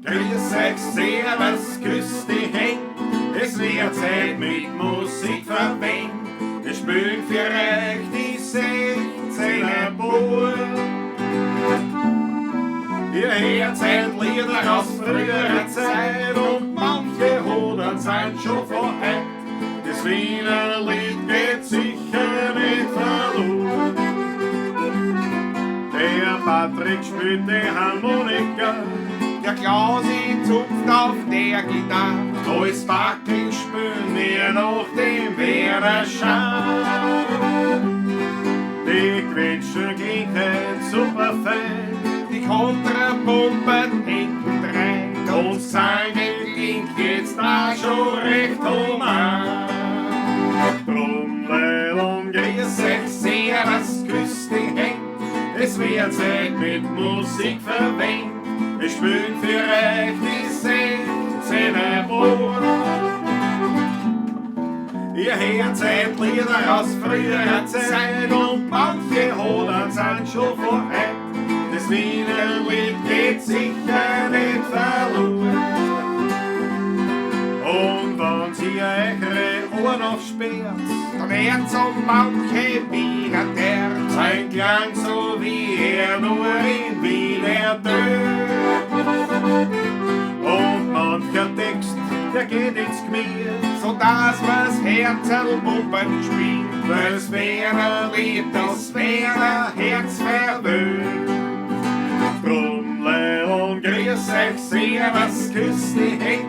Grüß euch, servus, küss die Händ, es wird Zeit mit Musik verwendet. Wir spielen für euch die 16er Buben. Ihr hört halt Lieder aus früherer Zeit und manche Hoden sind schon von heut. Das Wiener Lied geht sicher nicht verloren. Der Patrick spielt die Harmonika, Der Klausi zupft auf der Gitarre. Da ist Backel spülen wir noch den Werner Schein. Die Quetschen klingt super fein, Die Kontrapumpen hinten rein. und seine klingt jetzt da schon recht human. Drum, und grüß euch, servus, küss die Händ, es wird Zeit mit Musik verwendet. Wir spielen für euch die 16er Bohren. Ihr hört seit Lieder aus früherer Zeit und manche Hoden sind schon vor heut. Das Wiener Lied geht sicher nicht verloren. Und wenn sie eure Ohren aufsperrt, Dann werd's um manche Wiener der. sein Klang so wie er nur in Wien ertönt. Und mancher Text, der geht ins Gemüt, So dass man's Herzl pumpen spielt. weil's Wiener Lied das Wiener Herz verwöhnt. Drum, und grüß euch, servus, küss die Händ,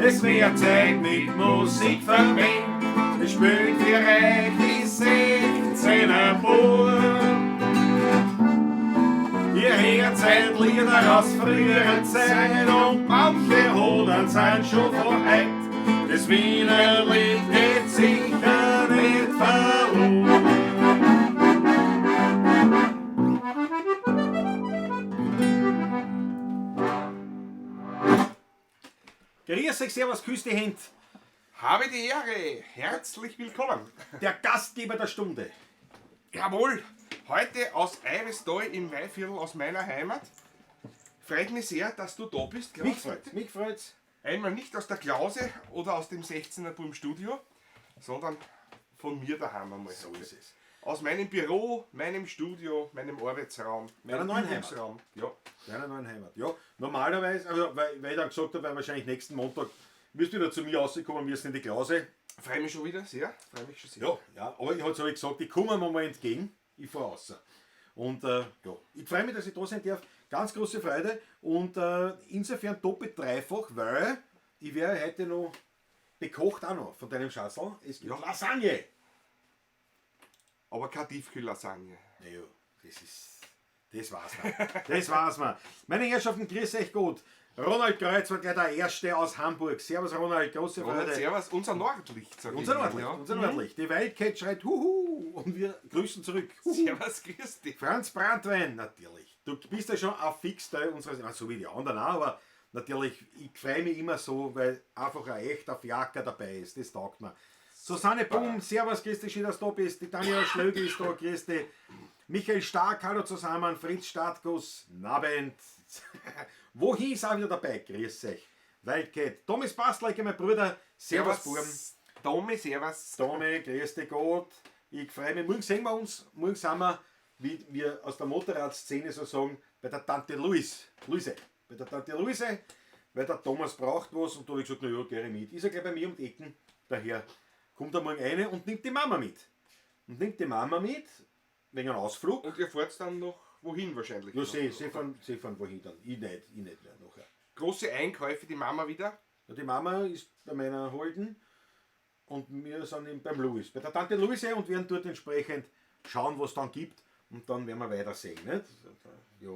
es wird Zeit mit Musik verwendet. Es spielt für euch die 16er Buben. Ihr hört seit Lieder aus früherer Zeit und manche Hoden sind schon vor heut. Das Wiener Lied geht sicher nicht verloren. Grüß euch, servus, küss die Händ. Habe die Ehre. Herzlich willkommen. Der Gastgeber der Stunde. Jawohl, heute aus Eibestal im Weinviertel aus meiner Heimat. Freut mich sehr, dass du da bist, Klaus. Mich freut's, mich freut's. Einmal nicht aus der Klause oder aus dem 16er Burm Studio, sondern von mir daheim einmal. So ist es. Aus meinem Büro, meinem Studio, meinem Arbeitsraum, Meiner meinem neuen Heimat. Übungsraum. Ja. Deiner neuen Heimat. Ja, normalerweise, also, weil ich dann gesagt habe, weil wahrscheinlich nächsten Montag wirst du wieder zu mir rauskommen, wir sind in die Klause. Freue mich schon wieder sehr. Freue mich schon sehr. Ja, ja, aber ich habe ich gesagt, ich komme mir mal entgegen, ich fahre raus. Und ja, ich freue mich, dass ich da sein darf. Ganz große Freude und insofern doppelt dreifach, weil ich werde heute noch bekocht auch noch von deinem Schatzl. Es gibt Ja. Lasagne. Aber keine Tiefkühllasagne. Naja, das ist. Das war's mal. Das war's mal. Meine Herrschaften, grüß euch gut. Ronald Kreuz war gleich der Erste aus Hamburg. Servus Ronald, große Ronald, Freude. servus, unser Nordlicht, sag Unser ich. Nordlicht, Ja. unser Nordlicht. Die Wildcat schreit Huhu und wir grüßen zurück. Huhu. Servus, grüß dich. Franz Brandwein, natürlich. Du bist ja schon ein Fixteil unserer, ich meine, so wie die anderen auch, aber natürlich, ich freue mich immer so, weil einfach ein echter Fiaker dabei ist. Das taugt mir. Susanne Bum, servus, grüß dich, schön, dass du da bist. Die Tanja Schlögl ist da, grüß dich. Michael Stark, hallo zusammen. Fritz Startguss, Nabend. Wohin ist auch wieder dabei? Grüß euch. Wildcat. Thomas Bastleike, mein Bruder. Servus, Buben. Tommy, servus. Tommy, grüß dich Gott. Ich freue mich. Morgen sehen wir uns. Morgen sind wir, wie wir aus der Motorradszene so sagen, bei der Tante Luis. Luise. Bei der Tante Luise, weil der Thomas braucht was und da habe ich gesagt, na ja, geh ich mit. Ist er gleich bei mir um die Ecken. Daher kommt er morgen rein und nimmt die Mama mit. Und nimmt die Mama mit, wegen einem Ausflug. Und ihr fahrt dann noch wohin wahrscheinlich? Ja, noch? sie fahren wohin dann. Ich nicht mehr nachher. Große Einkäufe, die Mama wieder. Ja, die Mama ist bei meiner Holden und wir sind eben beim Louis, bei der Tante Luise und werden dort entsprechend schauen, was dann gibt und dann werden wir weitersehen. Nicht? Ja.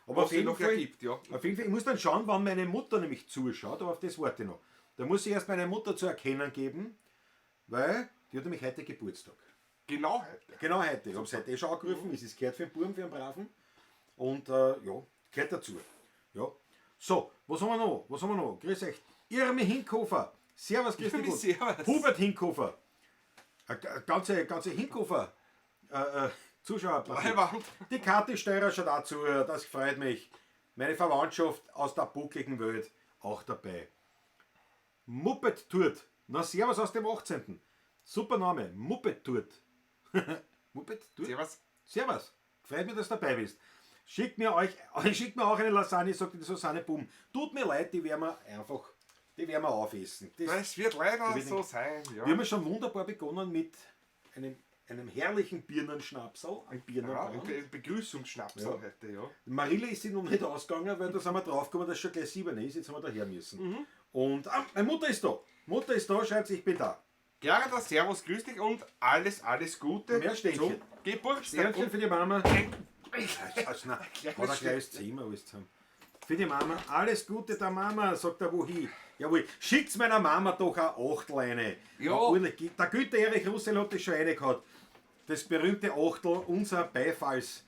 Aber Was auf sich jeden noch Fall, ergibt, ja. auf jeden Fall, ich muss dann schauen, wann meine Mutter nämlich zuschaut, aber auf das warte ich noch. Da muss ich erst meine Mutter zu erkennen geben, weil die hat nämlich heute Geburtstag. Genau heute. Genau heute. Ich habe es heute eh schon angerufen, es ist gehört für den Buben, für den Braven. Und ja, gehört dazu. Ja. So, was haben wir noch? Was haben wir noch? Grüß euch. Irmi Hinkofer. Servus, grüß dich Irmi, Gott. servus. Hubert Hinkofer. Eine ganze Hinkofer. Zuschauer. Leiwand. Die Kathi Steurer schaut auch zu, das freut mich. Meine Verwandtschaft aus der buckligen Welt auch dabei. Muppet Tourt. Na, servus aus dem 18. Super Name, Muppet Tourt. Muppet Tourt? Servus. Servus. Freut mich, dass du dabei bist. Schickt mir, euch, schickt mir auch eine Lasagne, sagt die Susanne Bum. Tut mir leid, die werden wir einfach, die werden wir aufessen. Das, Das wird leider wird so nicht- sein. Ja. Wir haben ja schon wunderbar begonnen mit einem herrlichen Birnenschnapsal, ein Ja, Birnenbrand. ein Begrüßungsschnaps Ja. heute, ja. Marille ist sie noch nicht ausgegangen, weil da sind wir draufgekommen, dass es schon gleich 7 ist. Jetzt haben wir daher müssen. Und meine Mutter ist da. Mutter ist da, schreibt sie, ich bin da. Gerda, servus, grüß dich und alles, alles Gute Mehr Ständchen. zum Geburtstag. Sternchen für die Mama. Also, nein, kleines hat ein kleines Zimmer alles zusammen. Für die Mama, alles Gute der Mama, sagt der Wohi. Jawohl, schickt's meiner Mama doch eine Achtleine. Ja. Ordentlich. Der Güter Erich Russell hat das schon eine gehabt. Das berühmte Achtel, unser Beifalls.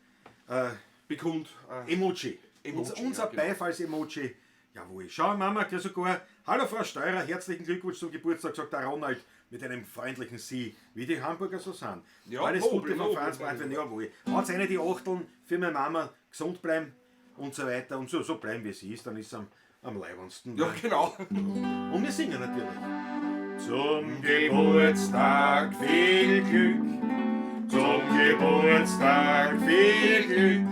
Bekund. Emoji. Emoji, Unser ja, genau. Beifalls-Emoji. Jawohl. Schau, Mama, grüß sogar. Hallo Frau Steurer, herzlichen Glückwunsch zum Geburtstag, sagt der Ronald mit einem freundlichen Sie, wie die Hamburger so sind. Ja, Alles nobel, Gute von nobel, Franz nobel. Brandwein, jawohl. Haut's eine die Achteln für meine Mama, gesund bleiben und so weiter und so, so bleiben wie sie ist, dann ist es am leibendsten. Ja, genau. Und wir singen natürlich. Zum Geburtstag viel Glück, zum Geburtstag viel Glück,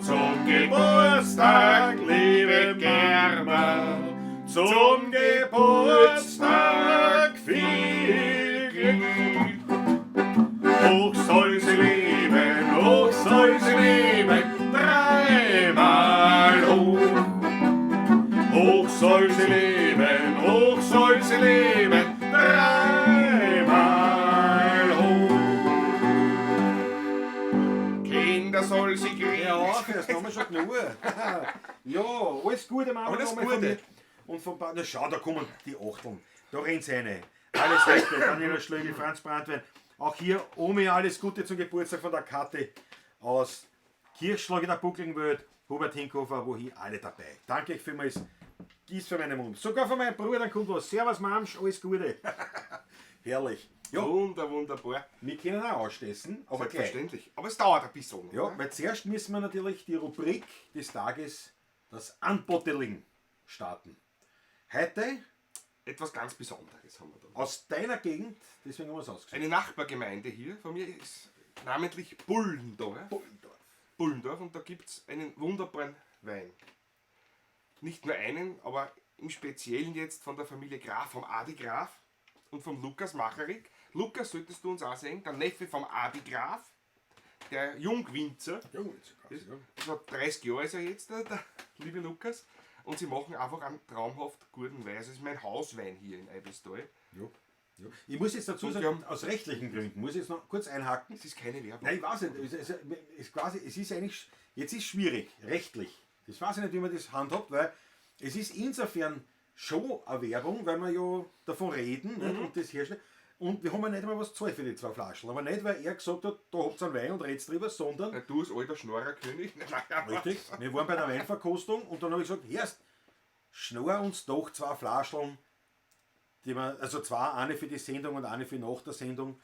zum Geburtstag, liebe Gerda, zum Geburtstag viel Glück. Hoch soll sie leben, hoch soll sie leben, dreimal hoch. Hoch soll sie leben, hoch soll sie leben, dreimal hoch. Kinder soll sie kriegen. Ja, fürs haben wir schon genug. Ja, alles Gute, Mama. Alles nochmal von Gute. mir. Und von na schau, da kommen die Achteln. Da rennt's eine. Alles Gute, Daniela Schlögl, Franz Brandwein. Auch hier, Omi, alles Gute zum Geburtstag von der Kathi aus Kirchschlag in der Buckligenwelt. Hubert Hinkofer, wo hier alle dabei. Danke euch vielmals. Gieß für meinen Mund. Sogar von meinem Bruder kommt was. Servus, Mamsch, alles Gute. Herrlich. Ja, Wunderbar. wir können auch anstoßen, aber gleich. Selbstverständlich. Aber es dauert ein bisschen. noch, Ja, ne? weil zuerst müssen wir natürlich die Rubrik des Tages, das Unbottling, starten. Heute Etwas ganz Besonderes haben wir da. aus deiner Gegend, deswegen haben wir es ausgesucht. Eine Nachbargemeinde hier von mir ist namentlich Bullendorf. Bullendorf. Bullendorf und da gibt es einen wunderbaren Wein. Nicht nur einen, aber im Speziellen jetzt von der Familie Graf, vom Adi Graf und vom Lukas Macharik. Lukas solltest du uns auch sehen, der Neffe vom Adi Graf, der Jungwinzer. Jungwinzer, ja. Also 30 Jahre ist er jetzt, der liebe Lukas. Und sie machen einfach einen traumhaft guten Wein. Also es ist mein Hauswein hier in Eibistal. Ja. Ja. Ich muss jetzt dazu Und sagen, wir haben aus rechtlichen Gründen, muss ich jetzt noch kurz einhaken. Es ist keine Werbung. Nein, ich weiß nicht. Es ist eigentlich, jetzt ist schwierig, rechtlich. Das weiß ich nicht, wie man das handhabt, weil es ist insofern schon eine Werbung, weil wir ja davon reden, nicht, und das herstellen. Und wir haben ja nicht einmal was gezahlt für die zwei Flaschen. Aber nicht, weil er gesagt hat, da habt ihr einen Wein und redet drüber, sondern Na, du als alter Schnorrerkönig. Nein, aber Richtig. Wir waren bei der Weinverkostung und dann habe ich gesagt, erst schnorr uns doch zwei Flaschen, die wir, also zwei, eine für die Sendung und eine für nach der Sendung,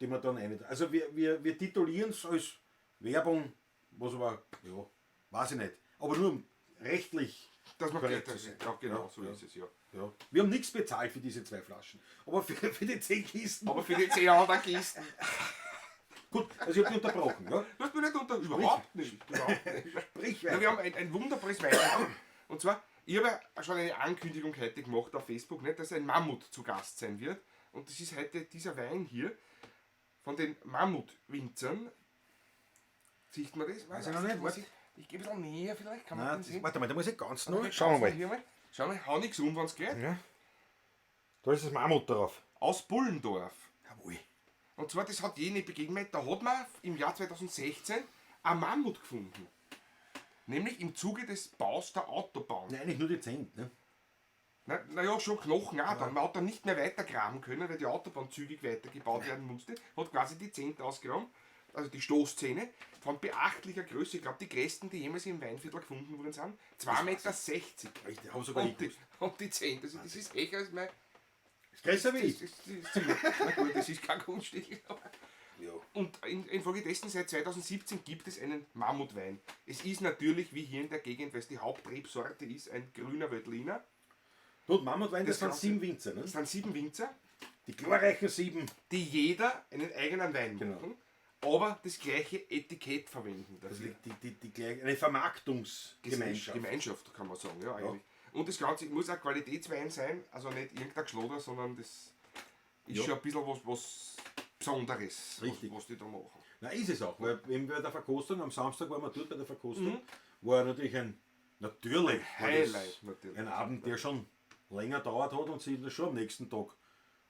die wir dann eine. Also wir titulieren es als Werbung, was aber, ja, weiß ich nicht. Aber nur um rechtlich Dass man korrekt das, zu sein. ja, genau, Ja, so ja. ist es, ja. Ja. Wir haben nichts bezahlt für diese zwei Flaschen. Aber für die 10 Kisten. Aber für die 10 anderen Kisten. Gut, also ich habe dich unterbrochen. Ja? Du hast mich nicht unter. Überhaupt nicht. Überhaupt nicht. Sprich Ja, weiter. wir haben ein wunderbares Wein. Und zwar, ich habe ja schon eine Ankündigung heute gemacht auf Facebook, nicht, dass ein Mammut zu Gast sein wird. Und das ist heute dieser Wein hier von den Mammutwinzern. Sieht man das? Weiß ich noch nicht, Muss warte. ich gehe ein bisschen näher vielleicht, kann man Nein, den das, sehen? warte mal, da muss ich ganz noch. Okay, Schauen wir mal. Hier mal. Schau mal, hau nix um, wenn's geht. Ja. Da ist das Mammut drauf. Aus Bullendorf. Jawohl. Und zwar, das hat jene Begebenheit, da hat man im Jahr 2016 ein Mammut gefunden. Nämlich im Zuge des Baus der Autobahn. Nein, eigentlich nur die Zähne. Ne? Naja, schon Knochen auch dann. Man hat dann nicht mehr weitergraben können, weil die Autobahn zügig weitergebaut werden musste. Hat quasi die Zähne ausgegraben, also die Stoßzähne, von beachtlicher Größe. Ich glaube, die größten, die jemals im Weinviertel gefunden worden sind, 2,60 Meter. Richtig, haben sogar ich Und die, gewusst. und die Zähne. Also das ist echt als mein... Ist größer wie Das ich. ist, das ist ziemlich, na gut, das ist kein Kunststück, aber Ja. Und infolgedessen seit 2017 gibt es einen Mammutwein. Es ist natürlich, wie hier in der Gegend, weil es die Hauptrebsorte ist, ein grüner Veltliner. Gut, Mammutwein, das Das sind Ganze- 7 Winzer, ne? Das sind 7 Winzer, Die glorreichen 7. die jeder einen eigenen Wein Genau. machen, aber das gleiche Etikett verwenden. Dafür. Die gleiche, eine Vermarktungsgemeinschaft. Gemeinschaft, kann man sagen, ja, eigentlich. Und das Ganze muss auch Qualitätswein sein, also nicht irgendein Geschloder, sondern das ist Ja. schon ein bisschen was Besonderes, Richtig. was die da machen. Na, ist es auch, weil eben bei der Verkostung, am Samstag waren wir dort bei der Verkostung, war natürlich ein, natürlich, war das Highlight, natürlich. ein Abend, der schon länger dauert hat und sich das schon am nächsten Tag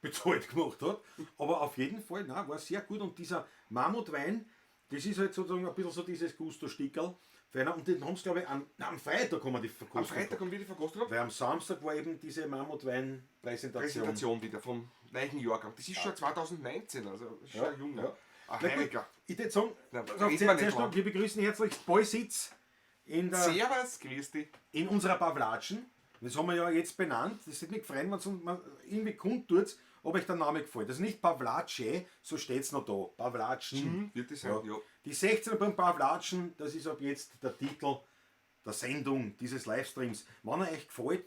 bezahlt gemacht hat. Aber auf jeden Fall, nein, war sehr gut. Und dieser Mammutwein, das ist halt sozusagen ein bisschen so dieses Gusto-Stickerl. Und den haben sie, glaube ich, am Freitag haben wir die Verkostung. Am Freitag haben wir die Verkostung gehabt. Weil am Samstag war eben diese Mammutwein-Präsentation. Präsentation wieder vom neuen Jahrgang. Das ist schon 2019, also ist schon Ja, ein junger. ja. Ein Na gut, Heiliger. ich würde sagen, Na, pass auf, reden wir nicht zuerst noch, lang. wir begrüßen herzlich Boysitz in der Servus, grüß dich. in unserer Pavlatschen. Das haben wir ja jetzt benannt. Das würde mich freuen, wenn es irgendwie kundtut, ob euch der Name gefällt. Das ist nicht Pavlatsche, so steht es noch da. Pavlatschen. Wird das sein, ja. Die 16 beim Pavlatschen, das ist ab jetzt der Titel der Sendung dieses Livestreams. Wenn er euch gefällt,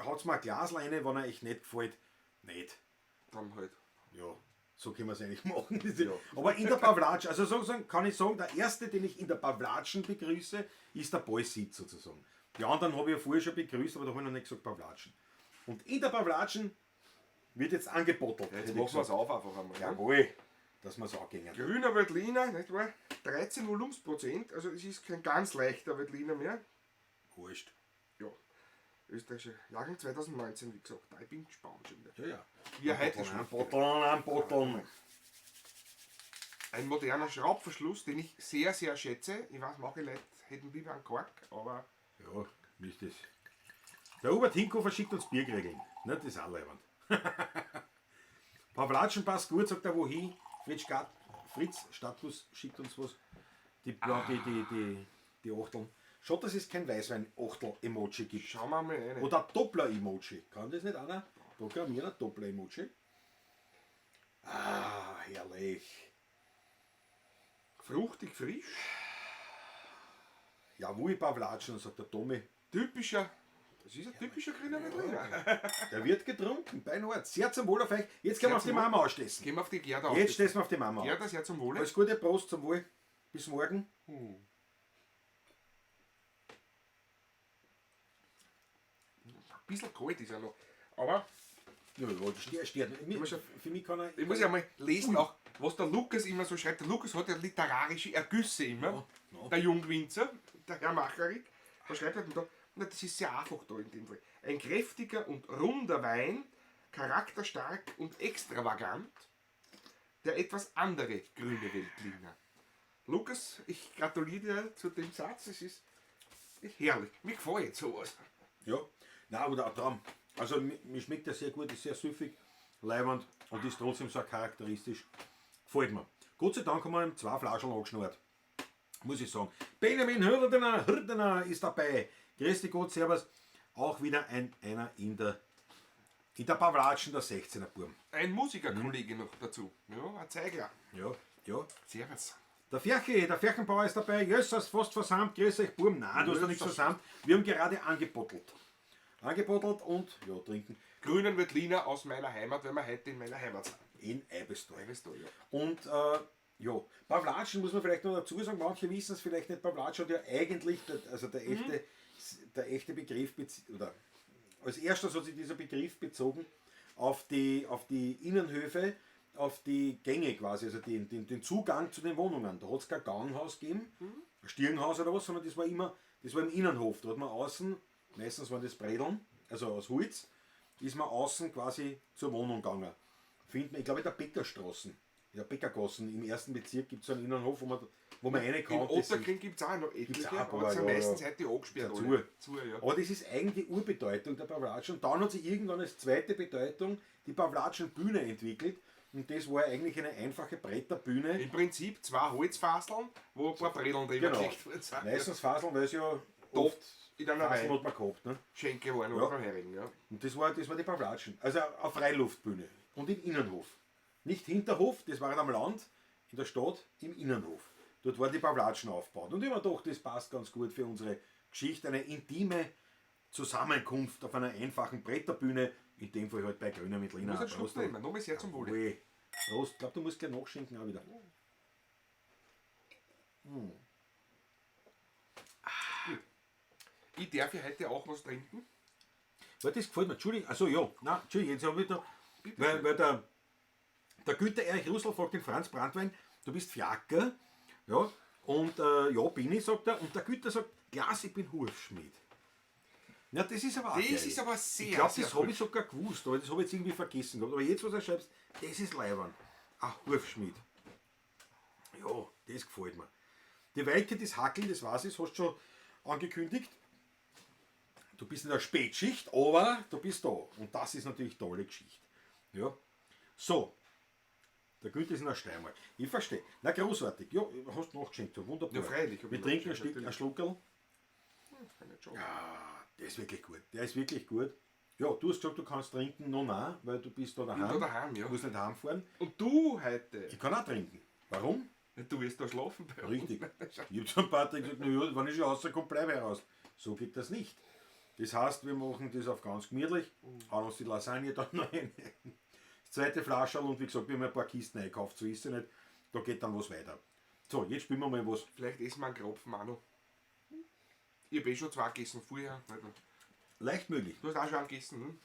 haut's mir ein Glas rein, wenn er euch nicht gefällt, nicht. Dann halt. Ja, so können wir es eigentlich machen. Aber in der Pavlatsch, also sozusagen kann ich sagen, der erste, den ich in der Pavlatschen begrüße, ist der Boysit sozusagen. Die anderen habe ich ja vorher schon begrüßt, aber da habe ich noch nicht gesagt Pavlatschen. Und in der Pavlatschen wird jetzt angebottelt. Ja, jetzt hätte ich machen wir es gesagt. auf einfach einmal. ne? Jawohl, dass wir es angehen. Grüner Veltliner, nicht wahr? 13 Volumensprozent, also es ist kein ganz leichter Veltliner mehr. Wurscht. Ja, österreichischer Jahrgang 2019, wie gesagt. Da, ich bin gespannt schon wieder. Ja, ja. Wie er heute schmeckt. Anbotteln, anbotteln. Ein moderner Schraubverschluss, den ich sehr, sehr schätze. Ich weiß, manche Leute hätten lieber einen Kork, aber Ja, wie ist das? Der Hubert Hinkofer schickt uns Bierkriegel. Ne, das ist auch leibend. Pavlatschen passt gut, sagt er, wohin? Fritz Stadtbus schickt uns was. Die, ja, die Achteln. Schade, dass es kein Weißwein-Achtel-Emoji gibt. schauen wir mal rein. Oder Doppler-Emoji. Kann das nicht einer? Programmieren ein Doppler-Emoji. Ah, herrlich. Fruchtig frisch, Jawohl, Pavlatschen, sagt der Tommy. typischer, das ist ein typischer grüner Veltliner. Der wird getrunken, beinhart. Sehr zum Wohl auf euch. Jetzt können wir auf die zum Wohl. Mama anstessen. Gehen wir auf die Gerda auf. Jetzt stessen wir auf die Mama an. Gerda, sehr zum Wohle. Alles Gute, Prost zum Wohl. Bis morgen. Ein bisschen kalt ist er noch. Aber Ja, ja, das steht. muss ja- Für mich kann er. ich muss ja mal lesen, auch, was der Lukas immer so schreibt. Der Lukas hat ja literarische Ergüsse immer. Ja, ja. Der Jungwinzer, der Herr Macharik, da schreibt er da, na, das ist sehr einfach da in dem Fall. Ein kräftiger und runder Wein, charakterstark und extravagant, der etwas andere grüne Veltliner. Lukas, ich gratuliere dir zu dem Satz, es ist herrlich. Mir gefällt sowas. Ja, nein, aber der Traum. Also mir schmeckt der sehr gut, ist sehr süffig, leibend und ist trotzdem so charakteristisch. Gefällt mir. Gott sei Dank haben wir ihm 2 Flaschen angeschnurrt. Muss ich sagen. Benjamin Hürdener ist dabei. Grüß dich Gott, servus. Auch wieder einer in der Pavlatschen, der 16er Burm. Ein Musikerkollege noch dazu. Ja, ein Zeigler. Ja, ja. Servus. Der Ferchi, der Ferchenbauer ist dabei. Jöss, hast fast versammelt. Grüß euch, Burm. Nein, du hast noch nichts versammelt. Wir haben gerade angebottelt. Angebottelt und, ja, trinken. Grünen Veltliner aus meiner Heimat, wenn wir heute in meiner Heimat sind. In Eibestal. Eibestal, ja. Und, ja, Pavlatschen muss man vielleicht noch dazu sagen, manche wissen es vielleicht nicht, Pavlatsch hat ja eigentlich, also der echte, der echte Begriff, oder als erstes hat sich dieser Begriff bezogen auf die Innenhöfe, auf die Gänge quasi, also den Zugang zu den Wohnungen. Da hat es kein Ganghaus gegeben, ein Stirnhaus oder was, sondern das war immer, das war im Innenhof. Da hat man außen, meistens waren das Bredeln, also aus Holz, ist man außen quasi zur Wohnung gegangen. Findet man, ich glaube, in der Bäckerstraße, in der Bäckergassen im ersten Bezirk gibt es so einen Innenhof, wo man rein kann. In Ottakring gibt es auch noch etliche, auch ein aber paar, sind ja, meistens ja. heute angesperrt. Zu. alle. Zu, ja. Aber das ist eigentlich die Urbedeutung der Pavlatschen. Und dann hat sich irgendwann als zweite Bedeutung die Pavlatschen-Bühne entwickelt. Und das war eigentlich eine einfache Bretterbühne. Im Prinzip 2 Holzfaseln, wo ein paar Bredeln drüber Genau. gelegt worden sind. Meistens Faseln, weil es ja Oft in einer Faseln Reihe hat man gehabt. Ne? Schenke waren Ja. oder Hering, ja. Und das war die Pavlatschen. Also eine Freiluftbühne. Und im Innenhof. Nicht Hinterhof, das war am Land. in der Stadt im Innenhof. Dort war die Pawlatschen aufgebaut. Und ich habe mir gedacht, das passt ganz gut für unsere Geschichte. Eine intime Zusammenkunft auf einer einfachen Bretterbühne. In dem Fall halt bei Grüner mit Ich muss einen Schluck nehmen. Nochmal sehr zum Wohle. Wohle. Prost. Ich glaube, du musst gleich nachschenken auch wieder. Ich darf ja heute auch was trinken. Weil das gefällt mir. Entschuldigung, also ja, nein, Entschuldigung, jetzt habe ich da. Bitte Weil, schön. weil der Günther Erich Russell fragt den Franz Brandwein, du bist Fiaker, ja, und ja, bin ich, sagt er, und der Günther sagt, Klaas, ich bin Hufschmied. Ja, das ist aber auch Das geil. ist aber sehr, Ich glaube, sehr das habe gut. ich sogar gewusst, aber das habe ich jetzt irgendwie vergessen gehabt. Aber jetzt, was er schreibst, das ist leiwand. Ein Hufschmied. Ja, das gefällt mir. Die Weike des Hackeln, das weiß ich, das hast du schon angekündigt. Du bist in der Spätschicht, aber du bist da. Und das ist natürlich tolle Geschichte. Ja. So, der Günther ist in der Steiermark. Ich verstehe. Na, großartig. Ja, hast du nachgeschenkt. Ja, wunderbar. Ja, freilich hab Wir ich trinken ein, nachgeschenkt, Stück, ein natürlich. Schluckerl. Kann nicht schaden. Ah, der ist wirklich gut. Der ist wirklich gut. Ja, du hast gesagt, du kannst trinken. No, nein, weil du bist da daheim. Bin da daheim, ja. Du musst nicht heimfahren. Und du heute, Ich kann auch trinken. Warum? du wirst da schlafen bei uns. Richtig. Ich habe zum Patrick gesagt, na ja, wenn ich schon rauskomme, bleibe ich raus. So geht das nicht. Das heißt, wir machen das auf ganz gemütlich, hauen uns die Lasagne dann noch rein. Das zweite Flascherl und wie gesagt, wir haben ein paar Kisten eingekauft, so ist es nicht. Da geht dann was weiter. So, jetzt spielen wir mal was. Vielleicht essen wir einen Kropfen auch noch. Ich habe eh schon zwei gegessen vorher. Leicht möglich. Du hast auch schon einen gegessen, hm?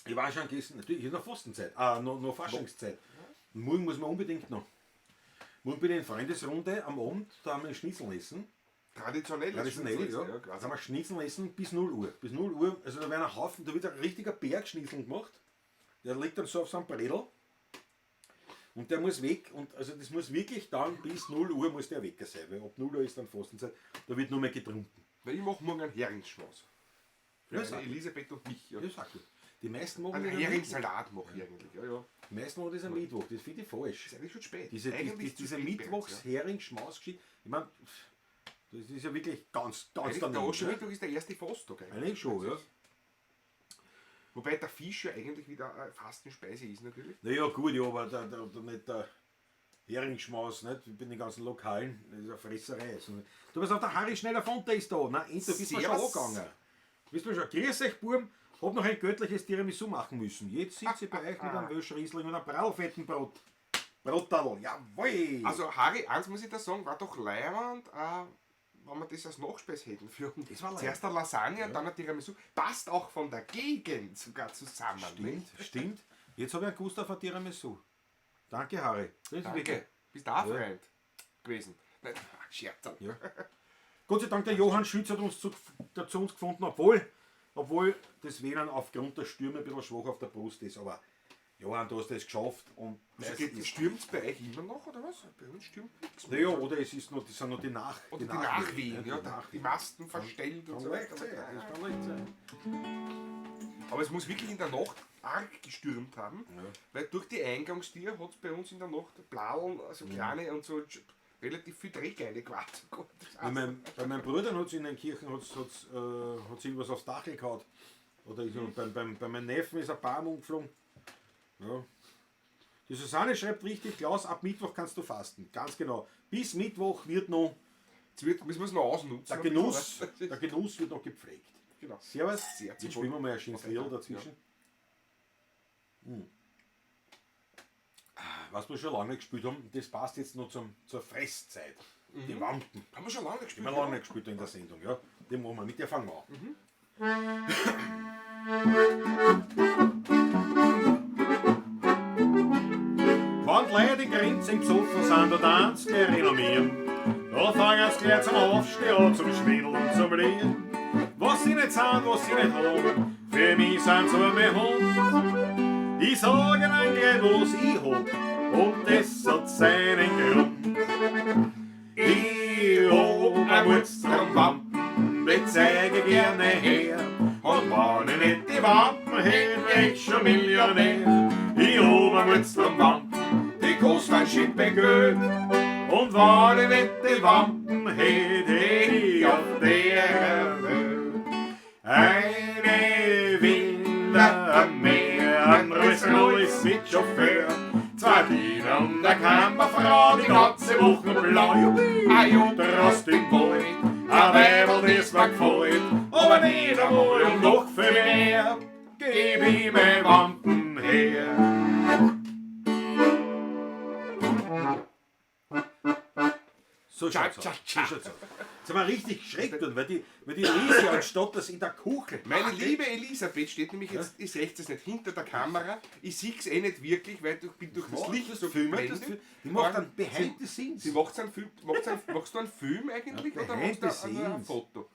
Ich war schon gegessen, natürlich, ist noch Fastenzeit, noch Faschingszeit. Morgen muss man unbedingt noch. Morgen bin ich in Freundesrunde am Abend, da haben wir Schnitzel essen. Traditionell. Traditionell, ja. Ja, Da quasi. haben wir Schnitzel essen bis 0 Uhr. Bis 0 Uhr, also da werden ein Haufen, da wird ein richtiger Berg Schnitzel gemacht. Der liegt dann so auf so einem Bredel. Und der muss weg und also das muss wirklich dann bis 0 Uhr muss der weg sein, weil ab 0 Uhr ist dann Fastenzeit, da wird nur mehr getrunken. Na, ich mache morgen einen Heringsschmaus. Für Ja, ist meine auch gut. Elisabeth und mich. Ja. Das ist auch gut. Die meisten machen Einen das am Mittwoch. Heringssalat mache ich eigentlich. Ja, ja. Die meisten machen das am Mittwoch, das finde ich falsch. Ist eigentlich schon spät. Diese, eigentlich diese zu spät bereits, ja. Mittwochs-Hering-Schmaus-Geschichte, ich meine, das ist ja wirklich ganz, ganz Eigentlich, der daneben, ne? Aschermittwoch ist der erste Fasttag eigentlich. Eigentlich schon, ja. Wobei der Fisch ja eigentlich wieder eine Fastenspeise ist natürlich. Naja, gut, ja, aber der, nicht der Heringsschmaus, nicht? Bei den ganzen Lokalen, das ist eine Fresserei. Du pass auf, der Harry Schneller von der ist da. Nein, du bist mir schon Servus. angegangen. Bist mir schon. Grüß euch, Burm. Hab noch ein göttliches Tiramisu machen müssen. Jetzt sitze ich bei euch mit einem Welschriesling und einem prallfetten Brot. Brotterl, jawohl! Also Harry, eins muss ich da sagen, war doch leiwand, wenn wir das als Nachspeise hätten für uns. Das war leiwand. Zuerst eine Lasagne und dann ein Tiramisu. Passt auch von der Gegend sogar zusammen. Stimmt, nicht? stimmt. Jetzt habe ich einen Gustav ein Tiramisu. Danke, Harry. Das ist wirklich- Danke. Bist auch Freund gewesen. Nein, Scherz. Ja. Gott sei Dank, der Johann Schütz hat uns zu uns gefunden, obwohl das Venen aufgrund der Stürme ein bisschen schwach auf der Brust ist. Aber Johann, du hast das geschafft. Und Also das ist, stürmt es bei euch immer noch, oder was? Bei uns stürmt nichts mehr. naja, oder es ist noch, das sind noch die, Nach, Oder die Nachwehen, ja, die die Nachwehen. Masten verstellt und Kann so leicht weiter. sein, das kann leicht sein. Aber es muss wirklich in der Nacht arg gestürmt haben, weil durch die Eingangstür hat es bei uns in der Nacht Blauen, also kleine und so relativ viel Dreck reingequatscht. Gott, das Bei meinem Bruder hat es in den Kirchen hat's irgendwas aufs Dach gehauen. Oder ist, bei meinem Neffen ist ein Baum umgeflogen. Ja. Die Susanne schreibt richtig, Klaus, ab Mittwoch kannst du fasten. Ganz genau. Bis Mittwoch wird noch Jetzt müssen wir es noch ausnutzen. der ein bisschen, Genuss, was? der Genuss wird noch gepflegt. Genau. Servus. Sehr zum Jetzt spielen wir Wohl. mal ein schönes Okay, Lied ja. dazwischen. Hm. Was wir schon lange gespielt haben, das passt jetzt noch zur Fresszeit. Die Wampen. Haben wir schon lange gespielt. Haben wir lange gespielt in der Sendung, ja. Den machen wir mit, der fangen wir an. Wenn die Leute in Grenzen besoffen sind, da tanzt gleich renommieren. Da fangen sie gleich zum Aufstehen an, zum Schwindeln und zum Lieren. Was sie nicht sind, was sie nicht haben, für mich sind sie mehr Hund. Ich sag ihnen gleich, was ich hab, und das hat seinen Grund. Ich hab ein Mutterwampen, den zeig ich gerne her. Und wenn ich nicht die Wampen hätt, wär ich schon Millionär. Ich hab ein Mutterwampen, die kostet ein Schippe Geld. Und wenn ich nicht die Wampen hätt, hätt ich auf der Welt eine Villa am Meer, ein Rolls Royce mit Chauffeur, zwei Diener und eine Kammerfrau, die ganze mir gefällt, aber nicht einmal um noch viel mehr geb ich meine Wampen her. So schaut's Tscha, aus. tscha, So schaut's aus. Jetzt haben wir richtig geschreckt worden, weil die Lisi anstatt das in der Kuchel. Meine liebe Elisabeth steht nämlich jetzt, ich sehe es nicht, hinter der Kamera. Ich sehe es eh nicht wirklich, weil ich bin durch das Macht Licht das so Filmen, geblendet. das Film- die macht Aber dann Behind the Scenes. Sie macht einen Film, machst du einen Film eigentlich Ja, oder behind machst the du ein scenes. Foto?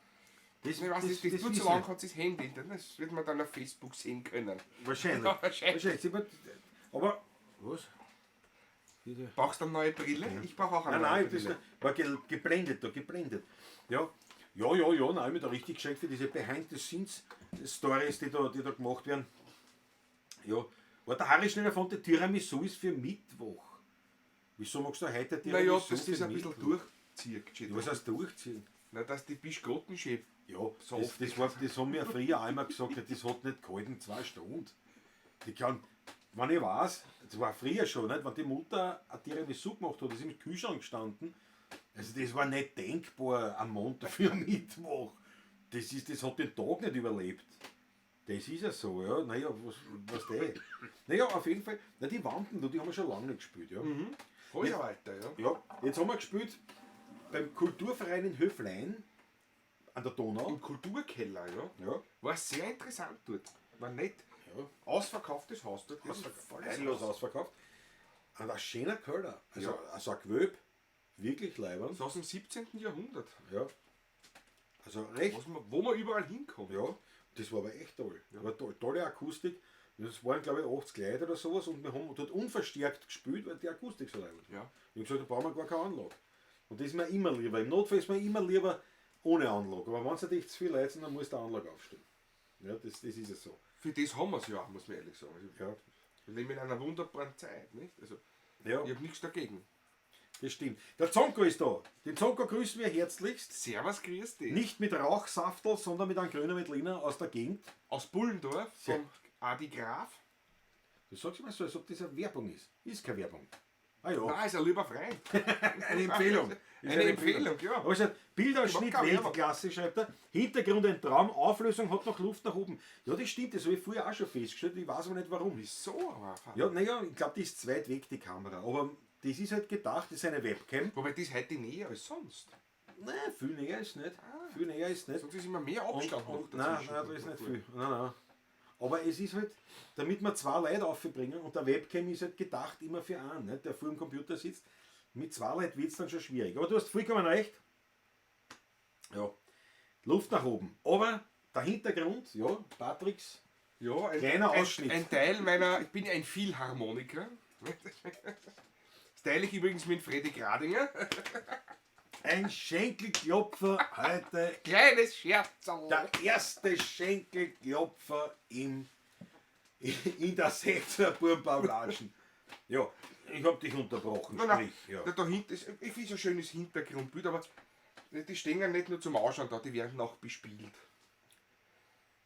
Das, Ich weiß nicht, das tut ist so lange ja- hat sie das Handy, das wird man dann auf Facebook sehen können. Wahrscheinlich. Ja, wahrscheinlich. Wahrscheinlich. Sie wird- Aber, was? Brauchst du eine neue Brille? Ich brauche auch eine Nein, neue nein, das Brille. war geblendet da, geblendet. Ja, ja, ja, ja, nein, ich bin da richtig geschreckt für diese Behind-the-Scenes-Stories, die da gemacht werden. Ja, war der Harry schneller von der Tiramisu ist für Mittwoch. Wieso magst du heute Tiramisu Naja, das für ist ein bisschen Mittwoch? durchzieht. Ja, was heißt durchziehen? Na, dass die Bischgotten schön. Ja, So das haben wir früher auch immer gesagt, das hat nicht gehalten, 2 Stunden. Die kann, wenn ich weiß, das war früher schon, nicht? Wenn die Mutter ein Tiramisu gemacht hat, ist im Kühlschrank gestanden. Also das war nicht denkbar am Montag für Mittwoch. Das hat den Tag nicht überlebt. Das ist ja so, ja. Naja, was der? Naja, auf jeden Fall. Na, die Wanden, du, die haben wir schon lange nicht gespielt, ja. Mhm. Voll weiter, ja. Ja, jetzt haben wir gespielt beim Kulturverein in Höflein an der Donau. Im Kulturkeller, ja. Ja. War sehr interessant dort. War nett. Ja. Ausverkauftes Haus dort. Das ist volles Einlass Haus. ausverkauft. Und ein schöner Köller. Also, Ja. also ein Gewölb. Wirklich leibend. Das ist aus dem 17. Jahrhundert. Ja. Also recht. Wo man überall hinkommt. Ja, das war aber echt toll. War toll. Tolle Akustik. Das waren, glaube ich, 80 Leute oder sowas und wir haben dort unverstärkt gespielt, weil die Akustik so leibend war. Ja. Ich habe gesagt, da brauchen wir gar keine Anlage. Und das ist mir immer lieber. Im Notfall ist mir immer lieber ohne Anlage. Aber wenn es natürlich zu viel Leute sind, dann muss die Anlage aufstellen. Ja, das ist es so. Für das haben wir es ja auch, muss man ehrlich sagen. Also, Ja. Wir leben in einer wunderbaren Zeit, nicht? Also, Ja. ich habe nichts dagegen. Das stimmt. Der Zonko ist da. Den Zonko grüßen wir herzlichst. Servus, grüß dich. Nicht mit Rauchsaftel, sondern mit einem grünen Veltliner aus der Gegend. Aus Bullendorf, Sehr. vom Adi Graf. Du sagst immer so, als ob das eine Werbung ist. Ist keine Werbung. Ah ja. Nein, ist ein lieber Freund. Eine Empfehlung. Ist Eine Empfehlung, ja. Aber es hat Bildausschnitt Ich mag keine Werbung. Weltklasse, schreibt er. Hintergrund ein Traum, Auflösung hat noch Luft nach oben. Ja, das stimmt, das habe ich vorher auch schon festgestellt, ich weiß aber nicht warum. Wieso aber? Ja, naja, ich glaube, die ist zu weit weg, die Kamera. Aber das ist halt gedacht, das ist eine Webcam. Wobei das heute näher als sonst. Nein, viel näher ist nicht. Viel näher ist nicht. Sonst ist immer mehr Abstand noch Nein, dazwischen. nein, da ist nicht viel. Nein, nein. Aber es ist halt, damit wir zwei Leute aufbringen und der Webcam ist halt gedacht immer für einen, nicht? Der vor dem Computer sitzt. Mit zwei Leuten wird es dann schon schwierig. Aber du hast vollkommen recht. Ja, Luft nach oben. Aber der Hintergrund, ja, Patricks, Ja, Kleiner Ausschnitt. Ein Teil meiner, ich bin ja ein Philharmoniker. Das teile ich übrigens mit Freddy Gradinger. ein Schenkelklopfer heute. Kleines Scherzerl. Der erste Schenkelklopfer in der 16er Burmbaulatschen. Ja, ich hab dich unterbrochen, Nein, nein, sprich. Ja. da hinten ist, ich finde so ein schönes Hintergrundbild, aber die stehen ja nicht nur zum Ausschauen da, die werden auch bespielt.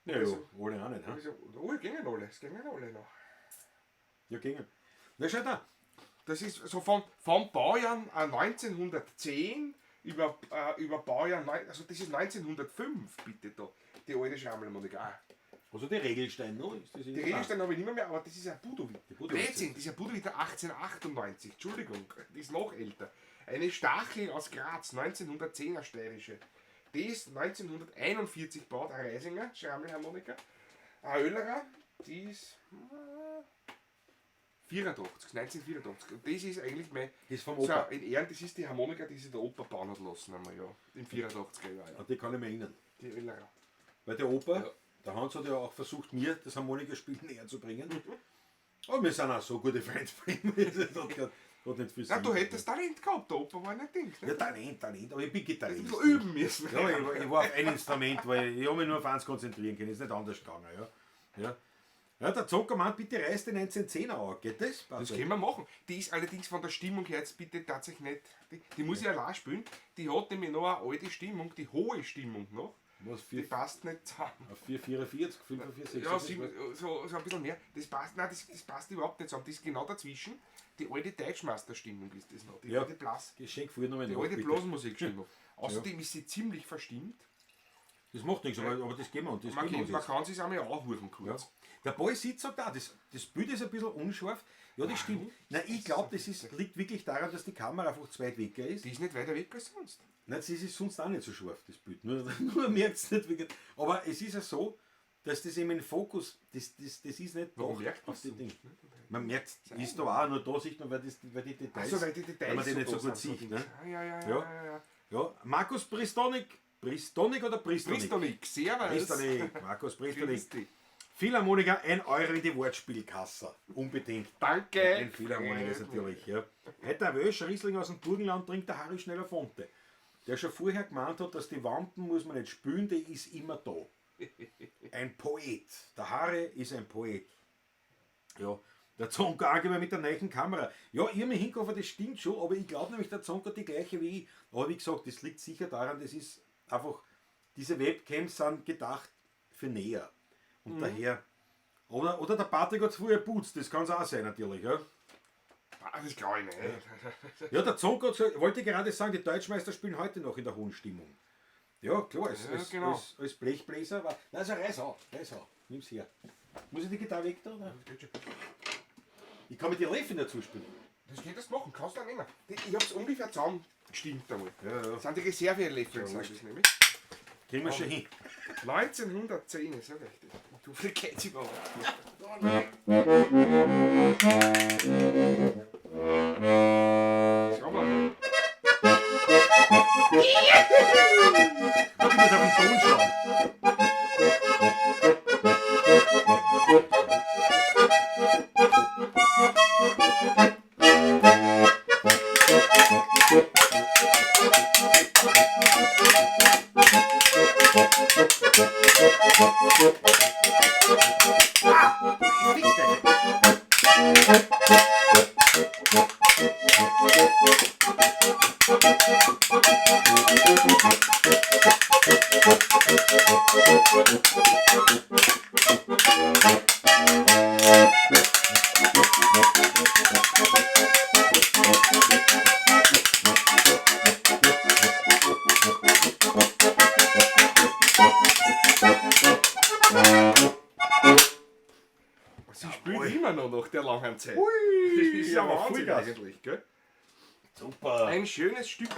Ja, ja, alle auch nicht. He? Also, oh, gingen alle, es gingen alle noch. Ja, gingen. Na, schau da. Das ist so vom Baujahr 1910 über Baujahr, also das ist 1905, bitte da, die alte Schrammelharmonika. Ah, Also die Regelstein noch? Ist das die Regelstein habe ich nicht mehr, aber das ist ein Budowit. Die Budowit. Blödsinn, das ist ein Budowit 1898, Entschuldigung, die ist noch älter. Eine Stachel aus Graz, 1910er steirische. Die ist 1941 gebaut, ein Reisinger, Schrammelharmonika. Ein Oellerer, die ist 1984. Und das ist eigentlich mein. Das ist vom So, Opa. in Ehren, das ist die Harmonika, die sich der Opa bauen hat lassen, einmal, ja. Im 84er Jahr, ja. An die kann ich mich erinnern. Die Oellerer. Weil der Opa, Ja. der Hans hat ja auch versucht, mir das Harmonikaspielen näher zu bringen. Aber wir sind auch so gute Freunde geblieben. Das hat nicht viel Na, Sinn. du hättest Talent gehabt, der Opa war nicht Ding. Ne? Ja, Talent, Talent, aber ich bin Ein Gitarrist. bisschen üben müssen. Ja, ich war auf ein Instrument, weil ich habe mich nur auf eins konzentrieren können, ist nicht anders gegangen. Ja, ja. Ja, der Zocker meint, bitte reiß den 1910er an. Geht das? Das können wir machen. Die ist allerdings von der Stimmung her jetzt bitte tatsächlich nicht. Die muss ich allein spielen. Die hat nämlich noch eine alte Stimmung, die hohe Stimmung noch. Was, Die passt nicht zusammen. Auf 4,44, 45, Ja, so ein bisschen mehr. Das passt, nein, das passt überhaupt nicht zusammen. Das ist genau dazwischen. Die alte Deutschmeisterstimmung ist das noch. Die Ja. alte Blas, Geschenk früher noch die alte Blasmusikstimmung. Außerdem ist sie ziemlich verstimmt. Das macht nichts, aber das geben wir uns. Das Man, geben wir uns man jetzt. kann sich's einmal anhören kurz. Ja. Der Paul Sitz sagt auch, das Bild ist ein bisschen unscharf. Ja, das stimmt. Nein, ich glaube, das liegt wirklich daran, dass die Kamera einfach zu weit weg ist. Die ist nicht weiter weg als sonst. Nein, das ist sonst auch nicht so scharf, das Bild. Nur merkt es nicht. Wirklich. Aber es ist ja so, dass das eben im Fokus, das ist nicht Warum gedacht merkt auf man's die sonst Dinge. nicht? Man merkt, ist da auch, nur da sieht man, weil die Details, Also, weil die Details weil man die nicht so da gut sind, sieht. Ne? Ja, ja, ja, Ja. ja, ja, ja. Ja, Markus Pristonik, Pristonik oder Pristonik? Pristonik, servus. Pristonik, Markus Grüß Pristonik. dich. Philharmoniker, 1 Euro in die Wortspielkasse. Unbedingt. Danke. Ein Philharmoniker ist natürlich, ja. Heute ein Wölsch, Riesling aus dem Burgenland trinkt der Harry Schneller Fonte. Der schon vorher gemeint hat, dass die Wampen muss man nicht spülen, die ist immer da. Ein Poet. Der Harry ist ein Poet. Ja, der Zonka angeber mit der neuen Kamera. Ja, ich hab mich hingekauft, das stimmt schon, aber ich glaube nämlich, der Zonka die gleiche wie ich. Aber wie gesagt, das liegt sicher daran, das ist einfach, diese Webcams sind gedacht für näher. Und daher, oder der Patrick hat früher putzt, das kann es auch sein natürlich. Ja, Ah, das glaube ich nicht. ja der Zonka hat gesagt, wollte gerade sagen, die Deutschmeister spielen heute noch in der hohen Stimmung. Ja, klar, Ja, genau. als Blechbläser war. Nein, also reiß auf, nimm's her. Muss ich die Gitarre weg da? Oder? Ich kann mit den Löffeln dazu spielen. Das geht das machen, kannst du auch nehmen. Ich hab's ungefähr zusammengestimmt einmal. Ja, ja. Das sind die Reserve-Löffel, sind das nämlich. Kriegen wir schon hin. 1910, sag ich dir. Du viel geht's überhaupt. Schau mal. Ich muss auf den Ton schauen. Ah, fix deine. Sie spielt immer noch nach der langen Zeit. Ui, Das ist ja aber Wahnsinn Vollgas. eigentlich, gell? Super. Ein schönes Stück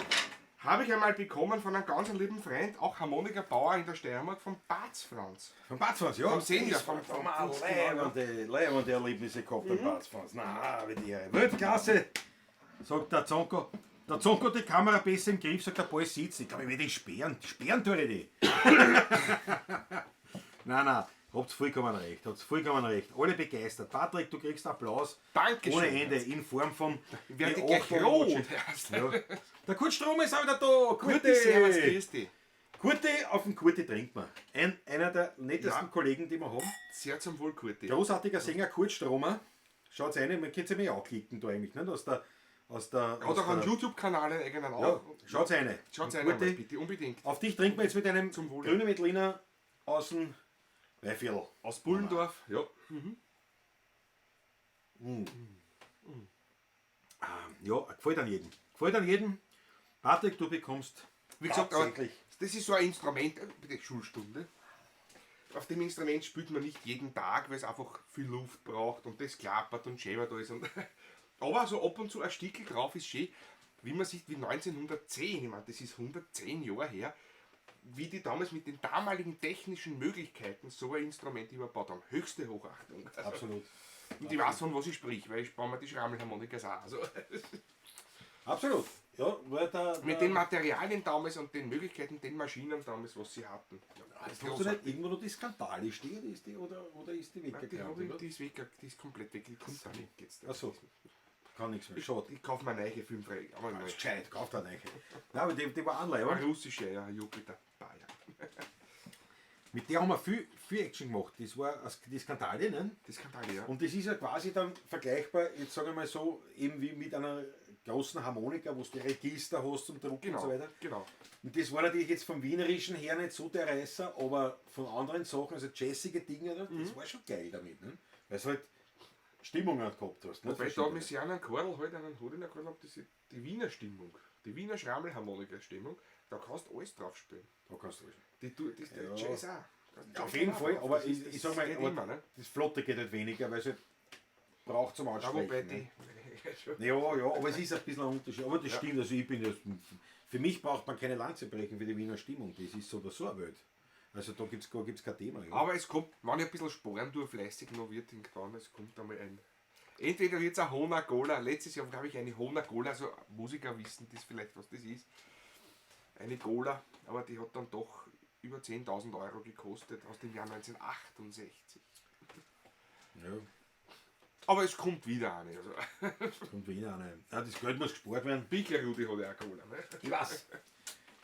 habe ich einmal bekommen von einem ganz lieben Freund, auch Harmonikabauer in der Steiermark, vom Batz Franz. Vom Bad Franz, ja. Vom Senior, Das vom- vom vom- leibende Erlebnisse gehabt beim Bad Franz. Na, wie die Ehre. Weltklasse, sagt der Zonko. Der Zonko hat die Kamera besser im Griff, sagt der Paul sitzt. Ich glaube, ich werde die sperren. Sperren tue ich die. Nein, nein, habt vollkommen recht. Habt vollkommen recht. Alle begeistert. Patrick, du kriegst Applaus. Dankeschön. Ohne Ende, in Form von. Ich werde die gleich Achtung, rot. Ja. Der Kurt Strom ist auch wieder da. Gute, servus, grüß dich. Kurti, auf den Kurti trinkt man. Einer der nettesten Ja. Kollegen, die wir haben. Sehr zum Wohl, Kurti. Großartiger Sänger Kurt Stromer. Schaut's rein, man könnte sich auch klicken da eigentlich, nicht? Aus der, aus der, Hat aus auch einen der, YouTube-Kanal, einen eigenen Ja, auch. schaut's rein. Schaut's Und rein, Kurti, bitte, unbedingt. auf dich trinken wir jetzt mit einem Zum Wohle. grünen Veltliner aus dem Weiviertel. Aus Bullendorf, ja. Ja, gefällt an jedem. Gefällt an jedem. Patrick, du bekommst Wie gesagt, aber tatsächlich. das ist so ein Instrument, bitte, Schulstunde. Auf dem Instrument spielt man nicht jeden Tag, weil es einfach viel Luft braucht und das klappert und schäbert alles. Und aber so ab und zu ein Stickel drauf ist schön, wie man sieht, wie 1910, ich meine, das ist 110 Jahre her, wie die damals mit den damaligen technischen Möglichkeiten so ein Instrument überbaut haben. Höchste Hochachtung. Also, Absolut. und ich weiß, von was ich sprich, weil ich baue mir die Schrammelharmonikas auch. Also, Absolut. Ja, weil der, mit den Materialien damals und den Möglichkeiten, den Maschinen damals, was sie hatten. Ja, Hast du nicht irgendwo noch die Skandale stehen? Ist die, oder ist die Nein, die, weggegangen? hab ich, die ist weg, die ist komplett weg, die kommt da nicht jetzt. Ach so. Kann nichts mehr. Schade. Ich kaufe mir eine neue 5 aber Das neu. ist gescheit, kauft eine neue. Nein, aber die war anleibend. Eine russische, ja, Jupiter. Bayer. Mit der haben wir viel, viel Action gemacht. Das war die Skandale, ne? Das kann alle, ja. Und das ist ja quasi dann vergleichbar, jetzt sage ich mal so, eben wie mit einer großen Harmonika, wo du die Register hast zum Drucken Genau, und so weiter. genau. Und das war natürlich jetzt vom Wienerischen her nicht so der Reißer, aber von anderen Sachen, also jazzige Dinge, das war schon geil damit, ne? Weil es halt Stimmung gehabt hast. Ne? Wobei da mit einen Korl halt, einen Hodiner Korl hab, das ist die Wiener Stimmung, die Wiener Schrammelharmonika-Stimmung, Da kannst du alles drauf spielen. Da kannst du alles. Die, du, das, Ja. Jazz auch. Kannst Auf Jazz jeden auch Fall, drauf. aber Das ist- ich sag mal, das geht aber immer, ne? das Flotte geht halt weniger, weil es halt braucht zum Ja, Ansprechen. wobei ne? die. Ja, ja, aber es ist ein bisschen ein Unterschied. Aber das stimmt, also ich bin das, für mich braucht man keine Lanze brechen für die Wiener Stimmung. Das ist so oder so eine Welt. Also da gibt es gibt's kein Thema. Ja. Aber es kommt, wenn ich ein bisschen sparen tue, fleißig noch wird irgendwann, es kommt einmal ein. Entweder wird es ein Hona Gola, letztes Jahr habe ich eine Hona Gola, also Musiker wissen das vielleicht, was das ist. Eine Gola, aber die hat dann doch über 10.000 Euro gekostet aus dem Jahr 1968. Ja, Aber es kommt wieder eine. Also, kommt wieder eine. Ja, das Geld muss gespart werden. Pickler Rudi hat ja auch Cola. Ne? Ich weiß.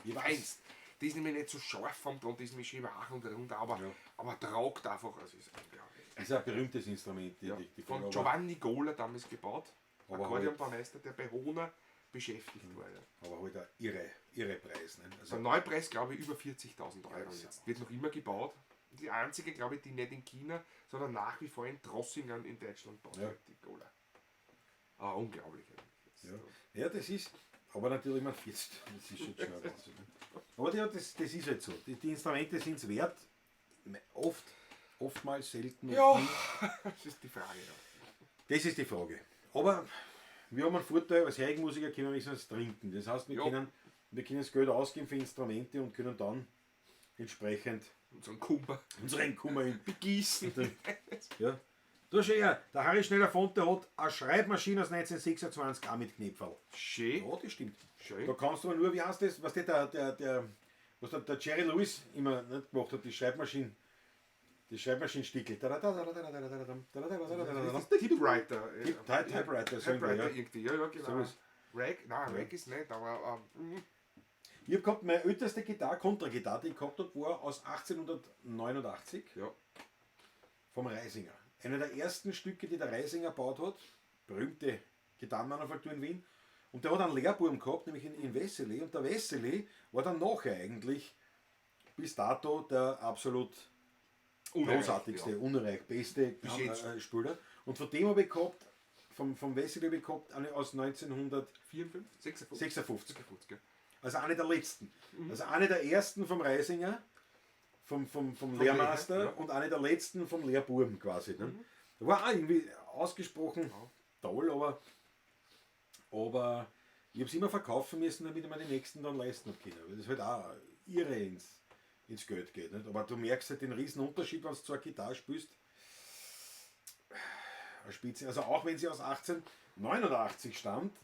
Ich weiß. Eins. Die ist nämlich nicht so scharf vom Ton, die ist nämlich schön weich und rund, aber, Ja. aber tragt einfach. Also ist unglaublich. Das ist ein berühmtes Instrument. Die, Ja. die, die Von aber, Giovanni Gola damals gebaut. Aber Akkordeonbaumeister, der bei Hohner beschäftigt war. Ja. aber halt ein irre, irre Preis. Ne? Also, Der Neupreis, glaube ich, über 40.000 Euro Ja, jetzt. Wird noch immer gebaut. Die einzige, glaube ich, die nicht in China, sondern nach wie vor in Trossingen in Deutschland baut Ja. wird, die Gola. Ah, unglaublich eigentlich. Ja. Ja, das ist, aber natürlich, man 40, das ist schon schon ein Wahnsinn. Ne? Aber ja, das ist halt so. Die Instrumente sind es wert. Oft, oftmals, selten. Ja, nie. das ist die Frage. Ja. Das ist die Frage. Aber wir haben einen Vorteil, als Heurigenmusiker können wir wenigstens trinken. Das heißt, Ja. wir können das Geld ausgeben für Instrumente und können dann entsprechend Unseren Kummer unseren Kummer in. begießen. Ja. Du schau her, der Harry Schneller-Fonte hat eine Schreibmaschine aus 1926 auch mit Knepferl. Schön. Ja, das stimmt. Schön. Da kannst du aber nur, wie heißt das, was der, was der Jerry Lewis immer nicht gemacht hat, die Schreibmaschine, die Schreibmaschinenstickel. Typewriter. Typewriter, so Typewriter ja. irgendwie, ja, ja, genau. So ist. Rag, nein, Rag ist nicht, aber Ich habe gehabt, meine älteste Gitarre, Kontragitarre, die ich gehabt habe, war aus 1889 ja. vom Reisinger. Einer der ersten Stücke, die der Reisinger gebaut hat, berühmte Gitarrenmanufaktur in Wien. Und der hat einen Lehrbuben gehabt, nämlich in Wessely. Und der Wessely war dann nachher eigentlich bis dato der absolut Unerreicht, großartigste, ja. unerreicht, beste Bis jetzt. Spieler. Und von dem habe ich gehabt, vom Wessely habe ich gehabt, eine aus 1956. 54, 56. 56, ja. Also eine der letzten. Also eine der ersten vom Reisinger, vom Lehrmeister Lehrer, ja. und eine der letzten vom Lehrbuben quasi. Ne? War auch irgendwie ausgesprochen toll, aber ich habe es immer verkaufen müssen, damit ich mir die nächsten dann leisten habe können. Weil das halt auch irre ins Geld geht. Nicht? Aber du merkst halt den riesen Unterschied, wenn du zur Gitarre spielst. Eine Spitze, also auch wenn sie aus 1889 stammt,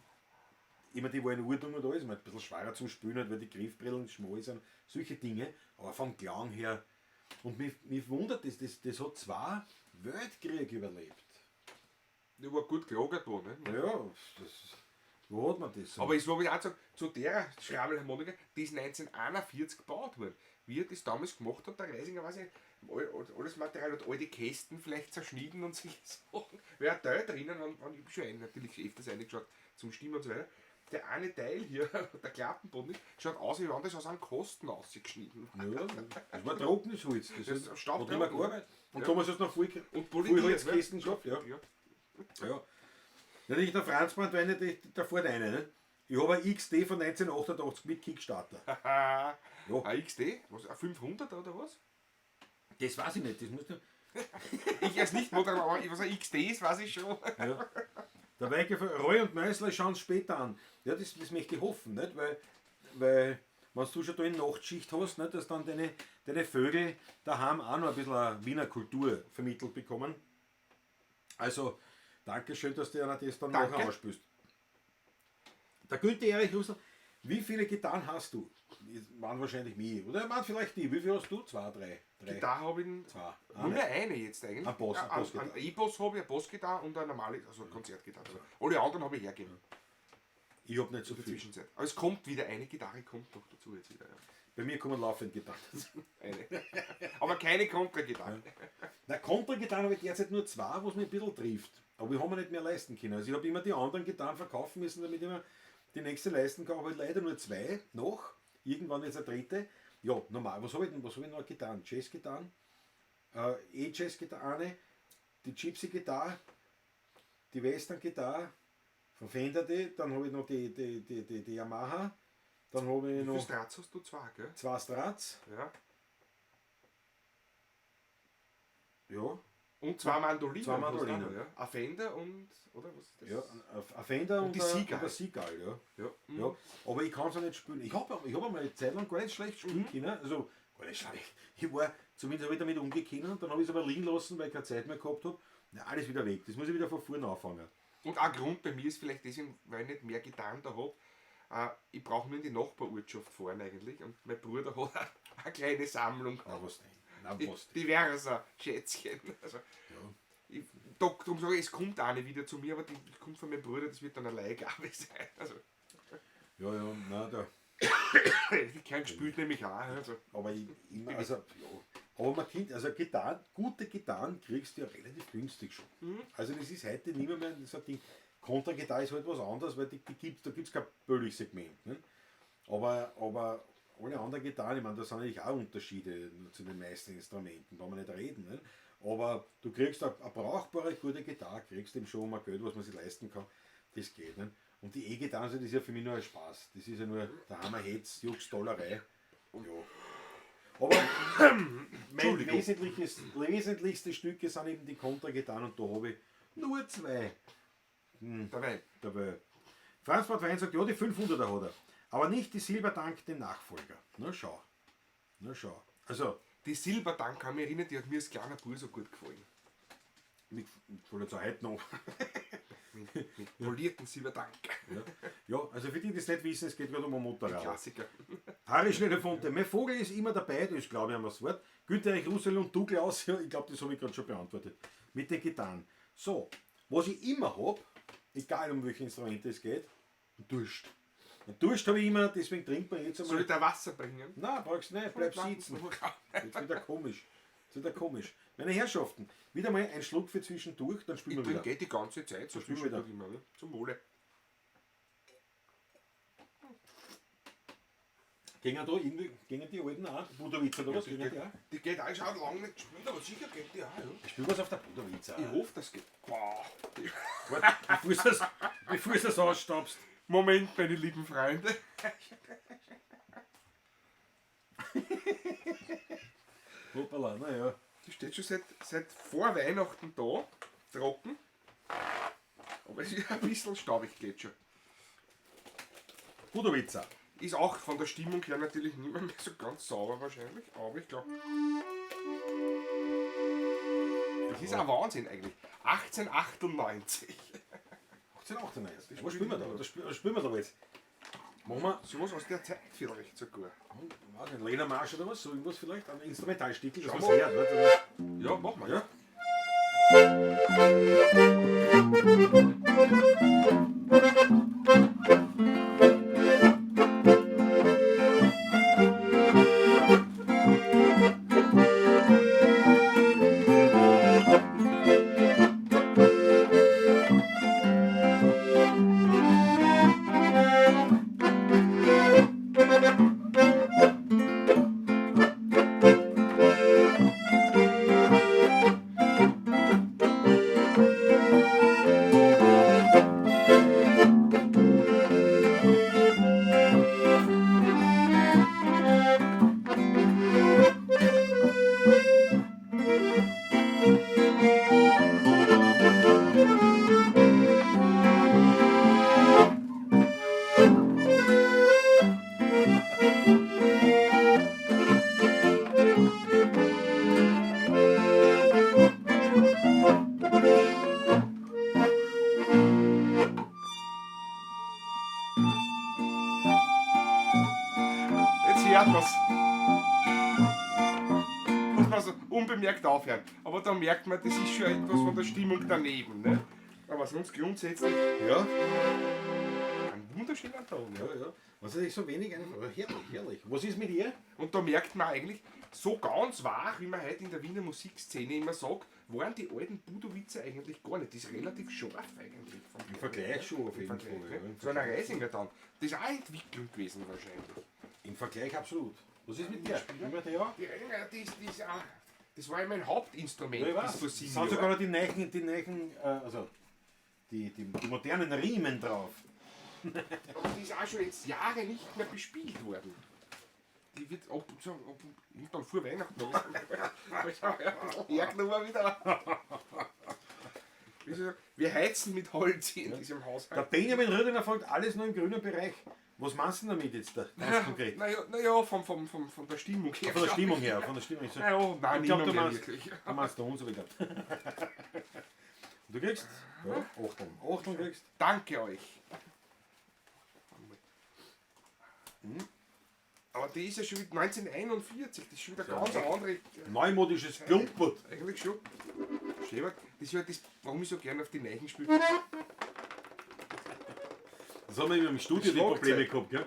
immer die war in Ordnung und alles, man ein bisschen schwerer zum Spielen, halt, weil die Griffbrillen schmal sind, solche Dinge, aber vom Klang her. Und mich wundert das hat zwei Weltkriege überlebt. Die war gut gelagert worden. Ne? Ja, das, wo hat man das? Aber ich habe auch gesagt, zu der Schrabbelharmonika, die ist 1941 gebaut worden. Wie er das damals gemacht hat, der Reisinger, weiß ich, alles Material hat alte Kästen vielleicht zerschnitten und sich Sachen. Weil ein Teil drinnen, wenn ich hab schon natürlich öfters reingeschaut, zum Stimmen und so weiter. Der eine Teil hier, der Klappenboden, schaut aus, wie wenn das aus einem Kosten ausgeschnitten war. ja, das war trockenes Holz. Das, Das hat, Staub hat immer trocken, gearbeitet. Und Ja. damals hast du noch voll, Und voll poliert, Holzkästen ne? gehabt. Ja. Ja. Ja. Natürlich, der Franz Brandwein, der fährt eine. Ne? Ich habe ein XD von 1988 mit Kickstarter. Ja. Ja. Ein XD? Was, ein 500 oder was? Das weiß ich nicht. Das musst du, Ich als nicht Motor, aber was ein XD ist, weiß ich schon. Ja. Der Weike von Roy und Mösler schauen später an. Ja, das möchte ich hoffen, nicht? Weil wenn du schon da in Nachtschicht hast, nicht, dass dann deine Vögel daheim auch noch ein bisschen eine Wiener Kultur vermittelt bekommen. Also, danke schön, dass du einer das dann Danke. nachher ausspürst. Der Günther Erich Russell, wie viele Gitarren hast du? Waren wahrscheinlich mehr, oder? Waren vielleicht die. Wie viel hast du? Zwei, drei? Drei. Da habe ich Zwei. nur mehr eine jetzt eigentlich. Ein Bass, Ja, ein Bassgitarre. Ein E-Bass habe ich, eine Bassgitarre und eine normale, also eine Konzertgitarre. Alle anderen habe ich hergegeben Ich habe nicht so in der viel. Zwischenzeit. Aber es kommt wieder, eine Gitarre kommt noch dazu jetzt wieder. Ja. Bei mir kommen laufend Gitarren. Eine. Aber keine Kontragitarre. Na, Kontragitarren habe ich derzeit nur zwei, was mich ein bisschen trifft. Aber ich habe mir nicht mehr leisten können. Also ich habe immer die anderen Gitarren verkaufen müssen, damit ich mir die nächste leisten kann. Aber leider nur zwei noch. Irgendwann jetzt eine dritte. Ja, normal. Was habe ich denn? Was habe ich noch getan? Jazzgitarren, E-Jazz-Gitarre, eine, die Gypsy-Gitarre, die Western-Gitarre von Fender, die, dann habe ich noch die Yamaha, Dann habe ich Wie viele noch Strats hast du? Zwei, gell? zwei Strats. Ja. Ja, Und zwei Mandolinen. Zwei hast du auch Mandolinen. noch, ja. Ein Fender und, oder was ist das? ja, ein Fender und, die ein- Seagull. und ein Seagull, ja. Ja. Mhm. Ja, aber ich kann es auch nicht spielen. Ich habe ich hab einmal eine Zeit lang gar nicht schlecht spielen können. Also gar nicht schlecht. Ich war, zumindest habe ich damit umgehen und dann habe ich es aber liegen lassen, weil ich keine Zeit mehr gehabt habe. Na, alles wieder weg. Das muss ich wieder von vorne anfangen. Und ein Grund bei mir ist vielleicht deswegen, weil ich nicht mehr getan da habe. Ich brauche nur in die Nachbarortschaft fahren eigentlich. Und mein Bruder hat eine kleine Sammlung. Na, was denn? Na, was denn? Diverser Schätzchen. Also, ich, da, darum sage ich, es kommt eine wieder zu mir, aber die kommt von meinem Bruder, das wird dann eine Leihgabe sein. Also, Ja, ja, na, da. die kein gespielt nämlich auch. Also, Aber ich, immer, also, ja. Aber man kennt, also Gitarren, gute Gitarren kriegst du ja relativ günstig schon. Also das ist heute nicht mehr, mehr so ein Ding. Kontragitarre ist halt was anderes, weil die gibt's, da gibt es kein Billigsegment. Ne? Aber alle anderen Gitarren, ich meine, da sind natürlich auch Unterschiede zu den meisten Instrumenten, brauchen wir nicht reden. Ne? Aber du kriegst eine brauchbare, gute Gitarre, kriegst eben schon mal Geld, was man sich leisten kann. Das geht. Ne? Und die E-Gitarren, das ist ja für mich nur ein Spaß. Das ist ja nur der Hammer Hetz, Jux, Dollerei. Ja. Aber mein Entschuldigung. wesentlichste Stücke sind eben die Kontragitarren und da habe ich nur zwei der Wein. dabei. Franz Wein sagt, ja, die 500er hat er. Aber nicht die Silbertank, den Nachfolger. Na schau. Na schau. Also, Die Silbertank, kann mich erinnern, die hat mir als kleiner Bub so gut gefallen. mir gefällt jetzt auch heute noch. Mit polierten Silbertank. Ja. Ja, also für die, die es nicht wissen, es geht gerade um ein Motorrad. Klassiker. Harry Schneider-Fonte, mein Vogel ist immer dabei, das glaube ich an das Wort. Günther Erich Russell und du, Klaus, ja, ich glaube, das habe ich gerade schon beantwortet. Mit den Gitarren. So, was ich immer habe, egal um welche Instrumente es geht, ein Durst. Ein Durst habe ich immer, deswegen trinkt man jetzt Soll einmal. ich da Wasser bringen? Nein, brauchst du nicht, bleib sitzen. Jetzt wieder komisch. Jetzt wieder komisch. Meine Herrschaften, wieder mal ein Schluck für zwischendurch, dann spielen Ich wir wieder. trinke eh die ganze Zeit so spielen wir wieder. zwischendurch immer. Ne? Zum Wohle. Gingen da irgendwie, gingen die alten auch? Budowitzer oder was? Die Gingen geht, die auch? die geht auch, ist auch lange nicht gespielt, aber sicher geht die auch. Ja. Ich spiel was auf der Budowitzer. Ich hoffe, das geht. Boah. Warte, bevor du das ausstaubst. Moment, meine lieben Freunde. Hoppala, naja. Die steht schon seit vor Weihnachten da, trocken. Aber es ist ein bisschen staubig, geht schon. Budowitzer. Ist auch von der Stimmung her natürlich nicht mehr so ganz sauber wahrscheinlich, aber ich glaube. Das ist ein Wahnsinn eigentlich. 1898. 1898. Was spielen wir da? Was spielen wir da jetzt? Machen wir, Sowas aus der Zeit vielleicht sogar. weiß nicht, Lena Marsch oder was? So irgendwas vielleicht? Ein Instrumentalstickel, das Schau man mal. hört. Oder? Ja, machen wir. Ja. Jetzt hört man's. Muss man so unbemerkt aufhören. Aber da merkt man, das ist schon etwas von der Stimmung daneben. Ne? Aber sonst grundsätzlich Ja. ein wunderschöner Ton. Ja. Ja, ja. Was ist so wenig einfach? Aber herrlich, herrlich. Was ist mit ihr? Und da merkt man eigentlich, so ganz wahr, wie man heute in der Wiener Musikszene immer sagt, waren die alten Budowitzer eigentlich gar nicht. Das ist relativ scharf eigentlich. Im Vergleich schon auf Im jeden Vergleich, Fall. ne? Ja, im So einer Vergleich. Reisinger dann. Das ist auch eine Entwicklung gewesen wahrscheinlich. Im Vergleich absolut. Was ist mit dir? Mit der? Die Reisinger, die ist, die ist auch, das war ja mein Hauptinstrument Ja, ich bis weiß. vor 7 Es sind sogar Jahren. noch die neuen, also die modernen Riemen drauf. Aber die ist auch schon jetzt Jahre nicht mehr bespielt worden. Die wird ab und zu, irgendwann vor Weihnachten noch. Ich habe ein bisschen hergenommen wieder. Wie soll ich sagen, wir heizen mit Holz in diesem Der Haushalt. Benjamin Rüdinger fragt alles nur im grünen Bereich. Was meinst du denn damit jetzt da, ganz konkret? Naja, naja von der Stimmung her. Von der Stimmung her, von der Stimmung her. Naja, nein, Ich glaub, niemand du mehr meinst, wirklich. du meinst uns, aber ich glaub. Du kriegst ja, Achteln. Achteln kriegst. Danke euch. Aber die ist ja schon wieder 1941, das ist schon wieder ganz eine andere. Neumodisches Klumpert. Eigentlich schon. Schön, aber das ist ja das, warum ich so gerne auf die Neichen spiele. Das haben wir immer im Studio die Schlagzeug. Probleme gehabt, gell?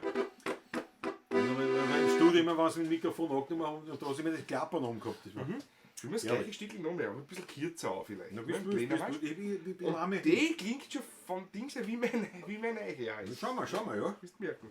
Das haben wir im Studio immer, was mit dem Mikrofon angenommen haben, und da hast du immer das Klappern angehabt. Das war. Spielen wir das Herrlich. gleiche Stickel noch mehr, aber ein bisschen kürzer auch vielleicht. Na, ne? bist du, Kleiner, bist weißt du, ich bin du? auch Und mit. die klingt schon vom Dings her wie mein Neiche ja ist. Schau mal, ja. Wirst merken.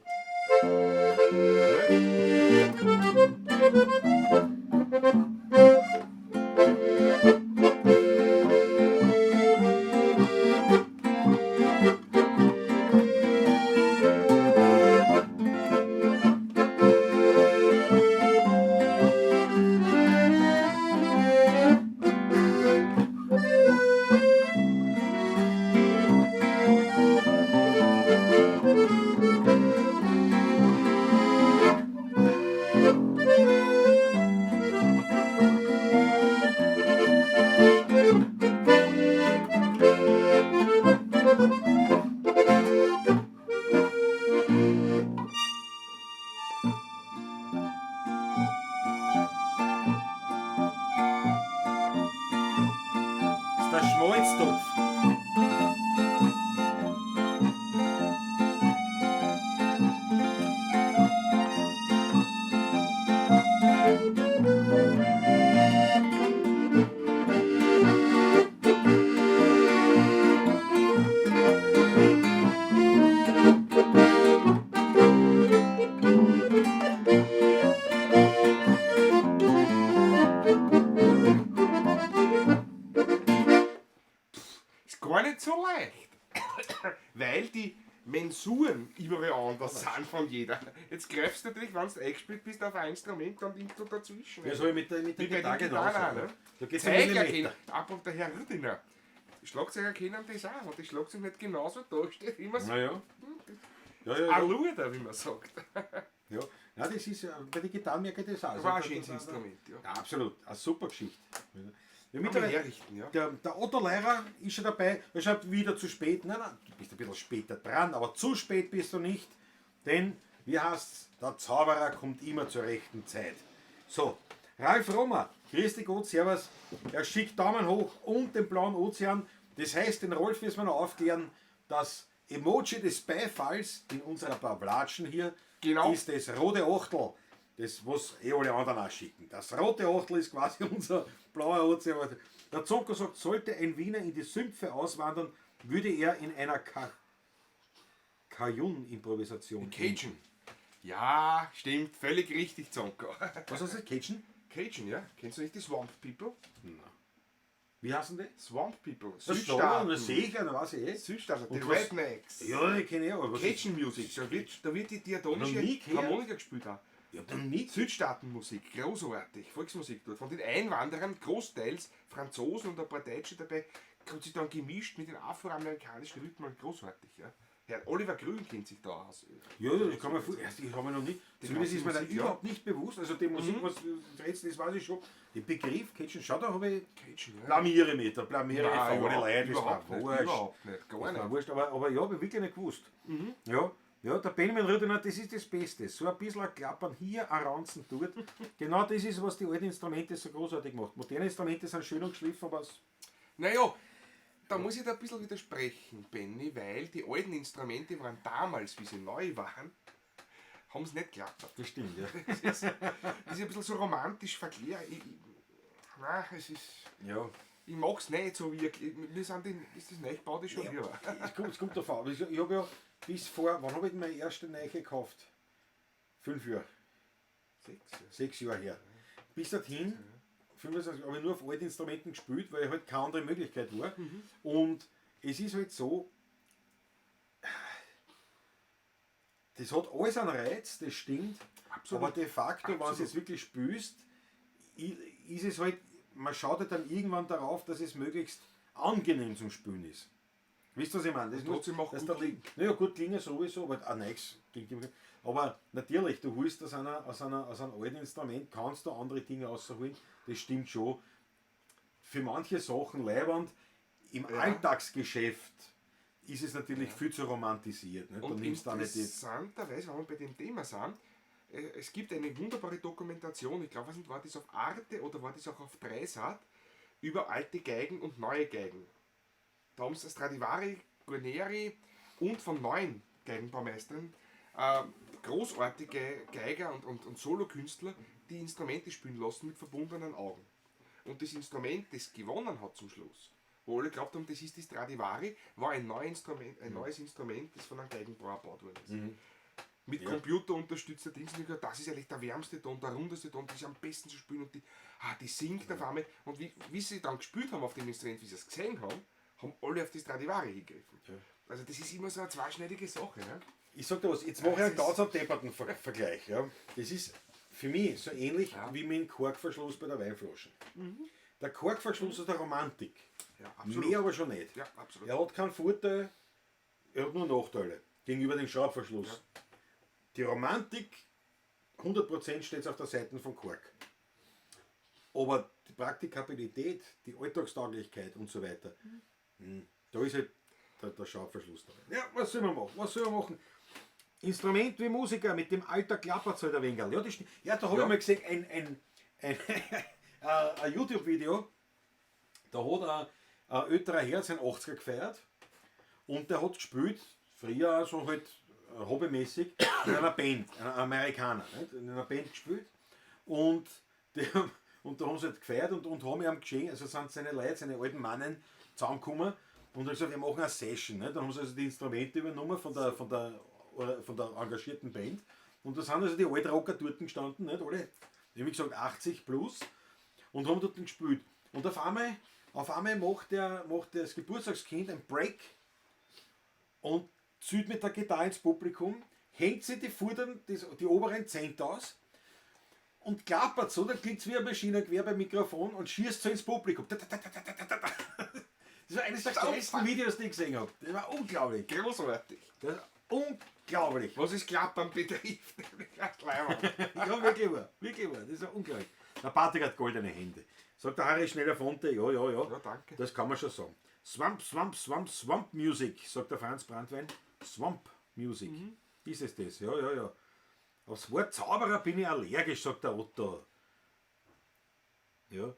Das ist der Schmalztopf. Ist gar nicht so leicht. Weil die Mensuren überall anders sind von jeder. Jetzt greifst du natürlich, wenn du eingespielt bist, auf ein Instrument und irgendwo dazwischen. Ja, so wie mit der Wie bei Gitarre den genauso. Gitarren, ja. ne? Da geht's um Zeiger Millimeter. kennen, apropos der Herr Rüdinger. Schlagzeuger kennen das auch, und das Schlagzeug nicht genauso da steht, immer so Naja. Ja, ja, ein ja. Luder, wie man sagt. Ja. Nein, das ist ja, bei den Gitarren merke ich das auch. War ein schönes Instrument, ja. Ja, absolut. Eine super Geschichte. Ja, Kann man mittlerweile, herrichten, ja. der Otto Lehrer ist schon dabei. Er schreibt wieder zu spät. Nein, nein, du bist ein bisschen später dran, aber zu spät bist du nicht. Denn, wie heißt's, der Zauberer kommt immer zur rechten Zeit. So, Ralf Romer, grüß dich Gott, servus. Er schickt Daumen hoch und den blauen Ozean. Das heißt, den Rolf müssen wir noch aufklären, das Emoji des Beifalls in unserer Pavlatschen hier Genau. ist das rote Achtel. Das, was eh alle anderen auch schicken. Das rote Achtel ist quasi unser blauer Ozean. Der Zonko sagt, sollte ein Wiener in die Sümpfe auswandern, würde er in einer Cajun-Improvisation. Cajun. Ja, stimmt, völlig richtig, Zonko. Was heißt das? Cajun? Cajun, ja? Kennst du nicht die Swamp People? Wie heißen die? Swamp People. Das das Südstaaten. sehe ich ja, da weiß ich eh. Südstaaten, die Und was- Rednecks. Ja, die kenne ich auch. aber was ist- Cajun Music, da wird die Noch diatonische nie gehört. Harmonika gespielt auch. Ich hab noch nie Südstaatenmusik, großartig, Volksmusik dort. Von den Einwanderern, großteils Franzosen und ein paar Deutsche dabei, hat sich dann gemischt mit den afroamerikanischen Rhythmen, großartig. Ja. Herr Oliver Grün kennt sich da aus. Ja, das kann man vorstellen. Ich habe mir noch nicht. Zumindest ganze ist mir da Musik, ja. überhaupt nicht bewusst. Also die Musik, was du redest, das weiß ich schon. Den Begriff Cajun, schau, da habe ich. Cajun, ja. Blamiere mich, da blamiere ich Nein, vor alle überhaupt- Leute, das überhaupt war nicht, wurscht. überhaupt nicht, gar Das war nicht. wurscht, aber ja, habe ich wirklich nicht gewusst. Ja, ja, der Benjamin Rüdener, das ist das Beste. So ein bisschen ein Klappern hier, ein Ranzen dort. Genau das ist, was die alten Instrumente so großartig macht. Moderne Instrumente sind schön und geschliffen, aber es Naja, da muss ich da ein bisschen widersprechen, Benny, weil die alten Instrumente waren damals, wie sie neu waren, haben sie nicht geklappert. das stimmt, ja. Das ist ein bisschen so romantisch verklärt. Nein, es ist. Ja. Ich mag's nicht so wirklich. Mir sind die, ist das Neugebaute schon lieber. Es kommt davon. an. Ich habe ja bis vor, wann habe ich denn meine erste Neiche gekauft? 5 Jahre, 6. Ja. 6 Jahre her. Bis dorthin, 25, habe ich nur auf alten Instrumenten gespielt, weil halt keine andere Möglichkeit war. Und es ist halt so, Das hat alles einen Reiz, das stimmt. Absolut. Aber de facto, wenn du Absolut. es wirklich spürst, ist es halt, man schaut halt dann irgendwann darauf, dass es möglichst angenehm zum Spülen ist. Wisst ihr, was ich meine? Das Und trotzdem auch dass gut da liegt. Naja, gut klingen sowieso, aber auch nichts klingt immer gut. Aber natürlich, du holst aus einem alten Instrument, kannst du andere Dinge rausholen, das stimmt schon. Für manche Sachen leibend, im Ja. Alltagsgeschäft ist es natürlich viel zu romantisiert. Ne? Da Und nimmst du auch nicht die. interessanterweise, wenn wir bei dem Thema sind, es gibt eine wunderbare Dokumentation, ich glaube, war das auf Arte oder war das auch auf Dreisat, über alte Geigen und neue Geigen. Da haben sie Stradivari, Guarneri und von neuen Geigenbaumeistern großartige Geiger und Solokünstler, die Instrumente spielen lassen mit verbundenen Augen. Und das Instrument, das gewonnen hat zum Schluss, wo alle glaubt haben, das ist die Stradivari, war ein neues Instrument, das von einem Geigenbauer gebaut worden ist. Mit Ja. computerunterstützter Dings. Und ich gedacht, das ist eigentlich der wärmste Ton, der rundeste Ton, das ist am besten zu spielen und die singt auf einmal. Und wie sie dann gespielt haben auf dem Instrument, wie sie es gesehen haben, haben alle auf die Stradivari gegriffen. Ja. Also das ist immer so eine zweischneidige Sache. Ne? Ich sag dir was, jetzt mache ich einen Das ganz depperten Vergleich. Ja. Das ist für mich so ähnlich wie mit dem Korkverschluss bei der Weinflasche. Der Korkverschluss ist der Romantik. Ja, absolut. Mehr aber schon nicht. Ja, absolut. Er hat keinen Vorteil, er hat nur Nachteile gegenüber dem Schraubverschluss. Ja. Die Romantik, 100% steht auf der Seite von Kork. Aber die Praktikabilität, die Alltagstauglichkeit und so weiter, da ist halt der Schraubverschluss dabei. Ja, was soll man machen? Was soll man machen? Instrument wie Musiker, mit dem Alter klappert es halt ein wenig. Ja, das stimmt. Ja, da habe Ja. ich mal gesehen, ein YouTube-Video, da hat ein älterer Herr seinen 80er gefeiert und der hat gespielt, früher so halt hobbymäßig, in einer Band, ein Amerikaner, nicht? In einer Band gespielt und, und da haben sie halt gefeiert und haben ihm geschenkt, also sind seine Leute, seine alten Mannen zusammengekommen und haben gesagt, wir machen eine Session. Nicht? Dann haben sie also die Instrumente übernommen von der engagierten Band und da sind also die Altrocker dort gestanden, nicht? Alle, wie gesagt, 80 plus und haben dort gespielt. Und auf einmal macht das Geburtstagskind ein Break und zieht mit der Gitarre ins Publikum, hängt sich die vorderen, die oberen Zent aus und klappert so, dann klingt's wie ein Maschinengewehr beim Mikrofon und schießt so ins Publikum. Ta, ta, ta, ta, ta, ta, ta, ta. Das war eines der geilsten Videos, die ich gesehen habe. Das war unglaublich. Großartig. Das war unglaublich. Was ist Klappern betrifft, Ja, wirklich wahr. Wirklich wahr. Das ist unglaublich. Der Patrick hat goldene Hände. Sagt der Harry Schneller Fonte, ja, ja, ja. Ja, danke. Das kann man schon sagen. Swamp, Swamp, Swamp, Swamp Music, sagt der Franz Brandwein. Swamp Music. Ist es das? Ja, ja, ja. Aufs Wort Zauberer bin ich allergisch, sagt der Otto. Ja.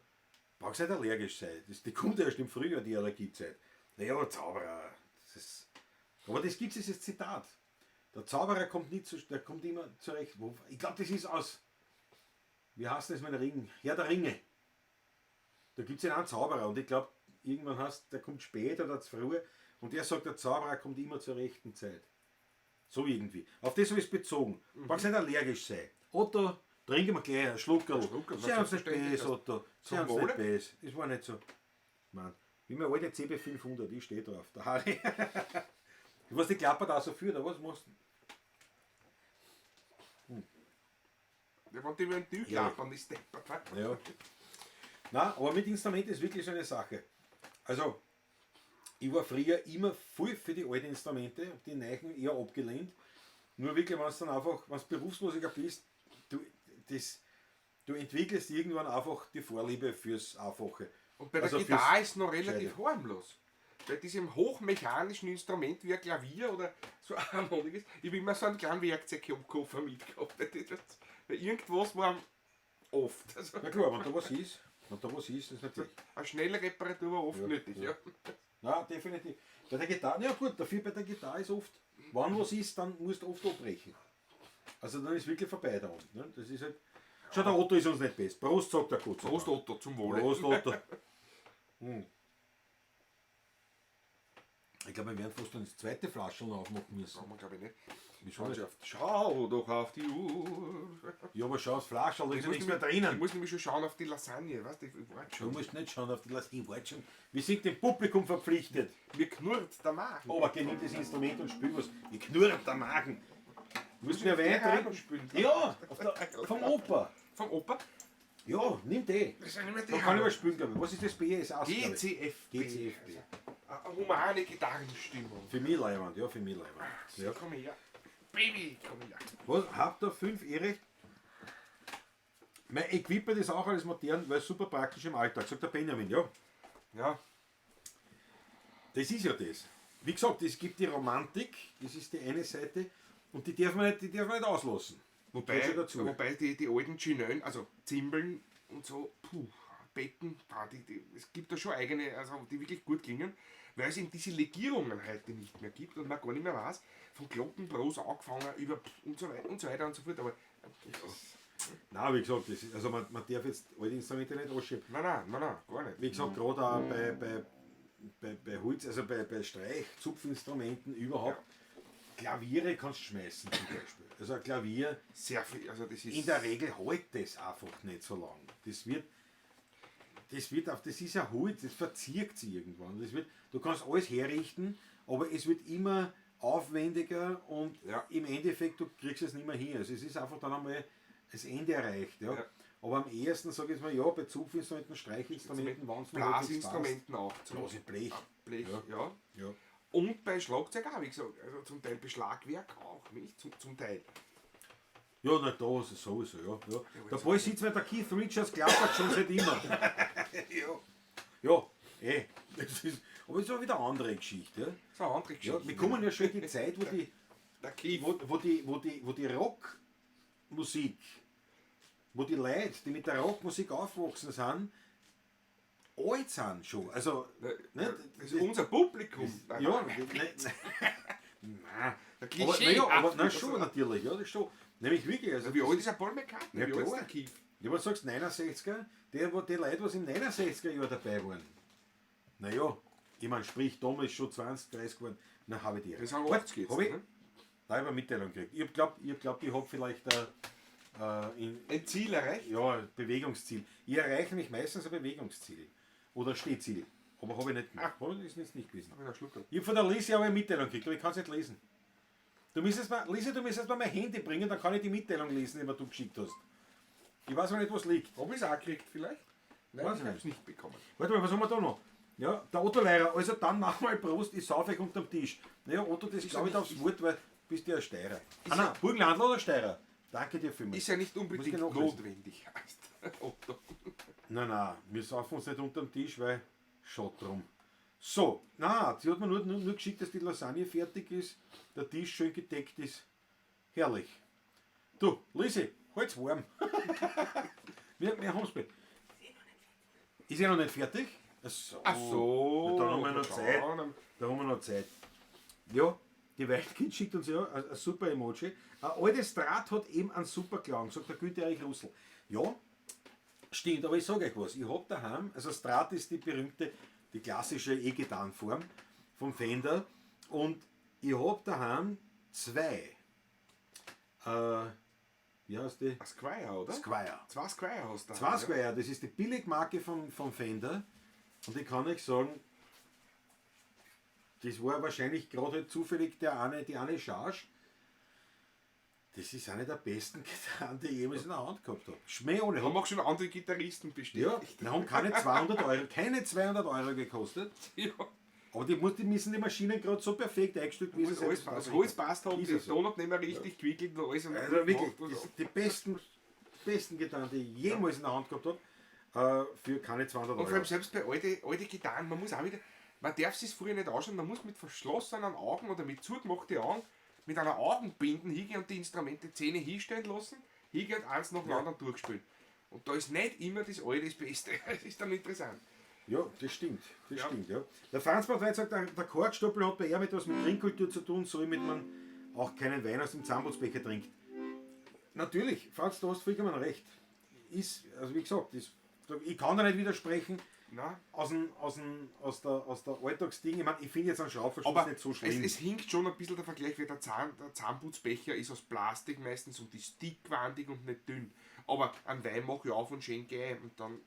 Brauchst nicht allergisch sein. Die kommt erst im Frühjahr, die Allergiezeit. Naja, aber Zauberer. Das ist, aber das gibt es, dieses Zitat. Der Zauberer kommt nicht zu, der kommt immer zurecht. Ich glaube, das ist aus, wie heißt das mit dem Ring? Herr der Ringe. Da gibt es ja einen Zauberer und ich glaube, irgendwann heißt, der kommt spät oder zu früh und der sagt, der Zauberer kommt immer zur rechten Zeit. So irgendwie. Auf das habe ich es bezogen. Brauchst nicht allergisch sein. Otto, trinken wir gleich einen Schluckerl. Schluckerl, Sie haben's nicht selbstverständlich. böse, Otto. Sie Zum haben's nicht Wohle. böse. Das war nicht so. Mann, wie mein alte CB500, ich stehe drauf. Der Harry. Ich weiß, die klappert auch so viel, oder was machst du? Ja, wenn die über den Tisch Ja. klappern, ist deppert. wa? Ja. Nein, aber mit Instrument ist wirklich so eine Sache. Also, ich war früher immer voll für die alten Instrumente, hab die neuen eher abgelehnt. Nur wirklich, wenn du dann einfach, wenn du Berufsmusiker bist, du entwickelst irgendwann einfach die Vorliebe fürs Einfache. Und bei der Also Gitarre ist es noch relativ Gescheite. harmlos. Bei diesem hochmechanischen Instrument wie ein Klavier oder so ein harmonisches, ich habe immer so einen kleinen Werkzeugkoffer mitgehabt. Weil irgendwas war oft. Also Na klar, wenn da was ist, ist natürlich. eine schnelle Reparatur war oft Ja, nötig. ja. Ja. Na, definitiv. Bei der Gitarre, ja gut, dafür bei der Gitarre ist oft, wenn was ist, dann musst du oft abbrechen. Also dann ist wirklich vorbei da unten. Ne? Das ist halt. Schau, der Otto ist uns nicht best. Prost, sagt der Gott. Prost Otto, zum Wohle. Prost, Otto. Ich glaube, wir werden fast eine zweite Flasche noch aufmachen müssen. Brauchen wir, glaube ich, nicht. Wieso nicht? Schau doch auf die Uhr. Ja, aber schau aufs Flascherl, da ist Ich ja muss nichts mehr nämlich- drinnen. Ich muss nämlich schon schauen auf die Lasagne, weißt du? Ich warte Du schon. musst nicht schauen auf die Lasagne, ich warte schon. Wir sind dem Publikum verpflichtet. Mir knurrt der Magen. Aber geh, nimm das Instrument und spiel was. Mir knurrt der Magen. Musst mehr Wein trinken? Spielen. Ja, vom Opa. Vom Opa? Ja, nimm die. Das sind nicht mehr die. Da kann ich was spielen, glaube ich. Was ist das BSA? GCFB. GCFB. Also, eine humane Gitarrenstimmung. Für mich leiwand, ja, für mich leiwand. Ja. Komm her. Baby, komm her. Was, habt ihr 5 eh recht? Mein Equipment ist auch alles modern, weil es super praktisch im Alltag, sagt der Benjamin, ja. Ja. Das ist ja das. Wie gesagt, es gibt die Romantik, das ist die eine Seite, und die darf man nicht, die darf man nicht auslassen. Wobei, Gehört schon dazu. wobei die alten Chinöen, also Zimbeln und so, puh, Becken, es gibt da schon eigene, also die wirklich gut klingen, weil es eben diese Legierungen heute nicht mehr gibt und man gar nicht mehr weiß, von Glockenbros angefangen über und so weiter und so weiter und so fort. Aber Nein, wie gesagt, das ist, also man darf jetzt alte Instrumente nicht anschieben. nein, gar nicht. Wie gesagt, gerade auch bei Holz, also bei Streich, Zupfinstrumenten überhaupt. Klaviere kannst du schmeißen zum Beispiel. Also ein Klavier, Sehr viel, also das ist. in der Regel hält das einfach nicht so lang. Das ist ja Holz, das verzirkt sich irgendwann. Du kannst alles herrichten, aber es wird immer aufwendiger und ja. Im Endeffekt, du kriegst es nicht mehr hin. Also es ist einfach dann einmal das Ende erreicht. Ja. Ja. Aber am ehesten, sage ich jetzt mal, ja, bei Zupfinstrumenten, Streichinstrumenten, wenn es noch halbwegs passt. Blasinstrumenten auch. Blase, Blech. Blech, Ja. ja. Ja. Und bei Schlagzeug auch, wie gesagt, also zum Teil bei Schlagwerk auch, nicht? Zum Teil. Ja, na, da ist es sowieso, ja. Ja. Der Paul sitzt mit der Keith Richards klappert schon seit immer. Ja. Ja, Das ist, aber es ist auch wieder eine andere Geschichte. Ja. Das ist eine andere Geschichte. Ja, wir kommen ja schon in die Zeit, wo die, der Keith. wo die Rockmusik, wo die Leute, die mit der Rockmusik aufgewachsen sind, alt sind schon. Also, ne, Das ist unser Publikum. ja, nein, nein. Der Aber, Klischee. na ja, aber na, schon natürlich, ja, das ist schon. Nämlich wirklich. Also, Wie alt ist ein Paul McCartney? Ja, Wie alt ist klar. der Keith? Ja, was sagst du, 69er? Die Leute, was im 69er Jahr dabei waren. Naja, ich meine, sprich, damals schon 20, 30 geworden. Na, habe ich die. Das sind 80 jetzt, Hab ich? ne? Da habe ich eine Mitteilung gekriegt. Ich glaube, ich habe vielleicht ein Ziel erreicht? Ja, Bewegungsziel. Ich erreiche mich meistens ein Bewegungsziel. Oder Stehziel. Aber habe ich nicht gemacht. Habe ich das nicht gewesen. Hab ich noch einen Schluck gehabt. Ich habe von der Lisi aber eine Mitteilung gekriegt, aber ich kann es nicht lesen. Du müsstest mal, Lisi, du müsstest mal mein Handy bringen, dann kann ich die Mitteilung lesen, die mir du geschickt hast. Ich weiß aber nicht, was liegt. Hab ich es auch gekriegt vielleicht? Nein, Weiß ich ich hab's nicht bekommen. Warte mal, was haben wir da noch? Ja, der Otto Leirer, also dann mach mal Prost, ich sauf euch unterm Tisch. Naja, Otto, das glaube ich ja aufs Wort, weil bist du ja ein Steirer. Ah nein, Burgenlandler oder Steirer? Danke dir vielmals. Ist ja nicht unbedingt Muss ich nachlesen. notwendig, heißt Otto. Nein, nein, wir saufen uns nicht unterm Tisch, weil schaut drum. So, na, sie hat mir nur geschickt, dass die Lasagne fertig ist, der Tisch schön gedeckt ist. Herrlich. Du, Lisi, halt's warm. Wir haben's bald. Ist ja noch nicht fertig? Ach so. Ach so. Na, da haben wir noch Zeit. Dann- Da haben wir noch Zeit. Ja, die Waldkind schickt uns ja ein super Emoji. Ein altes Draht hat eben einen super Klang, sagt der Günther Erich Russell. Ja, stimmt, aber ich sage euch was. Ich hab daheim, also Strat ist die berühmte, die klassische E-Gitarrenform vom Fender. Und ich hab daheim zwei. Wie heißt die? Ein Squire, oder? Squire. Zwei Squire hast du. Zwei Squire, das ist die Billigmarke vom Fender. Und ich kann euch sagen, das war wahrscheinlich gerade halt zufällig die eine Charge. Das ist eine der besten Gitarren, die ich jemals in der Hand gehabt habe. Schmäh ohne. Haben auch schon andere Gitarristen Ja, bestätigt. die haben keine 200 Euro, keine 200 Euro gekostet. Ja. Aber die müssen die Maschinen gerade so perfekt eingestellt gewesen Muss sein. alles, das Holz passt haben, Ist die ja so. Tonabnehmer richtig gewickelt und alles. Und Also wirklich, gemacht und das, so. die besten Gitarren, die ich jemals in der Hand gehabt habe, für keine 200 Und vor allem Euro. selbst bei alte Gitarren, man muss auch wieder, man darf sich früher nicht anschauen, man muss mit verschlossenen Augen oder mit zugemachten Augen, mit einer Augenbinde hingehen und die Instrumente 10 hinstellen lassen, hingehen und eins nach dem anderen durchspielen. Und da ist nicht immer das Alte das Beste. Das ist dann interessant. Ja, das stimmt. Das Ja. stimmt, ja. Der Franz Bartweit sagt, der Korkstoppel hat bei ihm etwas mit Trinkkultur zu tun, so wie mit man auch keinen Wein aus dem Zahnputzbecher trinkt. Natürlich, Franz, du hast vollkommen recht. Ist, also wie gesagt, ist, ich kann da nicht widersprechen. Nein. Aus der Alltagsding. Ich meine, ich finde jetzt einen Schraubverschluss Aber nicht so schlimm. es hinkt schon ein bisschen der Vergleich, weil der Zahnputzbecher ist aus Plastik meistens und ist dickwandig und nicht dünn. Aber einen Wein mache ich auf und schenke ein und dann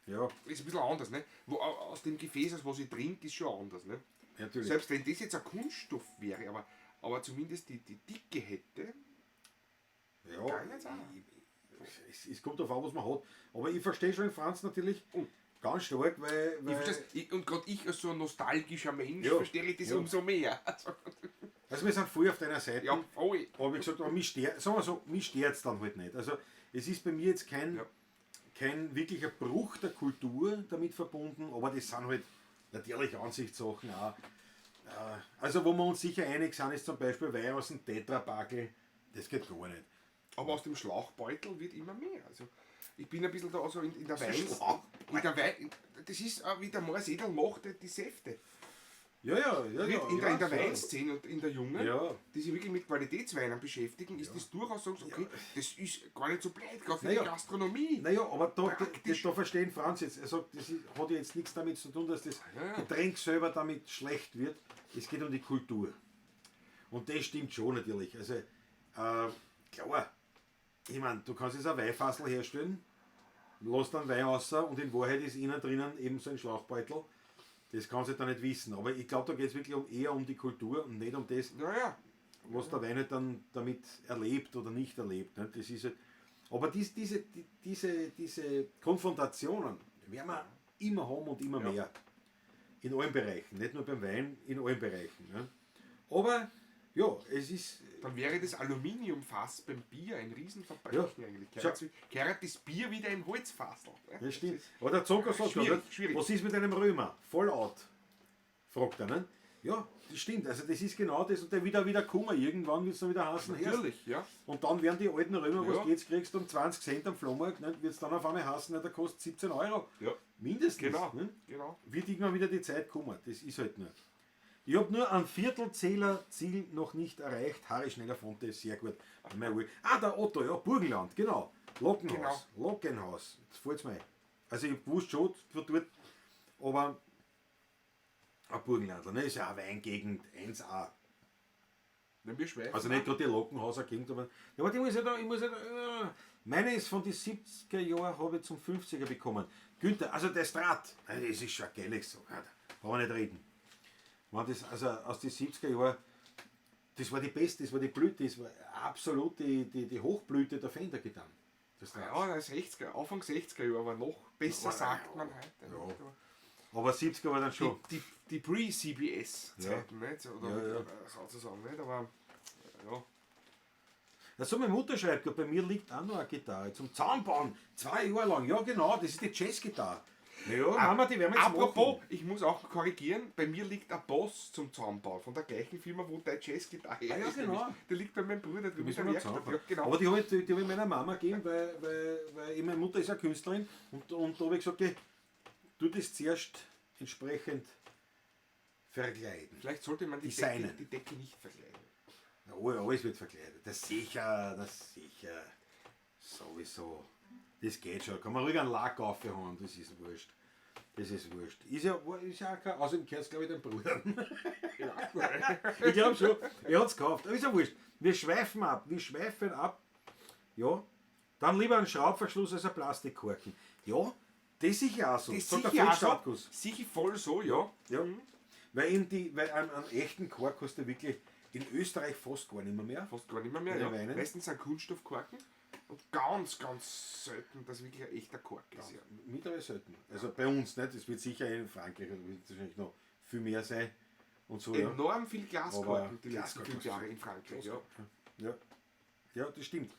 ja, ist ein bisschen anders. Ne? Aus dem Gefäß, aus was ich trinke, ist schon anders. Ne? natürlich. Selbst wenn das jetzt ein Kunststoff wäre, aber Aber zumindest die Dicke hätte. Ja, Geil jetzt auch. es kommt darauf an, was man hat. Aber ich verstehe schon Franz natürlich ganz stark, weil Ich verstehe und gerade ich als so ein nostalgischer Mensch Ja. verstehe ich das Ja. umso mehr. Also, also wir sind voll auf deiner Seite. ja, voll. Aber wie gesagt, aber mich stört, sagen wir so, mich stört es dann halt nicht. Also es ist bei mir jetzt kein, Ja. kein wirklicher Bruch der Kultur damit verbunden, aber das sind halt natürlich Ansichtssachen auch. Also wo wir uns sicher einig sind, ist zum Beispiel Wein aus dem Tetrapackel, das geht gar nicht. Aber aus dem Schlauchbeutel wird immer mehr. Also ich bin ein bisschen da so in der Wein. Schlauchbeutel? In der Wein. Das ist wie der Moritz Edel macht, die Säfte. Ja, ja, ja. Wird ja, in der, ja, in der so. Weinszene und in der Jungen, Ja. die sich wirklich mit Qualitätsweinen beschäftigen, ist das durchaus so, okay, das ist gar nicht so blöd, gerade für Naja. die Gastronomie. Naja, aber Praktisch. da verstehen Franz jetzt, er sagt, das hat ja jetzt nichts damit zu tun, dass das Ja, ja. Getränk selber damit schlecht wird. Es geht um die Kultur. Und das stimmt schon natürlich. Also, klar, ich meine, du kannst jetzt ein Weinfassel herstellen, lass dann Wein raus und in Wahrheit ist innen drinnen eben so ein Schlauchbeutel. Das kannst du dann nicht wissen. Aber ich glaube, da geht es wirklich eher um die Kultur und nicht um das, Naja, was der Wein halt dann damit erlebt oder nicht erlebt. Ne? Das ist halt, aber diese Konfrontationen werden wir immer haben und immer Ja. mehr. In allen Bereichen, nicht nur beim Wein, in allen Bereichen. Ne? Aber ja, es ist. dann wäre das Aluminiumfass beim Bier ein Riesenverbrechen Ja. eigentlich. Schau. Kehrt das Bier wieder im Holzfassel. Ne? Das stimmt. Aber der Zocker sagt, Schwierig, ja, nicht? schwierig. Was ist mit einem Römer? Fallout. Fragt er, ne? Ja, das stimmt. Also das ist genau das und der wieder kommen. Irgendwann wird es dann wieder heißen, erst. Natürlich, ja. Und dann werden die alten Römer, was Ja. du jetzt kriegst, um 20 Cent am Flohmarkt, ne, wird es dann auf einmal heißen, ne, der kostet 17 Euro. Ja. Mindestens. Genau, Ne? genau. Wird irgendwann wieder die Zeit kommen. Das ist halt nur. Ich habe nur ein Viertelzähler-Ziel noch nicht erreicht. Harry Schneller Fonte ist sehr gut. Ah, der Otto, ja, Burgenland, genau. Lockenhaus. Lockenhaus. Jetzt fällt's mir ein. Also ich wusste schon von dort, aber ein Burgenlandler, ne, ist ja eine Weingegend, 1A. Wenn wir schweifen. Also nicht gerade die Lockenhauser Gegend, aber, ja, aber die muss ich da, ich muss ja da, meine ist von den 70er Jahren, habe ich zum 50er bekommen. Günther, also der Strat, das ist schon eine geile Sache, da brauchen wir nicht reden. Wenn das, also aus den 70er Jahren, das war die beste, das war die Blüte, das war absolut die Hochblüte der Fender getan. Das Strat. Ja, das 60er, Anfang 60er Jahre war noch besser, Ja, sagt man heute. Ja. Aber 70er war dann schon. Die Pre-CBS-Zeiten, nicht? Oder Ja, ja. sozusagen, nicht? Aber ja. Also meine Mutter schreibt, bei mir liegt auch noch eine Gitarre zum Zahnbauen, 2 Jahre lang. Ja genau, das ist die Jazzgitarre. Ja, Mama, die werden wir jetzt Apropos, machen. ich muss auch korrigieren, bei mir liegt ein Boss zum Zahnbau von der gleichen Firma, wo dein Jazzgitarre Ah, ja, ist. genau. nämlich. Der liegt bei meinem Bruder drüben in Müssen der wir noch Werkstatt. zusammenbauen. Ja, genau. Aber die habe ich, die hab ich meiner Mama gegeben, weil eben meine Mutter ist ja Künstlerin und da habe ich gesagt, okay, tu das zuerst entsprechend verkleiden. Vielleicht sollte man die Designen. Decke nicht verkleiden. Ja, alles wird verkleidet. Das sicher, das sicher. Sowieso. Das geht schon. Kann man ruhig einen Lack aufhauen, das ist wurscht. Das ist wurscht. Ist ja auch kein, außerdem gehört es, glaube ich, dem Bruder. Ich glaube schon, er hat es gekauft. Aber ist ja wurscht. Wir schweifen ab. Wir schweifen ab. Ja. Dann lieber einen Schraubverschluss als ein Plastikkorken. Ja, das sicher auch so. Das Sagt der sicher Fritz auch so. Stadtguss. Sicher voll so, ja. Ja. Weil eben weil einen echten Kork hast du wirklich in Österreich fast gar nicht mehr. Fast gar nicht mehr. Bei den Ja. Weinen. Meistens sind Kunststoffkorken und ganz, ganz selten, dass wirklich ein echter Kork ist. Ja. Mittlerweile selten. Also bei uns nicht. Das wird sicher in Frankreich wird wahrscheinlich noch viel mehr sein. Und so, ja. Enorm viel Glaskorken Aber die letzten Glaskorken 5 Jahre in Frankreich. Ja. Ja. Ja, das stimmt.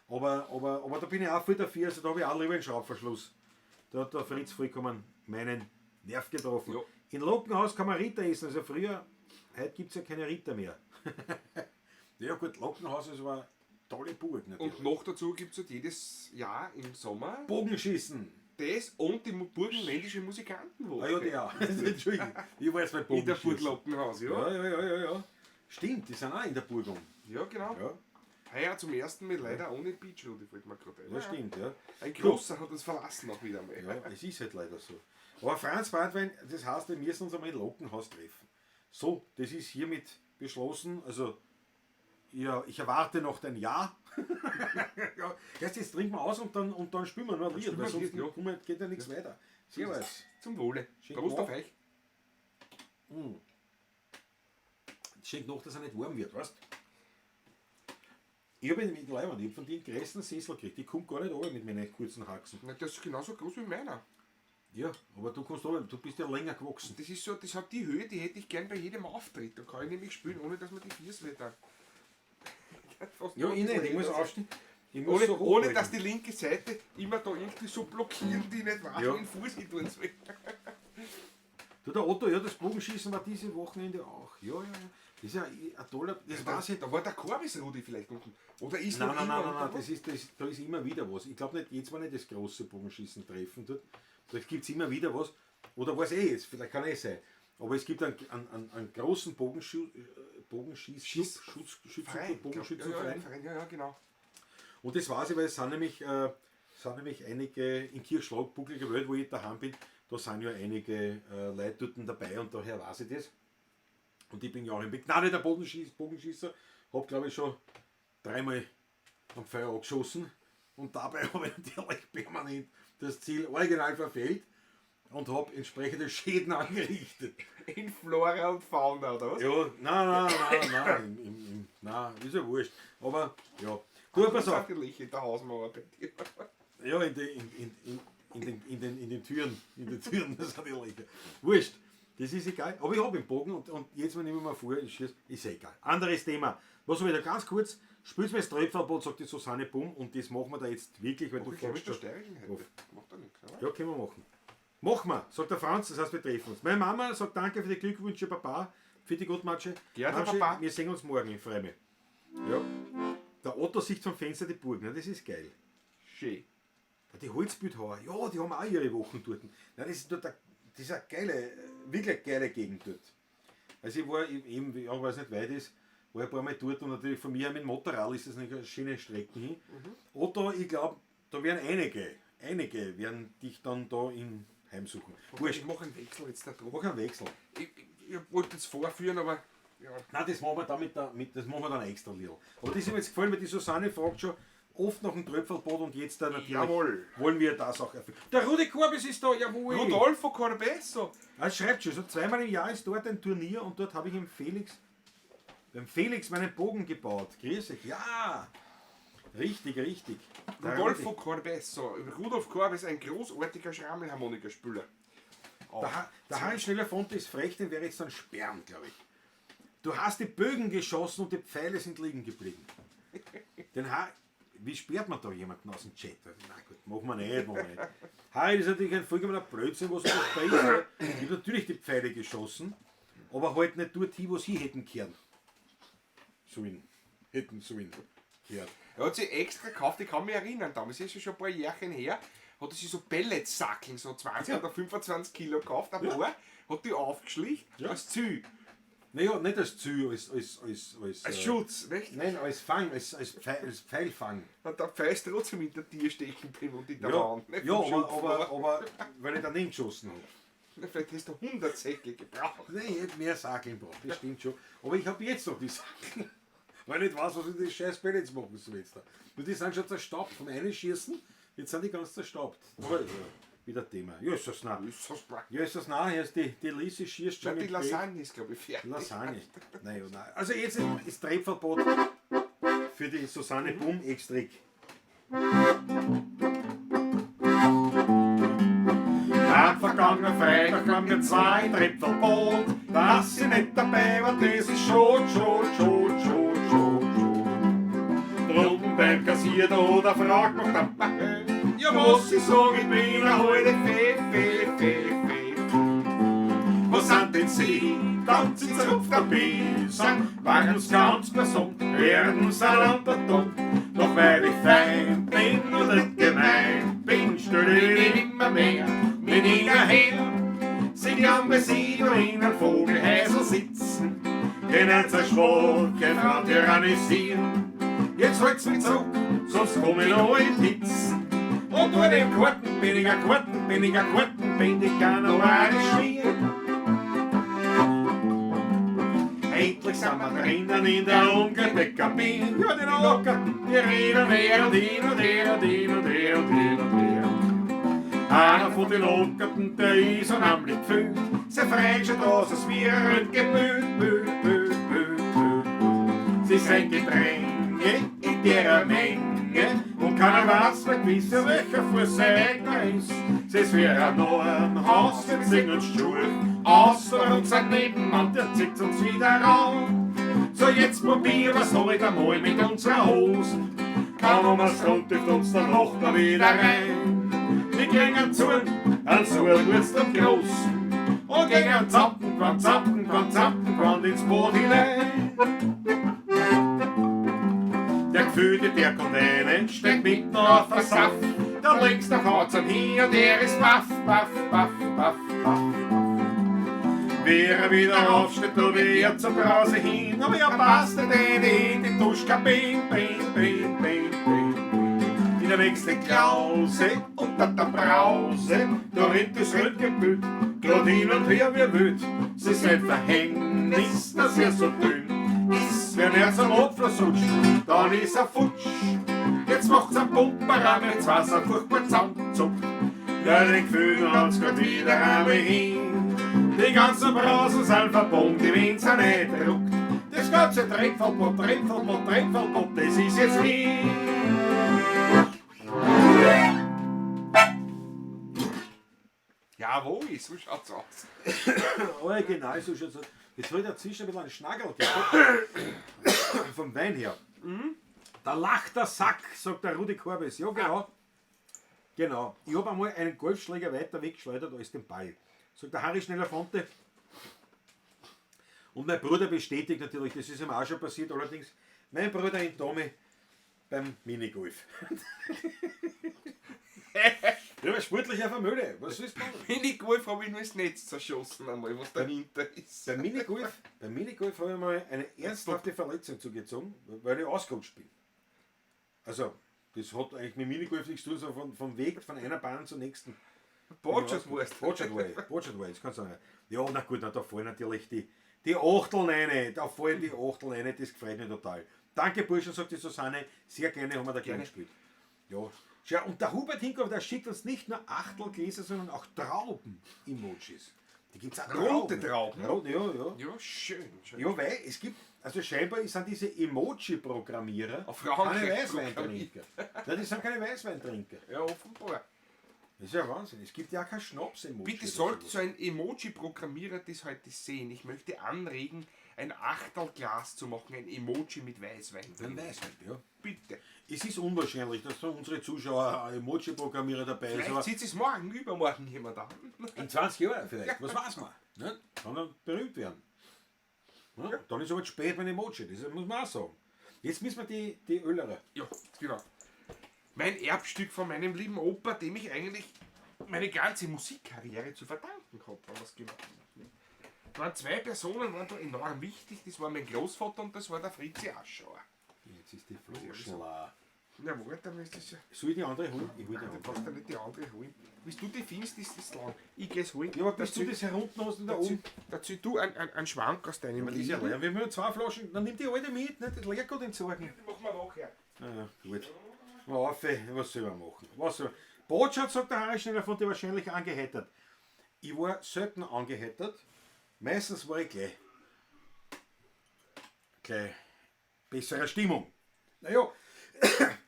Aber da bin ich auch voll dafür, also da habe ich auch lieber einen Schraubverschluss. Da hat der Fritz vollkommen meinen Nerv getroffen. Ja. In Lockenhaus kann man Ritter essen, also früher, heute gibt es ja keine Ritter mehr. Ja gut, Lockenhaus ist aber eine tolle Burg natürlich. Und noch dazu gibt es halt jedes Jahr im Sommer Bogenschießen. das und die burgenländische Musikantenwoche. Ah ja, die auch. Entschuldigung, ich war jetzt bei In der Bogenschießen. Burg Lockenhaus, ja. Ja, ja, ja, ja, ja. Stimmt, die sind auch in der Burg um. Ja, genau. Ja, Heuer zum ersten Mal leider ohne Beachrudi, fällt mir gerade ein. ja, stimmt, ja. Ein großer hat uns verlassen auch wieder mal. Ja, es ist halt leider so. Aber Franz Brandwein, das heißt, wir müssen uns einmal in Lockenhaus treffen. So, das ist hiermit beschlossen. Also, ja, ich erwarte noch dein Ja. Ja, jetzt trinken wir aus und dann spielen wir noch ein Lied, spielen wir weil ein sonst Lied, ja. geht ja nichts weiter. Servus. Zum Wohle. Schön Prost auf gemacht. euch. Schenk noch, dass er nicht warm wird, weißt? Ich habe ihn mit Leibwand, ich hab von dir einen großen Sessel gekriegt. Ich komme gar nicht runter mit meinen kurzen Haxen. Na, das ist genauso groß wie meiner. Ja, aber du kommst runter, du bist ja länger gewachsen. Das ist so, das hat die Höhe, die hätte ich gern bei jedem Auftritt. Da kann ich nämlich spielen, ohne dass man die Füße wehtun. Fast Ja, noch ich ein nicht, bisschen ich muss höher. aufstehen. Ich muss Ohne, so ohne hochhalten. dass die linke Seite immer da irgendwie so blockieren, die nicht weiß, Ja. wo ich den Fuß hin tun soll. Du, der Otto, ja, das Bogenschießen war diese Wochenende auch. Ja, ja, ja. Das ist ja ein toller. Das Da, weiß ich. da war der Korbis Rudi vielleicht unten. Oder ist Nein, noch nein, immer nein, nein, nein, unten? das ist, das, da ist immer wieder was. Ich glaube nicht, jetzt war nicht das große Bogenschießen-Treffen dort. Da gibt es immer wieder was. Oder weiß eh jetzt, vielleicht kann eh sein. Aber es gibt einen großen Bogenschieß, Schieß- Schutz, Verein, glaub- Bogenschützenverein. Ja, ja, Verein, ja, ja, genau. Und das weiß ich, weil es sind nämlich einige in Kirchschlag, Bucklige Welt, wo ich daheim bin, da sind ja einige Leute dort dabei und daher weiß ich das. Und ich bin ja auch ein begnadeter Bogenschießer, habe glaube ich schon dreimal am Feuer angeschossen und dabei habe ich natürlich permanent das Ziel original verfehlt und habe entsprechende Schäden angerichtet. In Flora und Fauna, oder was? Ja, nein, nein, nein, nein, nein, ist ja wurscht. Aber ja, du, pass auf. Die Löcher in der Hausmauer bei dir. Ja, in, die, in, den, in, den, in den Türen. In den Türen, das hat die Löcher. Wurscht. Das ist egal. Aber ich habe den Bogen und jetzt mal nehme ich mir vor, ich schieß, ist ja egal. Anderes Thema. Was habe ich da ganz kurz? Spül's mir das Tröpfelboot, sagt die Susanne Bumm, und das machen wir da jetzt wirklich, weil du Ich glaube, fragst mit der schon. steirischen heute. Macht doch nichts, oder? Ja, können wir machen. Machen wir, sagt der Franz, das heißt, wir treffen uns. Meine Mama sagt danke für die Glückwünsche, Papa. Für die Gott, Matsche. Gerne, Mamsche, Papa. Wir sehen uns morgen, ich freue mich. Ja. Der Otto sieht vom Fenster die Burg, ne? Das ist geil. Schön. Ja, die Holzbildhauer, ja, die haben auch ihre Wochen dort. Nein, das ist dort eine, das ist eine geile, wirklich eine geile Gegend dort. Also ich war eben, ja, weil es nicht weit ist, war ein paar Mal dort und natürlich von mir mit dem Motorrad ist das eine schöne Strecke hin. Otto, ich glaube, da werden einige werden dich dann da in heimsuchen. Wurscht, Ich mache einen Wechsel jetzt da drauf. mach einen Wechsel. Ich wollte jetzt vorführen, aber ja. Nein, das machen wir dann das machen wir dann extra, Lidl. Aber das ist mir jetzt gefallen, weil die Susanne fragt schon oft nach dem Tröpfelboot und jetzt dann natürlich Jawohl. wollen wir das auch erfüllen. Der Rudi Korbis ist da, jawohl. Rodolfo Corbesso. Er schreibt schon, so zweimal im Jahr ist dort ein Turnier und dort habe ich beim Felix meinen Bogen gebaut. Grüß euch, ja! Richtig, richtig. Der Rodolfo Rudi. Corbesso. Rudolf Korbes, ein großartiger Schrammelharmonikaspieler. Der Harry Schneller Fonte ist frech, den werde ich jetzt dann sperren, glaube ich. Du hast die Bögen geschossen und die Pfeile sind liegen geblieben. Wie sperrt man da jemanden aus dem Chat? Na gut, machen wir nicht, machen wir nicht. Harry ist natürlich ein vollkommener Blödsinn, was du da sprichst. Ich habe natürlich die Pfeile geschossen, aber halt nicht dort hin, wo sie hätten kehren. Sollen. Hätten sollen. Kehren. Er hat sich extra gekauft, ich kann mich erinnern, damals ist ja schon ein paar Jährchen her, hat er sich so Pelletsackeln, so 20 oder 25 Kilo gekauft, ein paar, hat die aufgeschlicht, als Ziel, Naja, nicht als Ziel, als als Schutz, nicht? Nein, als Fang, als Pfeilfang. Und der Pfeil ist trotzdem in der Tier stecken geblieben und in der Ja, Wand. Nicht? ja Vom Schupfen, aber weil ich daneben geschossen habe. Na, vielleicht hast du 100 Säcke gebraucht. Nein, ich hätte mehr Sackeln braucht, das stimmt schon. Aber ich habe jetzt noch die Sackeln. Weil ich nicht weiß, was ich mit den scheiß Pellets machen soll jetzt da. Nur die sind schon zerstaubt. Vom Einschießen, jetzt sind die ganz zerstaubt. Aber ja, wieder Thema. Ja, ist das nah. Ist das wahr? Ja, ist das nah. Hier ist die Lisi schießt schon Na, die mit Lasagne ist, glaube ich, fertig. Lasagne. Nein, ja, nein. Also jetzt ist Trepfelboot für die Susanne Bumm Extrick. Am vergangenen Freitag kamen wir zwei Trepfelboot. Dass sie nicht dabei war, das ist schon, schon, schon, schon, schon, schon. Drüben beim Kassier da hat er fragt nach dabei. Ja, was ich sag, ich bin eine holde Fee, Fee, Fee, Fee. Was sind denn Sie? Dann sind sie auf der Biesang, waren's ganz gesund, werden sie dumm. Doch weil ich fein bin und nicht gemein bin, stell ich immer mehr mit ihnen her. Sie glauben, bei sie nur in einem Vogelhäusl sitzen, können sie schwache Frau tyrannisieren. Jetzt halt's mich zurück, sonst komm ich noch in Hitzen. Und durch den Karten bin ich ein Karten, bin ich ein Karten, bin ich gar noch eine Schmier. Endlich sind wir drinnen in der Umkleidekabine. Ja, den Lockerten, die reden her und hin und her und hin und her und hin und her. Einer von den Lockerten, der ist unheimlich gefühlt. Sein Freund schaut aus, als wäre er gebüht, büht, büht, büht. Sie sind Gedränge in derer Menge und keiner weiß mehr gewiss, welcher Fuß sein eigener ist. Sie ist wie ein Haus, wir singen stur, außer unser Nebenmann, der zieht uns wieder rauf. So jetzt probieren wir's heute einmal mit unserer Hose. Kaum um was rund, dürft uns dann noch da wieder rein. Wir gingen zu, an so wird's dann groß. Und gingen zappen, quan, zappen, quan, zappen, quan ins Boot hinein. Der Gefühlte, der kommt rein, steigt mitten auf der Saft. Da links, da haut's an hier, der ist baff, baff, baff, baff, baff. Wer er wieder aufsteht, da wird zur Brause hin, aber er passt nicht in die Duschkabine, bin, bin, bin, bin, bin. In der nächsten Klause unter der Brause, da rinnt das Röntgenbild, grad hin und her wie wild. Sie sind Verhängnis, dass er so dünn ist. Wenn er zum Abfluss rutscht, dann ist er futsch. Jetzt macht's einen Pumperer, wenn's Wasser furchtbar zusammenzuckt. Ja, den Gefühl hat's grad wieder einmal hin. Die ganzen Brausen sind verbunden, wenn's er nicht ruckt. Das ganze Trepfelbot, Trepfelbot, Trepfelbot, das ist jetzt hin. Jawohl, so schaut's aus. Original, so schaut's aus. Jetzt habe ich dazwischen ein bisschen einen Schnagel vom Wein her. Mhm. Da lacht der Sack, sagt der Rudi Korbes. Ja, genau. Genau. Ich habe einmal einen Golfschläger weiter weggeschleudert als den Ball. Sagt der Harry Schneller Fonte. Und mein Bruder bestätigt natürlich, das ist ihm auch schon passiert, allerdings mein Bruder in Tommy beim Minigolf. Ja, aber sportlicher Vermögen. Was ist das? Minigolf habe ich nur das Netz zerschossen einmal, was dahinter ist. Beim Minigolf habe ich mal eine ernsthafte Verletzung zugezogen, weil ich ausgerutscht bin. Also, das hat eigentlich mit Minigolf nichts zu tun, sondern vom Weg von einer Bahn zur nächsten. Botschaftswurst. Botschaftswurst, das kannst du sagen. Ja, na gut, na, da fallen natürlich die Achteln rein. Da fallen die Achteln rein, das gefreut mich total. Danke, Burschen, sagt die Susanne. Sehr gerne haben wir da gerne gespielt. Ja. Schau, und der Hubert Hinkoff, der schickt uns nicht nur Achtelgläser, sondern auch Trauben-Emojis. Die gibt's auch. Rote Trauben. Rote, ja, ja. Ja, schön, schön. Ja, weil es gibt, also scheinbar sind diese Emoji-Programmierer Auf Frankreich keine Weißweintrinker. Nein, die sind keine Weißweintrinker. Ja, offenbar. Das ist ja Wahnsinn. Es gibt ja auch kein Schnaps-Emoji. Bitte sollte so ein Emoji-Programmierer das heute sehen. Ich möchte anregen, ein Achtelglas zu machen, ein Emoji mit Weißwein. Ein Weißwein, ja. Bitte. Es ist unwahrscheinlich, dass da unsere Zuschauer ein Emoji-Programmierer dabei ist. Vielleicht sitzt es morgen, übermorgen jemand an. In 20 Jahren vielleicht, was weiß man. Ne? Kann dann berühmt werden. Ja? Dann ist aber zu spät mit Emoji, das muss man auch sagen. Jetzt müssen wir die Öllerer. Ja, genau. Mein Erbstück von meinem lieben Opa, dem ich eigentlich meine ganze Musikkarriere zu verdanken habe, wenn man's genau nimmt. Da waren zwei Personen, waren da enorm wichtig. Das war mein Großvater und das war der Fritzi Aschauer. Jetzt ist die Flasche leer. Na warte, dann ist das ja... Soll ich die andere holen? Ich hol die Nein, du andere. brauchst ja nicht die andere holen. Bis du die findest, ist das lang. Ich geh's holen. Ja, aber bis du das herunten hast und da oben... Dazu du einen Schwank aus deinem Das ist ja Leben. leer. Wir haben zwei Flaschen, dann nimm die alte mit, ne? Das Leergut entsorgen. Die machen wir nachher. Na ja, gut. Mal auf, was soll man machen? Was soll man? Botschaft, sagt der Harry Schneller, von dir wahrscheinlich angeheitert. Ich war selten angeheitert. Meistens war ich gleich besserer Stimmung. Naja,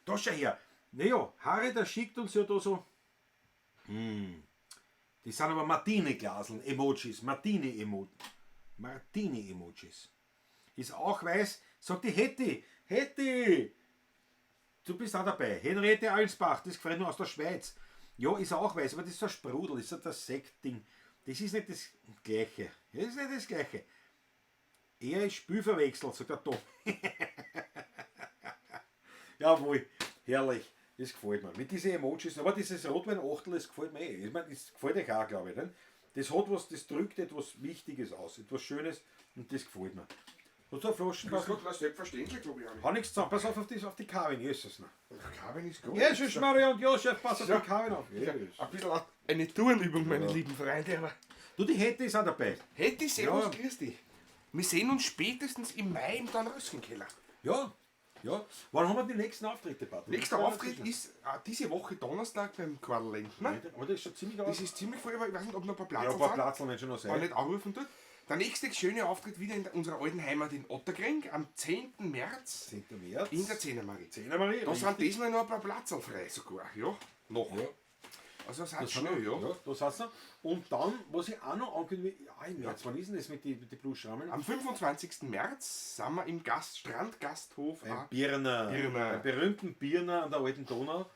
da schau her. Naja, Harry, der schickt uns ja da so. Die sind aber Martini-Glaseln, Emojis, Martini-Emojis. Ist auch weiß, sagt die Hetty. Hetty! Du bist auch dabei. Henriette Alsbach, das gefällt nur aus der Schweiz. Ja, ist auch weiß, aber das ist so ein Sprudel, das ist so das Sektding. Das ist nicht das Gleiche. Das ist nicht das Gleiche. Er ist spülverwechselt, sagt der Tom. Jawohl, herrlich. Das gefällt mir. Mit diesen Emojis, aber dieses Rotwein-Achtel, das gefällt mir eh. Ich meine, das gefällt euch auch, glaube ich. Ne? Das hat was, das drückt etwas Wichtiges aus, etwas Schönes und das gefällt mir. Hast du eine Flasche? Das ist selbstverständlich, glaube ich. Auch nicht. Hab nichts zusammen. Pass auf die Carvin, Jesus. Ne? Carvin ist gut. Jesus, Maria und Josef, pass auf die Carvin auf. Ja, ein bisschen eine Turnübung, meine lieben Freunde. Aber Du, die Hetty ist auch dabei. Hetty, servus, Ja. grüß dich. Wir sehen uns spätestens im Mai im Dornröschenkeller. Ja, ja. Wann haben wir die nächsten Auftritte, Patrick? Nächster Auftritt ist diese Woche Donnerstag beim Karl Lentner. Aber das ist schon ziemlich Das aus. ist ziemlich voll, aber ich weiß nicht, ob noch ein paar Platz Ja, ein paar Platzl werden schon noch Wenn sein. nicht anrufen tut. Der nächste schöne Auftritt wieder in unserer alten Heimat in Ottakring am 10. März 10. März. in der Zehnermarie. Zehnermarie. Da sind diesmal noch ein paar Platzl frei sogar, ja. Noch. Ja. Also das hat Das schnell, ja. Ja, da saß er. Und dann, was ich auch noch ankündige, ja, im März, wann ist denn das mit den mit die Blues-Schrammeln? Am 25. März sind wir im Strandgasthof. Beim Birner. Birner. Beim berühmten Birner an der alten Donau.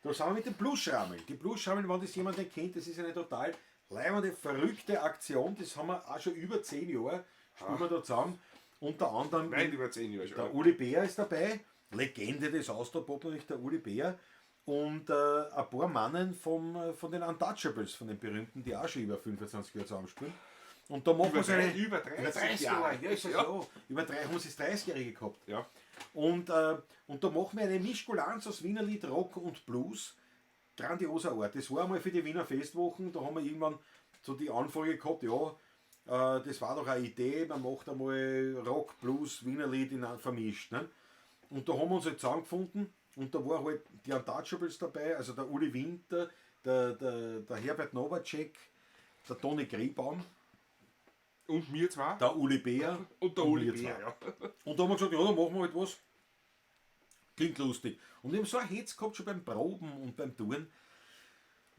Da sind wir mit den Blues-Schrammeln. Die Blues-Schrammeln, wenn das jemand nicht kennt, das ist eine total leibende, verrückte Aktion. Das haben wir auch schon über 10 Jahre, spielen wir da zusammen. Unter anderem Weit über 10 Jahre schon. der Uli Bär ist dabei, Legende des Austropop natürlich, der Uli Bär. Und ein paar Mannen von den Untouchables, von den berühmten, die auch schon über 25 Jahre zusammenspielen. Und da machen wir so eine. Über 30 über 30 Jahre. Jahre. Ja, ist das Ja. ja. Über drei, haben sie das 30-Jährige gehabt. Ja. Und da machen wir eine Mischkulanz aus Wiener Lied, Rock und Blues. Grandioser Ort. Das war einmal für die Wiener Festwochen, da haben wir irgendwann so die Anfrage gehabt, ja, das war doch eine Idee, man macht einmal Rock, Blues, Wiener Lied vermischt. Ne? Und da haben wir uns halt zusammengefunden und da war halt die Untouchables dabei, also der Uli Winter, der Herbert Nowacek, der Toni Griebaum, Und mir zwar. der Uli Bär Und der Uli wir Bär, zwei. ja. Und da haben wir gesagt, ja, dann machen wir halt was. Klingt lustig. Und wir haben so ein Hetz gehabt, schon beim Proben und beim Touren.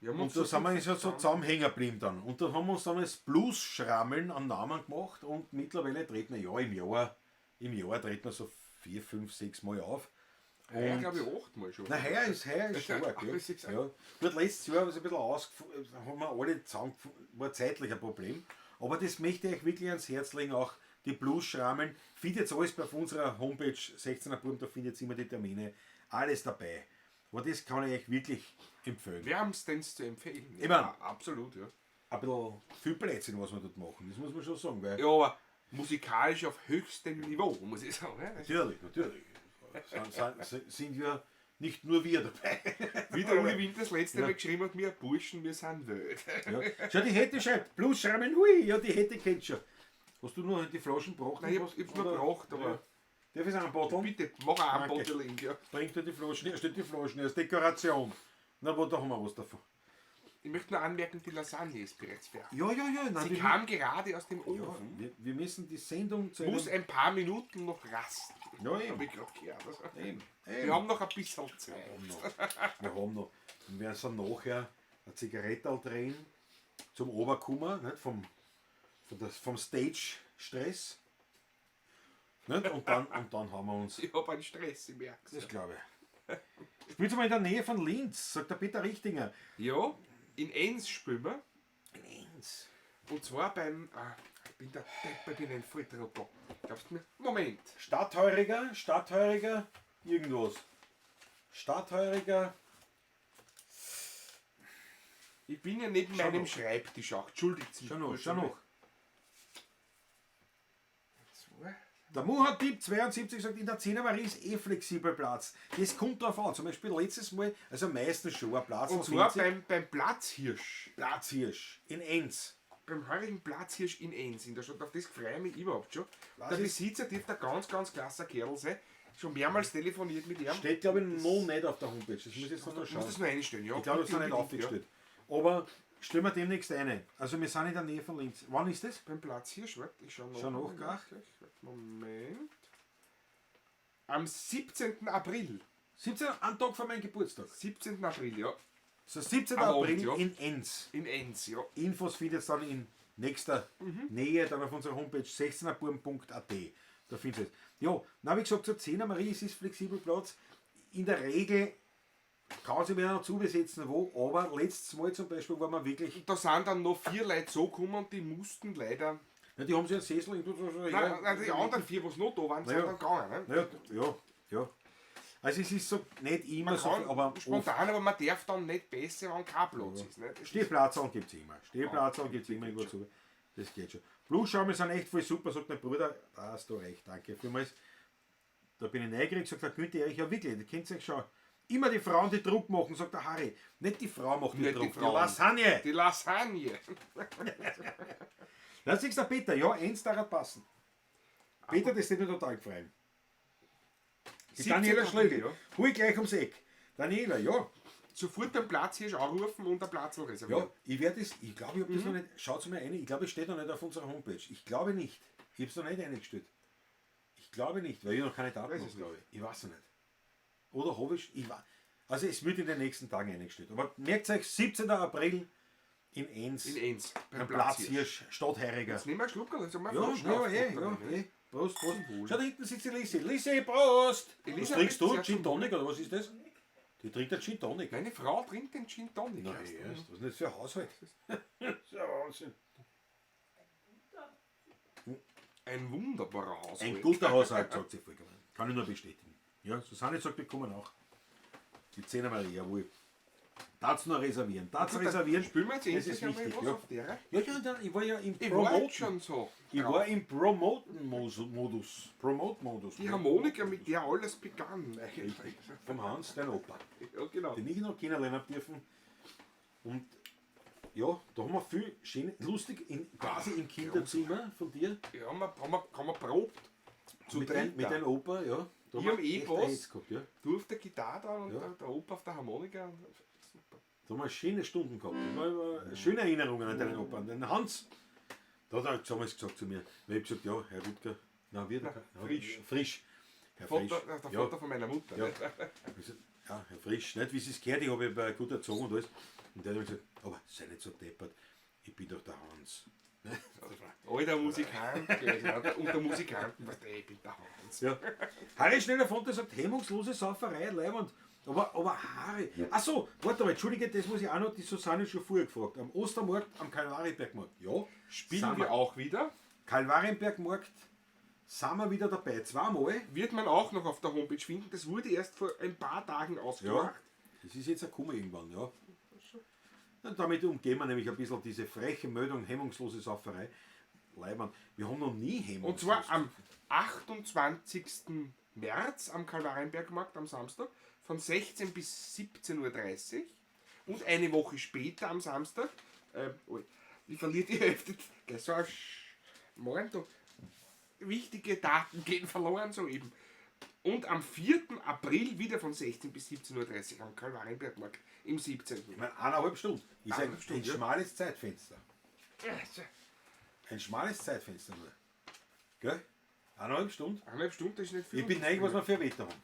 Wir haben Und uns da sind wir so gut zusammenhängen geblieben dann. Und dann haben wir uns dann das Blues-Schrammeln an Namen gemacht und mittlerweile treten wir ja im Jahr treten wir so 4, 5, 6 Mal auf. Heuer, glaube ich, 8 Mal schon. Na, heuer ist stark. Ja, Ja. Ja. Gut, letztes Jahr war es ein bisschen haben wir alle zusammen, war zeitlich ein Problem. Aber das möchte ich euch wirklich ans Herz legen, auch die Blues-Schrammeln. Findet jetzt alles auf unserer Homepage 16er Burm, da findet ihr immer die Termine, alles dabei. Aber das kann ich euch wirklich empfehlen. Wärmstens zu empfehlen. Ich mein, Ja, absolut, ja. Ein bisschen viel Blödsinn, was wir dort machen, das muss man schon sagen. Weil Ja, aber musikalisch auf höchstem Niveau, muss ich sagen. Ne? Natürlich, natürlich. Sind ja nicht nur wir dabei. Wie der Uli Winter das letzte Mal geschrieben hat, wir Burschen, wir sind wild. Ja. Schau, die Hätte schreibt, Blues schreiben, hui, ja, die Hätte kennt schon. Hast du noch die Flaschen gebracht? Nein, ich hab's nur gebracht, aber Ja. Darf ich es einbotteln? bitte, mach auch ein Danke. Bottling, ja. Bringt dir die Flaschen, er steht die Flaschen als Dekoration. Na, wo, da haben wir was davon. Ich möchte nur anmerken, die Lasagne ist bereits fertig. Ja, ja, ja. Nein, Sie kam gerade aus dem ja, Ofen. wir müssen die Sendung zu Muss einem... ein paar Minuten noch rasten. Ja, eben. Hab ich gerade gehört. Also, Eben, wir eben. haben noch ein bisschen Zeit. Wir haben noch. Und werden dann nachher eine Zigarette drehen zum Oberkummer, nicht? Vom Stage-Stress. Nicht? Und dann haben wir uns. Ich habe einen Stress, ich merk's. Das glaube ich. Spielst du mal in der Nähe von Linz, sagt der Peter Richtinger. Ja, in Enns spielen wir. In Enns. Und zwar beim. Ich bin der Depp, ich bin ein Volltrottel. Glaubst du mir? Moment. Stadtheuriger, irgendwas. Stadtheuriger. Ich bin ja neben Schau meinem noch. Schreibtisch auch. Entschuldigt mich. Schau noch, kurz schau einmal. noch. Der Muhatib 72 sagt, in der Zehnermarie ist eh flexibel Platz. Das kommt drauf an. Zum Beispiel letztes Mal, also meistens schon ein Platz. Und was zwar winzig. beim Platzhirsch. Platzhirsch in Enns. Beim heurigen Platzhirsch in Enns in der Stadt. Auf das freue ich mich überhaupt schon. Was der ist- Besitzer dürfte ein ganz, ganz klasser Kerl sein. Schon mehrmals telefoniert mit ihm. Steht, glaube ich, noch nicht auf der Homepage. Das muss ich jetzt noch Muss schauen. das noch einstellen, ja. Ich glaube, das ist noch nicht Unbedingt, aufgestellt. Aber stellen wir demnächst eine. Also wir sind in der Nähe von Linz. Wann ist das? Ja. Beim Platzhirsch, warte, ich schau noch. Schau nach, gell? Moment. Am 17. April. 17. Am Tag vor meinem Geburtstag. 17. April, ja. So 17. Am Abend, April ja. in Enns. In Enns, ja. Infos findet ihr dann in nächster Nähe, dann auf unserer Homepage 16erburm.at. Da findet ihr es. Ja, na wie gesagt, zur 10er Marie, es ist flexibel Platz. In der Regel kann sich wer noch zubesetzen, wo, aber letztes Mal zum Beispiel war man wirklich. Da sind dann noch 4 Leute so gekommen und die mussten leider. Na, die haben sich einen Sessel irgendwo so. Nein, nein, die anderen 4, was noch da waren, sind Naja. dann gegangen. Ne? Ja, ja, ja. Also es ist so nicht immer Man so, kann viel, aber oft. spontan, aber man darf dann nicht besser, wenn kein Platz ist. Ne? Das Stehplatz an gibt es immer. Stehplatz an gibt es immer irgendwo zu. Das geht schon. Blues-Schaume sind echt voll super, sagt mein Bruder. Da hast du recht, danke vielmals. Da bin ich neugierig, sagt der Günther Erich, ja wirklich, da kennt ihr euch schon. Immer die Frauen, die Druck machen, sagt der Harry. Nicht die Frau macht den Nicht die Druck, die Frauen. Lasagne. Die Lasagne. Das ist der Peter, ja, eins darf passen. Peter, das steht mir total gefreien. Die 17. Daniela April, Schlögl, ja. hol gleich ums Eck. Daniela, ja, Sofort den Platzhirsch anrufen und einen Platz reservieren. Ja, ich werde es, ich glaube, ich habe das noch nicht, schaut mal rein, ich glaube, es steht noch nicht auf unserer Homepage. Ich glaube nicht. Ich habe es noch nicht eingestellt. Ich glaube nicht, weil ich noch keine Daten Weiß habe, es glaube ich. Ich weiß es nicht. Oder habe ich, ich weiß. Also es wird in den nächsten Tagen eingestellt. Aber merkt euch, 17. April in Enns, In Enns, beim am Platzhirsch. Platzhirsch, Stadtheiriger. Jetzt nehmen wir einen Schluck, also mal Ja, Flaschen ja, auf, eh, ja, ne? eh. Prost, Prost. Schau, da hinten sitzt die Lisi. Lisi, Prost! Was Elisa trinkst du? sehr Gin zum Tonic oder was ist das? Die trinkt einen Gin Tonic. Meine Frau trinkt den Gin Tonic. Na, erst. erst. Was ist denn das für ein Haushalt? Das ist ja Wahnsinn. Ein wunderbarer Haushalt. Ein guter Haushalt, sagt sie vollkommen. Kann ich nur bestätigen. Ja, Susanne sagt, wir kommen auch. Die 10 Maria, jawohl. Darf's nur reservieren. Darf's reservieren. Spielen wir jetzt Das endlich ist einmal wichtig. was Ja. auf der? Ja, ja, dann, ich war ja im Ich war jetzt Promoten. schon so. Ich drauf. war im Promoten-Modus. Promote-Modus. Die Harmonika, mit der alles begann eigentlich. Vom Hans, dein Opa. Ja, genau. Den ich noch kennenlernen hab dürfen. Und ja, da haben wir viel schön, lustig, quasi im Kinderzimmer von dir. Ja, haben wir probt. Zu Mit, dritt mit da. deinem Opa, ja. Da Ich haben am wir echt E-Bass. eins gehabt, ja. Du auf der Gitarre da und Ja. der Opa auf der Harmonika. Super. Da haben wir schöne Stunden gehabt. Das war immer schöne Erinnerungen an deinen Opa, an den Hans. Da hat er damals gesagt zu mir, weil ich hab gesagt, ja, Herr Rutger, na, wir, Na, Frisch. Frisch. Herr Frisch. Vater, der Ja. Vater von meiner Mutter. Ja. ne? Ich gesagt, ja, Herr Frisch, nicht wie es gehört, ich habe ihn gut erzogen und alles. Und der hat mir gesagt, aber sei nicht so deppert, ich bin doch der Hans. Alter Musikant gewesen. Unter Musikanten, weißt du, ich bin der Hans. Ja. Harry Schneller Fonte sagt, hemmungslose Sauferei, Leibwand. Aber Harry. Achso, warte mal, Entschuldige, das muss ich auch noch, die Susanne schon vorher gefragt. Am Ostermarkt, am Kalvarienbergmarkt. Ja, Spielen sind wir auch wieder. Kalvarienbergmarkt sind wir wieder dabei. Zweimal. Wird man auch noch auf der Homepage finden. Das wurde erst vor ein paar Tagen Ja, ausgemacht. das ist jetzt ein Kummer irgendwann, ja. Und damit umgehen wir nämlich ein bisschen diese freche Meldung, hemmungslose Sauferei. Leibwand, wir haben noch nie hemmungslos. Und zwar am 28. März am Kalvarienbergmarkt am Samstag von 16 bis 17.30 Uhr und eine Woche später am Samstag, ich verliere die Hälfte, das war Moment, du. Wichtige Daten gehen verloren soeben. Und am 4. April wieder von 16 bis 17.30 Uhr am Kalvarienbergmarkt im 17. Ich meine, 1,5 Stunden ist Eineinhalb Stunden, ein ja. schmales Zeitfenster. Ein schmales Zeitfenster nur. Gell? 1,5 Stunden. 1,5 Stunden ist nicht viel. Ich bin neugierig, was wir für Wetter haben.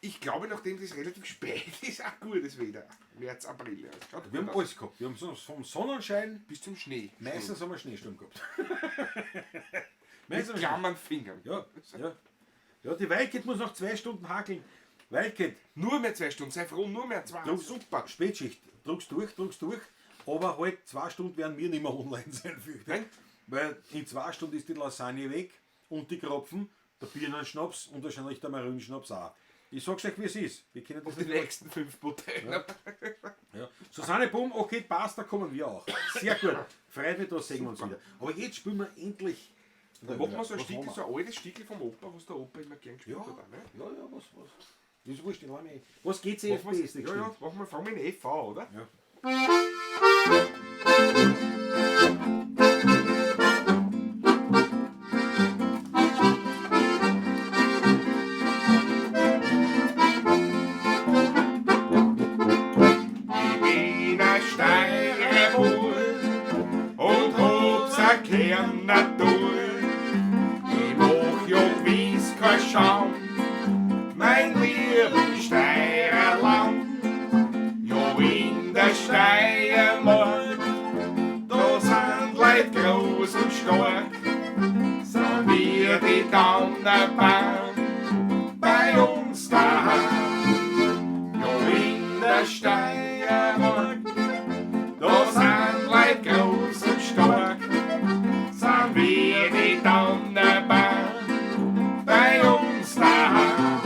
Ich glaube, nachdem das relativ spät ist, auch gutes Wetter. März, April. Ja. Es schaut Wir haben gut aus. alles gehabt. Wir haben so vom Sonnenschein, Bis zum Schnee. meistens haben wir Schneesturm gehabt. Mit Meistens haben wir klammern Fingern. Ja, ja. Ja, die Wildcat muss noch 2 Stunden hakeln. Wildcat, Nur mehr 2 Stunden, sei froh, nur mehr 2. du, Super. Spätschicht, druckst durch, aber halt 2 Stunden werden wir nicht mehr online sein, fürchte ich. Nein. Weil in 2 Stunden ist die Lasagne weg und die Kropfen, der Birnenschnaps und wahrscheinlich der Marillenschnaps auch. Ich sag's euch, wie es ist. Wir können das Und die nicht nächsten 5 Bouteillen. Ja. Ja. Susanne Bumm, okay, passt, da kommen wir auch. Sehr gut. Freut mich, da sehen wir uns wieder. Aber jetzt spielen wir endlich. Machen wir so ein Was Stickel, haben wir? so ein altes Stickel vom Opa, was der Opa immer gern gespielt Ja, hat. Auch, ne? ja, ja, was. Das ist wurscht, ich lass mich. Was geht CFB Machen ist nicht ja, ja, machen wir, fangen wir in F an, oder? Ja. Ich bin ein Steirer Bub und hab's a Kernnatur. Ich mach ja gewiss kein Schaum, mein lieben Steirerland. Ja, in der Steiermark, da sind Leute groß und stark, sind wir die Donnerbahn bei uns daheim. Ja, in der Steiermark, da sind Leute groß und stark, sind wir die Donnerbahn bei uns daheim.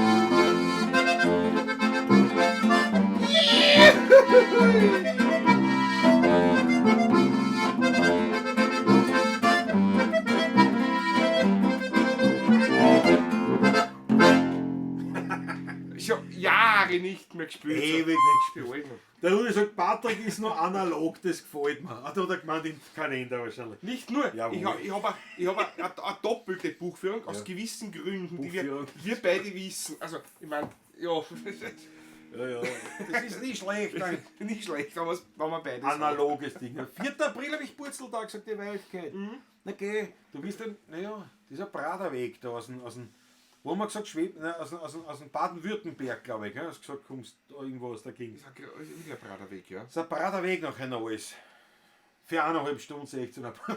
Schon Jahre nicht mehr gespielt. Ewig nicht Die gespielt. alten. Der Rudi sagt, Patrick ist noch analog, das gefällt mir. Ah, da hat er gemeint im Kalender wahrscheinlich. Nicht nur, Jawohl. ich hab eine doppelte Buchführung aus gewissen Gründen, die Buchführung. wir beide wissen. Also, ich meine, ja, Ja, ja. Das ist nicht schlecht. Ein Nicht schlecht, wenn man beides hat. analoges Ding. 4. April habe ich Purzeltag, sagt die Weichkeit. Mhm. Na geh, du bist ein, naja, dieser Praderweg da aus dem, wo haben wir gesagt, Schweb, nein, aus dem Baden-Württemberg, glaube ich, gell? Hast gesagt, kommst da irgendwo aus der Gegend. Das ist wirklich ein Praderweg, ja. Das ist ein Praderweg nach alles. Für 1,5 Stunden 16 April.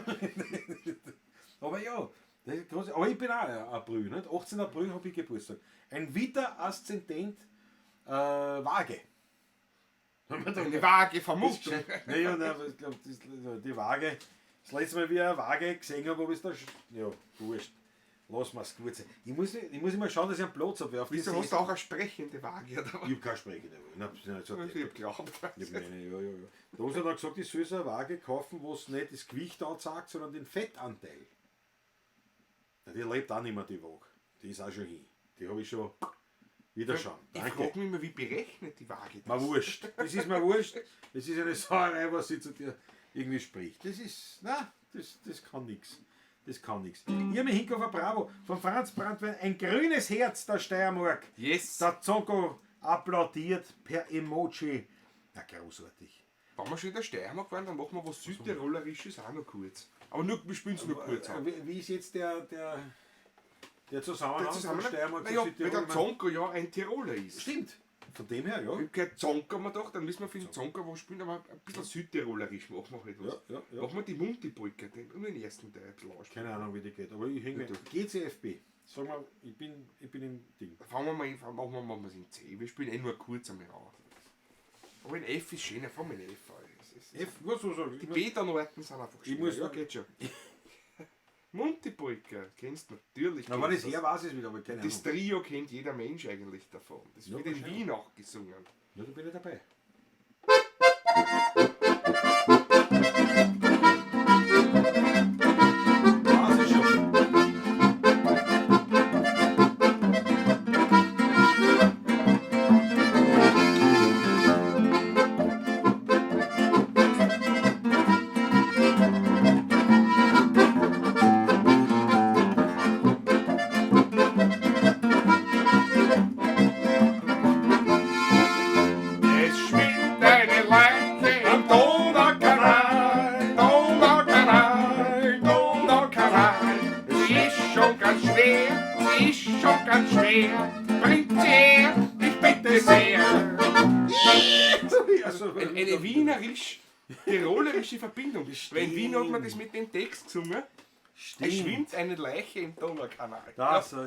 Aber ja, das ist groß. Aber ich bin auch ein April, nicht? 18. April habe ich Geburtstag. Ein Witter Aszendent Waage. Eine vage Vermutung. Naja, nein, aber ich glaube, die Waage. Das letzte Mal, wie ich eine Waage gesehen habe, ob ich da. Ja, wurscht. Lass mal's gut sein. Ich muss immer schauen, dass ich einen Platz habe. Auf Wieso hast du auch eine sprechende Waage? Oder was? Ich habe keine sprechende Waage. Nein, das ist nicht so Ich hab geglaubt. Ich hab meine, ja. Da haben sie dann gesagt, ich soll so eine Waage kaufen, wo es nicht das Gewicht anzeigt, sondern den Fettanteil. Ja, die lebt auch nicht mehr, die Waage. Die ist auch schon hin. Die habe ich schon wieder schon. Ich frage mich immer, wie berechnet die Waage das? Mir wurscht. Das ist mir wurscht. Das ist eine Sauerei, was sie zu dir irgendwie spricht. Das ist, na, das kann nix. Das kann nix. Ich hab mich hingekommen, bravo, von Franz Brandwein, ein grünes Herz der Steiermark. Yes. Der Zonko applaudiert per Emoji. Na, großartig. Wenn wir schon in der Steiermark waren, dann machen wir was Südtirolerisches auch noch kurz. Aber nur, wir spielen es nur kurz an. Wie ist jetzt der Zusammenhang von Steiermark Naja, zu weil Südtirol? der Zonko ja ein Tiroler ist. Stimmt. Von dem her, ja. Ich hab gehört Zonko haben wir gedacht, dann müssen wir für den Zonko was spielen, aber ein bisschen südtirolerisch machen wir halt was. Ja. Machen wir die Munti-Polka, nur den ersten Teil ein bisschen anspielen. Keine Ahnung, wie die geht, aber ich hänge mir. GCFB. Sag mal, ich bin im Ding. Fangen wir mal, machen wir es in C. Wir spielen eh nur kurz einmal an. Aber in F ist schöner, fangen wir in F an. F, was soll ich sagen? Die B-Tonarten sind einfach schöner. muss ja, geht schon. Munti-Polka, kennst du natürlich. Na, wenn kennst ich es her weiß, ich es wieder, aber keine Das Ahnung. Trio kennt jeder Mensch eigentlich davon. Das Ja, wird in wahrscheinlich. Wien auch gesungen. Ja, da bin ich dabei. Weiß ich schon. Es schwimmt eine Leiche im Donaukanal, Donaukanal, Donaukanal. Sie ist schon ganz schwer, sie ist schon ganz schwer. Bringt sie her, ich bitte sehr. Also, Eine wienerisch-tirolerische Verbindung. Weil in Wien hat man das mit dem Text gesungen. Es schwimmt eine Leiche im Donaukanal. Das, ja.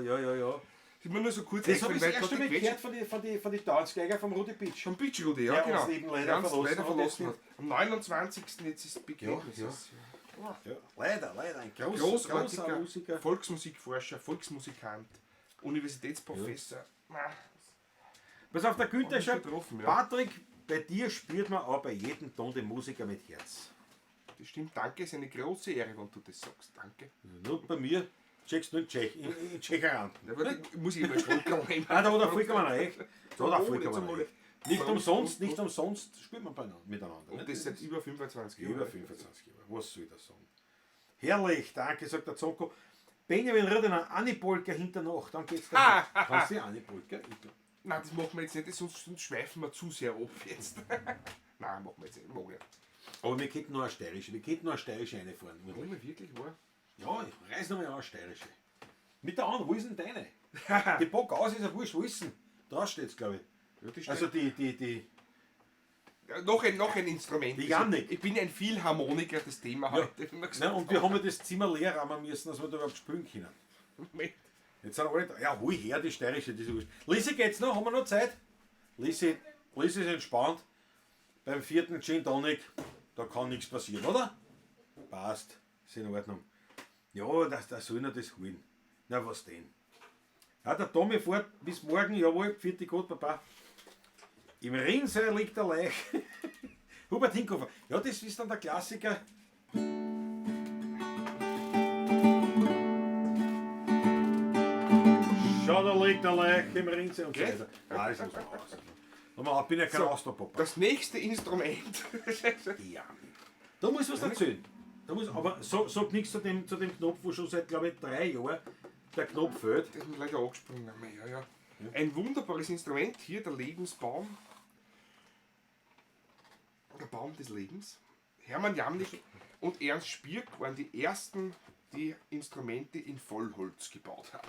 Das ist mir nur so kurz Das habe ich das eingefallen, erste weil Mal gerade gehört von den Tanzgeiger vom Rudi Pitsch. Vom Beach Rudi, ja, Der genau. uns eben leider Der uns verlassen leider hat. verlassen hat. Am 29. jetzt ist Begräbnis. Ja, Ja, leider, ein großer Großartiger Musiker. Volksmusikforscher, Volksmusikant, Universitätsprofessor. Ja. Pass auf, der Günther Hab ich schon schreibt, getroffen, ja. Patrick, bei dir spürt man auch bei jedem Ton den Musiker mit Herz. Das stimmt, danke, ist eine große Ehre, wenn du das sagst. Danke. Nur bei mir checkst du nur in Tschech, in Tschecheranten. Ja, aber die muss ich immer schlucken nehmen. Ah, da hat er vollkommen recht. Da hat er Wohle, vollkommen zum Wohle. recht. Nicht umsonst spielt man miteinander. Und nicht? das seit über 25 Jahren. Über 25 Jahre. Was soll ich da sagen? Herrlich, danke, sagt der Zonko. Benjamin Rüdener, Anni Polka hinter Nacht, dann geht's da. Kannst du die Anni Polka? Ich glaub- Nein, das machen wir jetzt nicht, sonst schweifen wir zu sehr ab jetzt. Nein, machen wir jetzt nicht. Mag ich nicht. Aber wir könnten noch eine steirische, reinfahren. Oder? Wollen wir wirklich, wahr? Ja, ich reiß noch mal eine steirische. Mit der An, wo ist denn deine? Die Bock aus ist ja wurscht, wo ist denn? Da steht's, glaube ich. Ja, die Also die. Ja, noch ein Instrument. Die Jannik. Ich bin ein Philharmoniker, das Thema heute. wie man gesagt Nein, und wir haben ja das Zimmer leer räumen müssen, dass wir da überhaupt spielen können. Moment. Jetzt sind alle da. Ja, hol her die steirische, die ist wurscht. Lisi, geht's noch? Haben wir noch Zeit? Lisi ist entspannt. Beim vierten Gin Tonic, da kann nichts passieren, oder? Passt, ist in Ordnung. Ja, das soll noch das holen. Na, was denn? Ja, der Tommy fährt bis morgen, jawohl, vierte Gott, Papa. Im Rinnsee liegt der Leich. Hubert Hinkofer. Ja, das ist dann der Klassiker. Schau, da liegt der Leich im Rinnsee und so Gell? weiter. Nein, das muss man auch sagen. Aber ich bin ja kein So. Austropopper. Das nächste Instrument. Ja. Da muss was erzählen. Da muss, aber sag nichts zu dem Knopf, wo schon seit, glaube ich, 3 Jahren der Knopf fehlt. Das ist mir leider angesprungen. Ja, ja. Ein wunderbares Instrument. Hier der Lebensbaum. Der Baum des Lebens. Hermann Jamnik und Ernst Spirk waren die ersten, die Instrumente in Vollholz gebaut haben.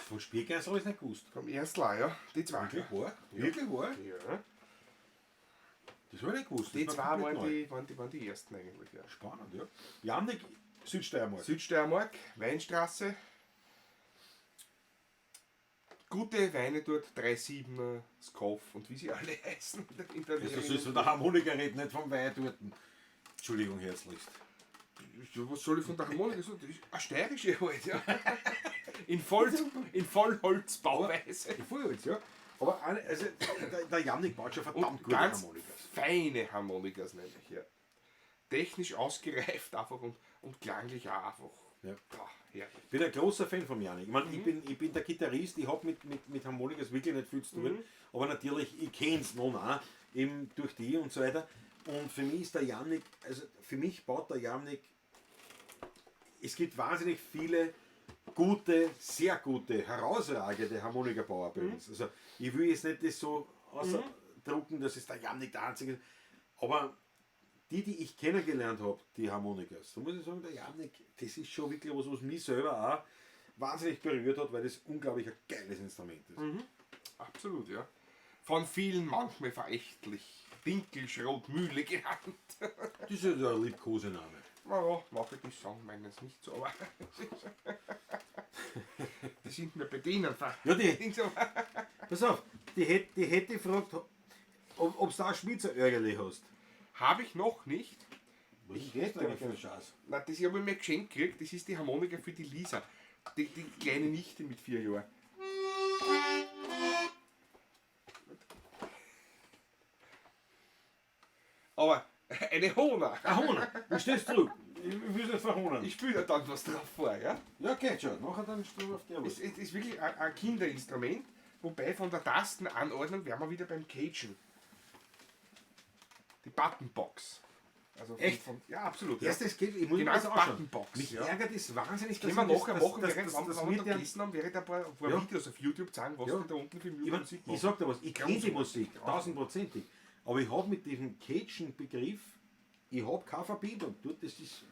Von Spirk habe ich nicht gewusst. Vom Ernst ja. Die zwei. Wirklich wahr? Wirklich wahr? Ja. Das habe ich nicht gewusst. Die Das zwei war komplett waren neu. die ersten eigentlich. Ja. Spannend, ja. Jamnik, Südsteiermark. Südsteiermark, Weinstraße. Gute Weine dort, 3,7er, Skoff und wie sie alle heißen. In der Also, du sollst von der Harmonika reden, nicht vom Wein dort. Entschuldigung, herzlichst. Ja, was soll ich von der Harmonika sagen? Das ist eine steirische halt, ja. In Vollholzbauweise. In Vollholz, ja. Aber also, der Jamnik baut schon verdammt Und gute ganz Harmonikas. feine Harmonikas nämlich, ja. Technisch ausgereift einfach und klanglich auch einfach. Ja. Boah, herrlich. Ich bin ein großer Fan von Janik. Ich meine, ich bin der Gitarrist, ich habe mit Harmonikas wirklich nicht viel zu tun. Aber natürlich, ich kenne es noch auch, eben durch die und so weiter. Und für mich ist der Jamnik, also für mich baut der Jamnik, es gibt wahnsinnig viele gute, sehr gute, herausragende Harmonikabauer bei uns. Also ich will jetzt nicht das so ausdrucken, dass es der Jamnik der Einzige ist, aber die ich kennengelernt habe, die Harmonikas, da muss ich sagen, der Jamnik, das ist schon wirklich was, was mich selber auch wahnsinnig berührt hat, weil das unglaublich ein geiles Instrument ist. Absolut, ja. Von vielen manchmal verächtlich Dinkelschrotmühle genannt. Das ist ja der Liebkosename. Naja, mache die Song meines nicht so, aber die sind mir bei denen ver. Ja, die, pass auf, die hätte gefragt, ob du da ein Schmitzer-Ärgerli hast. Habe ich noch nicht. Was ist das eigentlich für ein Scheiß? Na, das habe ich mir geschenkt gekriegt. Das ist die Harmonika für die Lisa. Die kleine Nichte mit 4 Jahren. Aber eine Hona. Eine Hona. Du stehst zurück. Ich will nicht verhonen. Ich spiele dann was drauf vor, ja? Ja, geht schon. Nachher dann stehen wir auf der Es ist wirklich ein Kinderinstrument, wobei von der Tastenanordnung wären wir wieder beim Cajun. Die Buttonbox. Also Echt? ja, absolut. Ja. Erstes geht, ich muss mir Genau, das anschauen. Buttonbox, Mich ja. ärgert es wahnsinnig, Können wir nachher machen, dass, während dass, wenn dass wir mit da der, gegessen haben, während ein paar Ja. Videos auf YouTube zeigen, was Ja. die da unten für ich, mein, Musik ich sag dir was, ich kenne die Musik, tausendprozentig. Aber ich habe mit diesem Cajun-Begriff, ich habe keine Verbindung. Du, das ist,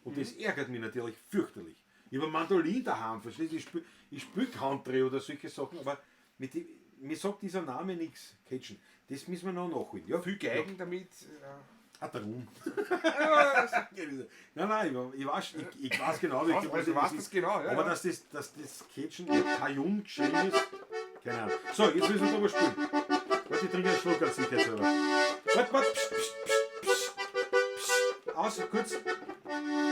und das ärgert mich natürlich fürchterlich. Ich habe Mandolin daheim, verstehst du? Ich spiel Country oder solche Sachen, aber mit dem, mir sagt dieser Name nichts, Cajun. Das müssen wir noch nachholen. Ja? Viel Geigen damit. Ah, darum. Nein, nein, ich weiß genau, welche Also, Musik du weißt es das ist. genau, ja, Aber ja. dass das Cajun Cajun geschrieben ist, keine Ahnung. So, jetzt müssen wir drüber spielen. Warte, ich trinke einen Schluck als sicherheitshalber. Warte, warte, pst, pst, pst, pst, pst. Aus, kurz.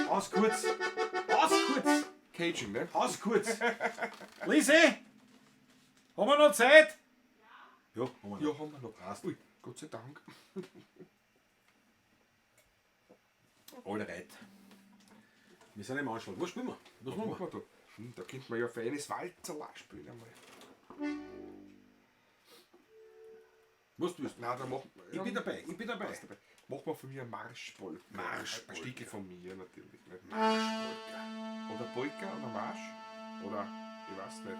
Aus, kurz. Aus, kurz. Cajun, ne? Aus, kurz. Lise! Haben wir noch Zeit? Ja, haben wir noch. Ja, haben wir noch. Passt. Ui, Gott sei Dank. Alright. Wir sind im Anschlag. Was spielen wir? Was machen wir? wir da? Da könnte man ja feines Walzerla spielen einmal. Was tust du? Nein, da machen wir. Ich bin dabei, ich bin dabei. Dabei. Machen wir von mir einen Marschpolka. Marschpolka. Ein Stickel von mir natürlich. Ne? Marschpolka. Oder Polka oder Marsch. Oder ich weiß nicht.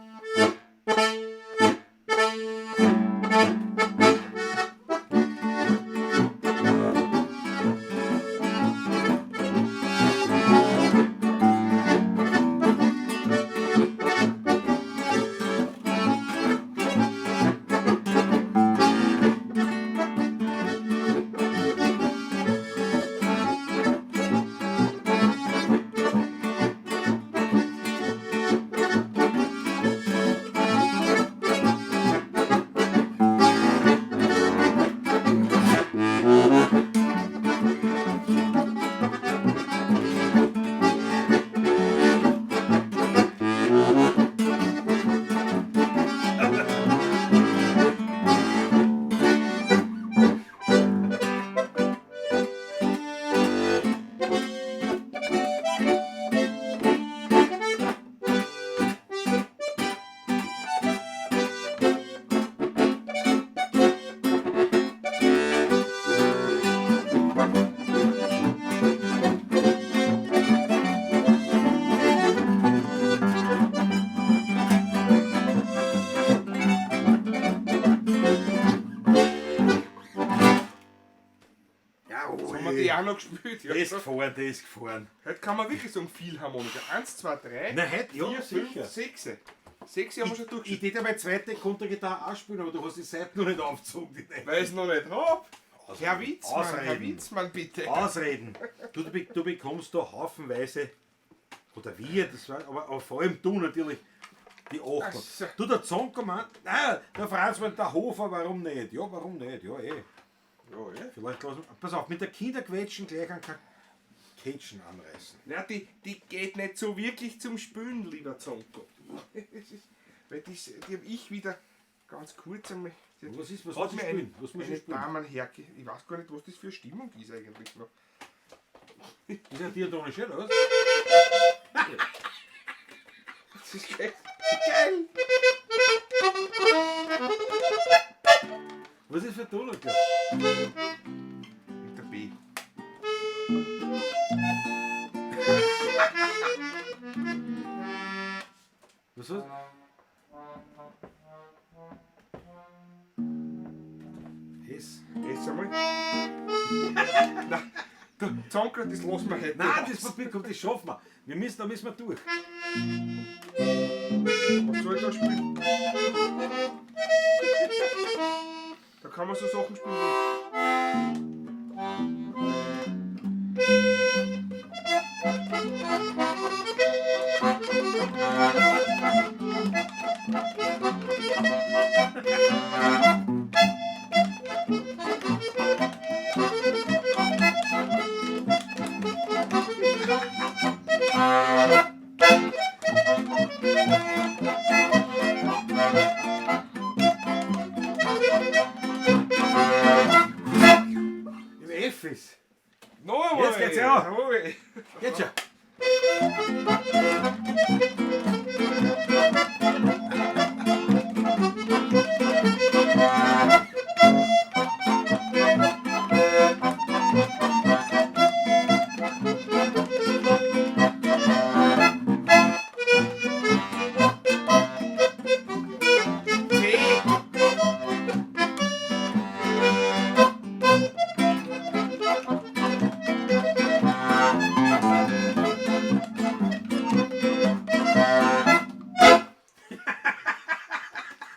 Haben wir die auch noch gespielt? Ja. Das ist gefahren, das ist gefahren. Heute kann man wirklich sagen, Philharmoniker. 1, 2, 3, Nein, heute, ja, 4, 5, sicher. 6. 6 haben wir schon Ich durchgespielt. hätte ja meine zweite Kontergitarre auch spielen, aber du hast die Seite noch nicht aufgezogen. Die nicht. Weil ich es noch nicht hab. Herr Witzmann, Herr Ausreden. Witzmann, bitte. Ausreden. Du bekommst da haufenweise, oder wir, das war, aber vor allem du natürlich, die Ach Achtung. so. Du, der Zonko, Mann, nein, der Franzmann, der Hofer, warum nicht? Ja, warum nicht? Ja, eh. Ja, ja. Vielleicht lassen wir, pass auf, mit der Kinderquetschen gleich einen Kätschen anreißen. Na, die geht nicht so wirklich zum Spülen, lieber Zonko. Das ist, weil das, die hab ich wieder ganz kurz einmal. Die Was ist- was hat muss ich mir spülen? Was muss ich eine spülen? Dame herge. Ich weiß gar nicht, was das für eine Stimmung ist eigentlich noch. Ist ja diatonisch, oder was? Das ist geil. Geil! Was ist für ein Ton? Alter? Mit der B. Was ist? S. Jetzt einmal. Nein, du, Zonko, das lassen wir heute. Nein, nicht das Papier kommt, das schaffen wir. Da müssen wir durch. Was soll ich da spielen? Da kann man so Sachen spielen wie. Im F ist. Noch einmal! Jetzt geht's ja. Jawohl. Geht schon. C.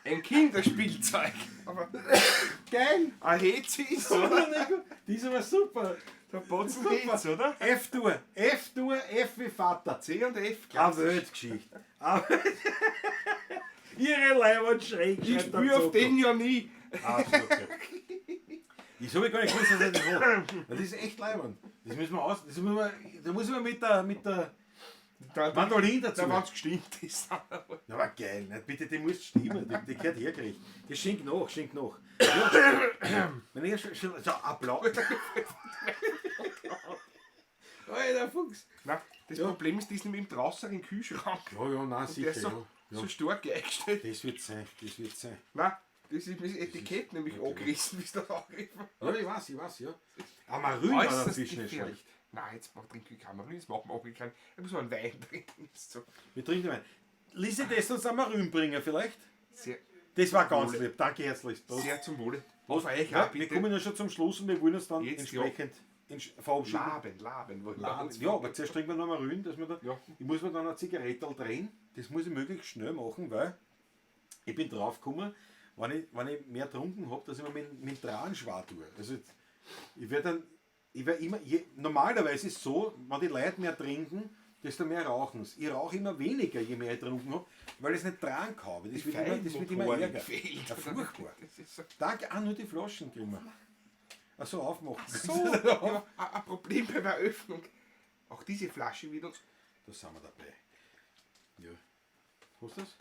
Ein Kinderspielzeug. Aber Geil. ein Hetz ist, oder? Die ist aber super. Der Botzen Hetz, oder? F-Dur. F-Dur, F wie Vater. C und F, Eine klassisch. Weltgeschichte. Eine Welt- Ihre Leibwand schräg. Ich spüre auf den ja nie. Absolut. Ich habe gar nicht gewusst, dass er das macht. Das ist echt leibend. Das müssen wir aus. Das müssen wir, da muss man mit der Mandolin dazu. Da, wenn es gestimmt ist. Na, aber geil, nicht? Bitte, die muss stimmen, die gehört hergerichtet. Die schenk nach, schenk nach. Ja. Wenn ich schon, so Applaus. Alter Fuchs. Nein, das Ja. Problem ist, die ist nämlich im draußen im Kühlschrank. Ja, ja, nein, Und der sicher. ist so, ja. so stark eingestellt. Das wird sein, das wird sein. Nein, das ist das Etikett nämlich angerissen, wie es das angegriffen Ja, ich weiß, ja. Amaryn war Äußerst dazwischen nicht gefährlich. schlecht. Nein, jetzt trinke ich keinen Amaryn, jetzt machen wir auch keinen. Ich muss mal einen Wein trinken. Das ist so Wir trinken Wein. Lisi, das uns Amaryn bringen vielleicht? sehr, Das war ganz Wohle. lieb. Danke herzlich. Prost. sehr zum Wohle. Auf euch Ja, auch, wir bitte. kommen ja schon zum Schluss und wir wollen uns dann Jetzt, entsprechend verabschieden. Laben, wollen wir Laben. uns Ja, aber zuerst trinken wir noch mal Rühren, dass wir da. Ja. Ich muss mir dann eine Zigarette drehen. Das muss ich möglichst schnell machen, weil ich bin draufgekommen, wenn ich mehr getrunken habe, dass ich mir mit dem Drahen schwer tue. Also ich werde dann, ich werde immer, je, normalerweise ist es so, wenn die Leute mehr trinken, desto mehr rauchen sie. Ich rauche immer weniger, je mehr ich getrunken habe, weil ich es nicht dran kann. Das wird immer Feinmotorik ärger. fehlt. Ja, furchtbar. Das ist so. Danke, nur die Flaschen kriegen wir. Ach so, aufmachen. So, ja, ein Problem bei der Eröffnung. Auch diese Flasche wird uns. Da sind wir dabei. Ja. Hast du das?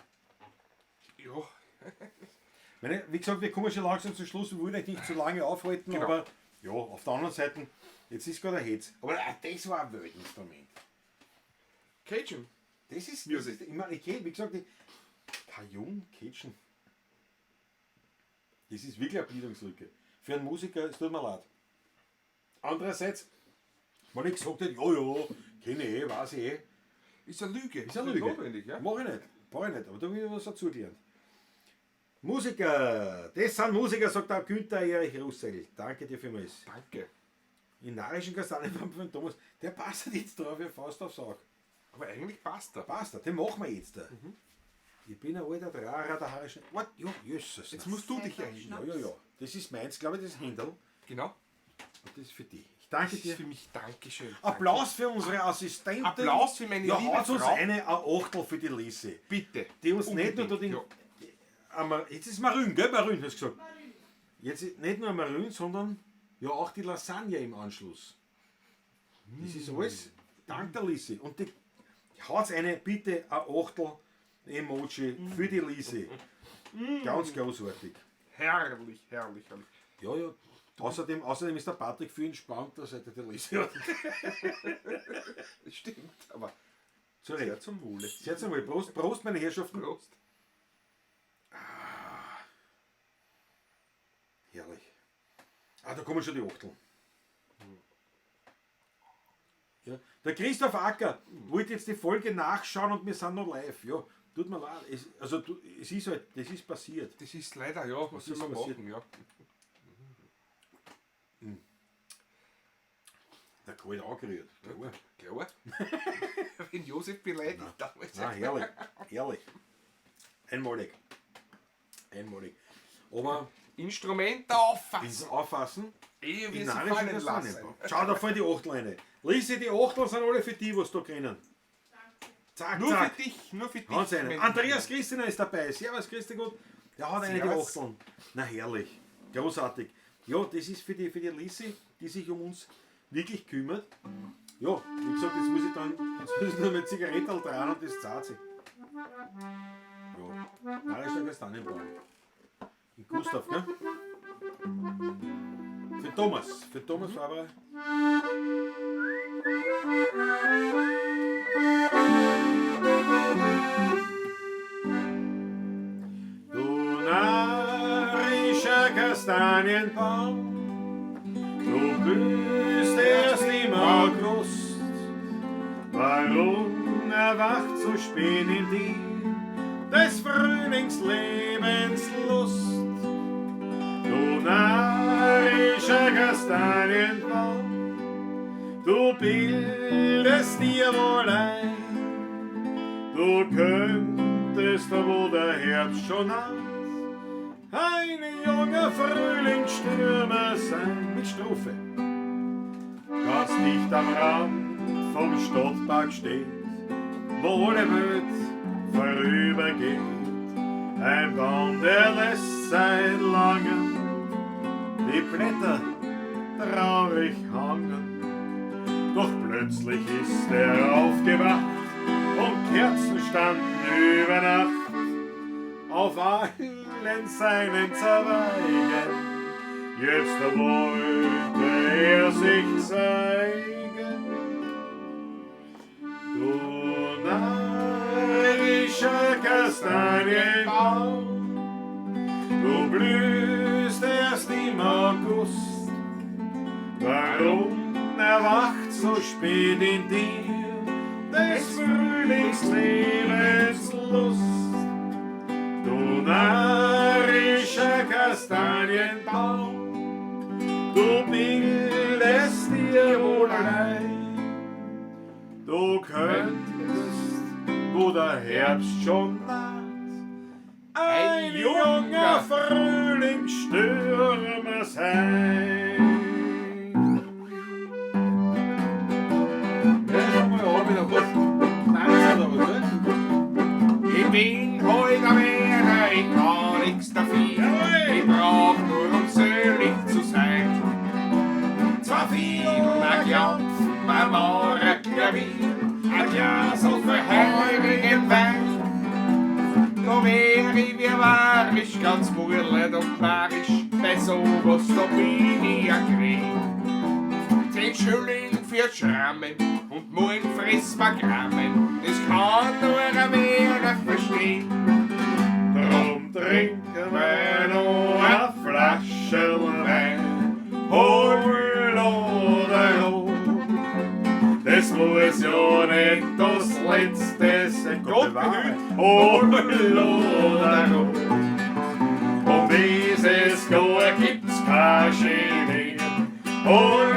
Ja, Meine, wie gesagt, wir kommen schon langsam zum Schluss. Wir wollen euch nicht zu lange aufhalten, Genau. aber ja, auf der anderen Seite, jetzt ist gerade ein Hetz. Aber das war ein Weltinstrument. Cajun. Das ist Music. Das ist, ich meine, ich kenn, wie gesagt, ich, Cajun, Cajun. Das ist wirklich eine Bildungslücke. Für einen Musiker, es tut mir leid. Andererseits, wenn ich gesagt hätte, ja, ja, kenne ich eh, weiß ich eh, Ist eine Lüge. Ist eine Lüge. Notwendig, ja? Mach ich nicht. Brauch ich nicht. Aber da habe ich was dazugelernt. Musiker, das sind Musiker, sagt auch Günther Erich Russell. Danke dir vielmals. Danke. In narischen Kastanienbaum von Thomas, der passt halt jetzt drauf, wie fast aufs Auge. Aber eigentlich passt er. Passt, den machen wir jetzt. Da. Ich bin ein alter Dracher der harischen. What? Ja, Jesus. Jetzt musst du dich erinnern. Ja, ja, ja. Das ist meins, glaube ich, das Händel. Genau. Und das ist für dich. Ich danke Das ist dir. für mich. Dankeschön. Applaus für unsere Assistentin. Applaus für meine ja, liebe haut uns Frau. eine Achtel für die Lisi. Bitte. Die uns nicht nur Unbedingt, den. ja. Jetzt ist Marün, gell? Marün, hast du gesagt. Jetzt ist nicht nur Marün, sondern ja auch die Lasagne im Anschluss. Das ist alles dank der Lisi. Und die haut eine, bitte, ein Achtel Emoji für die Lisi. Ganz großartig. Herrlich, herrlich, herrlich. Ja, ja. Außerdem ist der Patrick viel entspannter, seit er die Lisi hat. Stimmt, aber Zu sehr Recht. zum Wohle. Sehr zum Wohl. Prost, Prost, meine Herrschaften. Prost. Herrlich. Ah, da kommen schon die Achteln. Ja. Der Christoph Acker wollte jetzt die Folge nachschauen und wir sind noch live. Ja, tut mir leid. Es, also, du, es ist halt, das ist passiert. Das ist leider, ja, was ist soll man passiert? machen, ja. Der kalt angerührt. Klar. Klar. Wenn Josef beleidigt damals. Na, herrlich. Herrlich. Einmalig. Einmalig. Aber Instrumente auffassen. ins Auffassen. Ehe wir In sie narischen fallen lassen. Kastanienbaum. Schau, da fallen die Achtel rein. Lisi, die Achteln sind alle für die, was da kennen. Zack, Nur zack. für dich, nur für dich. Haut's einen. mein Andreas Christina ist dabei. Servus, Christi gut. Der hat eine die Servus. Achteln. Na herrlich. Großartig. Ja, das ist für die Lisi, die sich um uns wirklich kümmert. Ja, wie gesagt, jetzt muss ich dann jetzt muss ich nur mit Zigarettel dran und das zahlt sich. Ja, narischer Kastanienbaum. In Gustav, ne? Für Thomas. Für Thomas Faber. Du narischer Kastanienbaum, du blühst erst im August. Warum erwacht so spät in dir des Frühlingslebens Lust? Du narischer Kastanienbaum, du bildest dir wohl ein, du könntest, wo der Herbst schon naht, ein junger Frühlingsstürmer sein. Mit Strophe. Ganz dicht am Rand vom Stadtpark steht, wo alle Welt vorübergeht. Ein Baum, der lässt seit langem die Blätter traurig hangen. Doch plötzlich ist er aufgewacht und Kerzen standen über Nacht auf allen seinen Zweigen. Jetzt wollte er sich zeigen. Du narischer Kastanienbaum, du blühst erst im August. Warum erwacht so spät in dir des Frühlingslebens Lust? Du narischer Kastanienbaum, du bildest dir wohl ein, du könntest, wo der Herbst schon naht, ein junger Frühlingsstürmer sein. Ja, schau mal an, wieder was. Tanzen oder was, ne? Ich bin heute am Meer, ich kann nix dafür. Jawohl. Ich brauch nur, um selig zu sein. Zwei Fiedel, ein Klopfen, ein Maurer, Klavier, ein Glas auf heurigen Wein. Da wär ich wie warisch, ganz burlet und marisch, bei sowas, da bin ich ein Krieg. 10 Schilling für die Schrammen und morgen friss ma Grammen, das kann nur ein Werner verstehen. Drum trinken wir noch eine Flasche Wein, hol oder hol. Das muss ja nicht das Letzte sein, Gott behüt. Hol oder hol. Um dieses Jahr gibt's kein Genie. Hol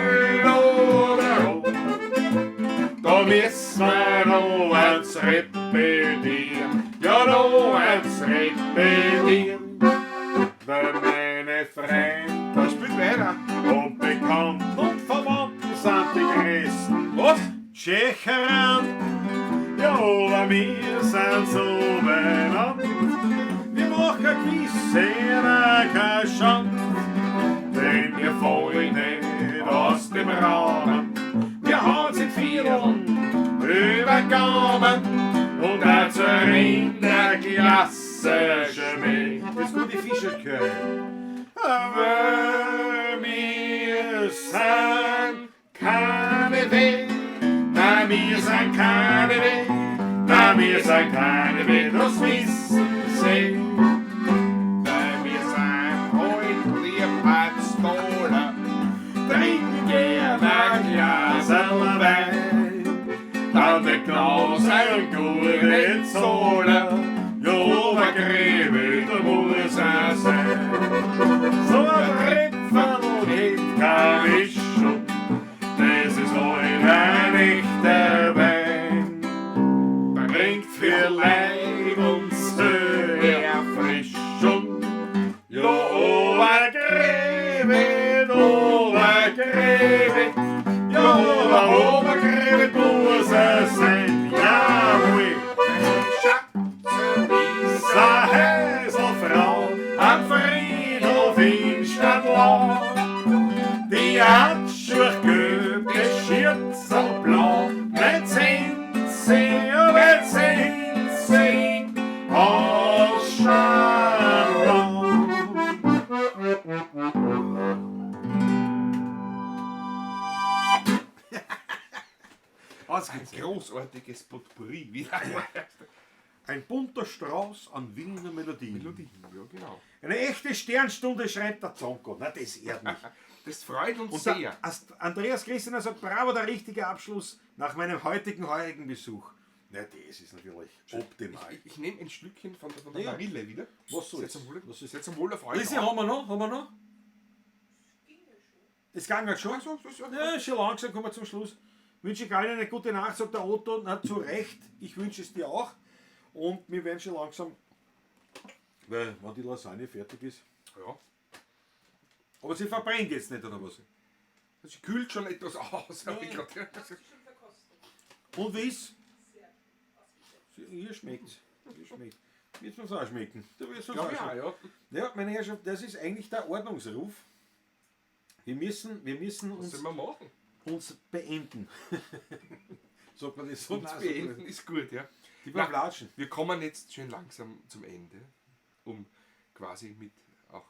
Da müssen wir noch eins repetieren, ja noch eins repetieren. Weil meine Freunde Da spielt weiter. und Bekannten und Verwandten sind die größten. Was? Tschecheranten, ja, aber wir sind so benannt. Wir machen gewiss keine Schand, denn wir fallen nicht aus dem Rahmen. Wir haben seit Vierteln übergangen und auch zur in der Klasse schmeckt. Das gute Fischerchöre. Aber wir sind keine Weh, nein, wir sind keine Weh, nein, wir sind keine Weh, das wissen Sie. Weil wir sind heute Liebheitstoller, Trinken gern ein Glaserl Wein, dann die Glas ein gute Zoller, ja, aber Gräbe, da muss er sein. So ein Tripferl geht kein Mischung, das ist heute ein echter Wein. Bringt für Leib und Seele Erfrischung. Ja, Obergräben, Obergräben, ja, Obergräben muss es sein, jawohl. Schatze, Heiselfrau am Friedhof in Stadtlau. Die hat Schuhe gelb, Schürzelblau, mit sind sie, mit sind sie aus Stadtlau. Ein großartiges Potpourri wieder. Ein bunter Strauß an Wiener Melodien. Melodien, ja genau. Eine echte Sternstunde, schreibt der Zonko. Na, das ehrt mich. Das freut uns Und sehr. der Andreas Christina sagt, bravo, der richtige Abschluss nach meinem heutigen heurigen Besuch. Na, das ist natürlich optimal. Ich nehme ein Schlückchen von der Ja. Marille wieder. Was soll's? Sehr zum Wohle. Was soll's? Sehr zum Wohle, Freunde. Lisi, haben wir noch? Haben wir noch? Es ging halt schon. So, so, so. Ja, schon langsam kommen wir zum Schluss. Wünsche ich allen eine gute Nacht, sagt der Otto. Na, zu Recht, ich wünsche es dir auch. Und wir werden schon langsam, weil, wenn die Lasagne fertig ist. Ja. Aber sie verbrennt jetzt nicht, oder was? Sie kühlt schon etwas aus. hab ich grad gehört. Hast du schon verkostet? Und wie ist? Sehr ausgezeichnet. Ihr schmeckt's. Ihr schmeckt. Wird's uns auch schmecken. Du wirst uns Glaub auch ich auch, schmecken. ja. Ja, meine Herrschaft, das ist eigentlich der Ordnungsruf. Wir müssen Was uns, sollen wir machen? uns beenden. Sagt man das so? Uns Nein, sagt man beenden nicht. ist gut, ja. Die Na, Verplatschen. Wir kommen jetzt schön langsam zum Ende, um quasi mit auch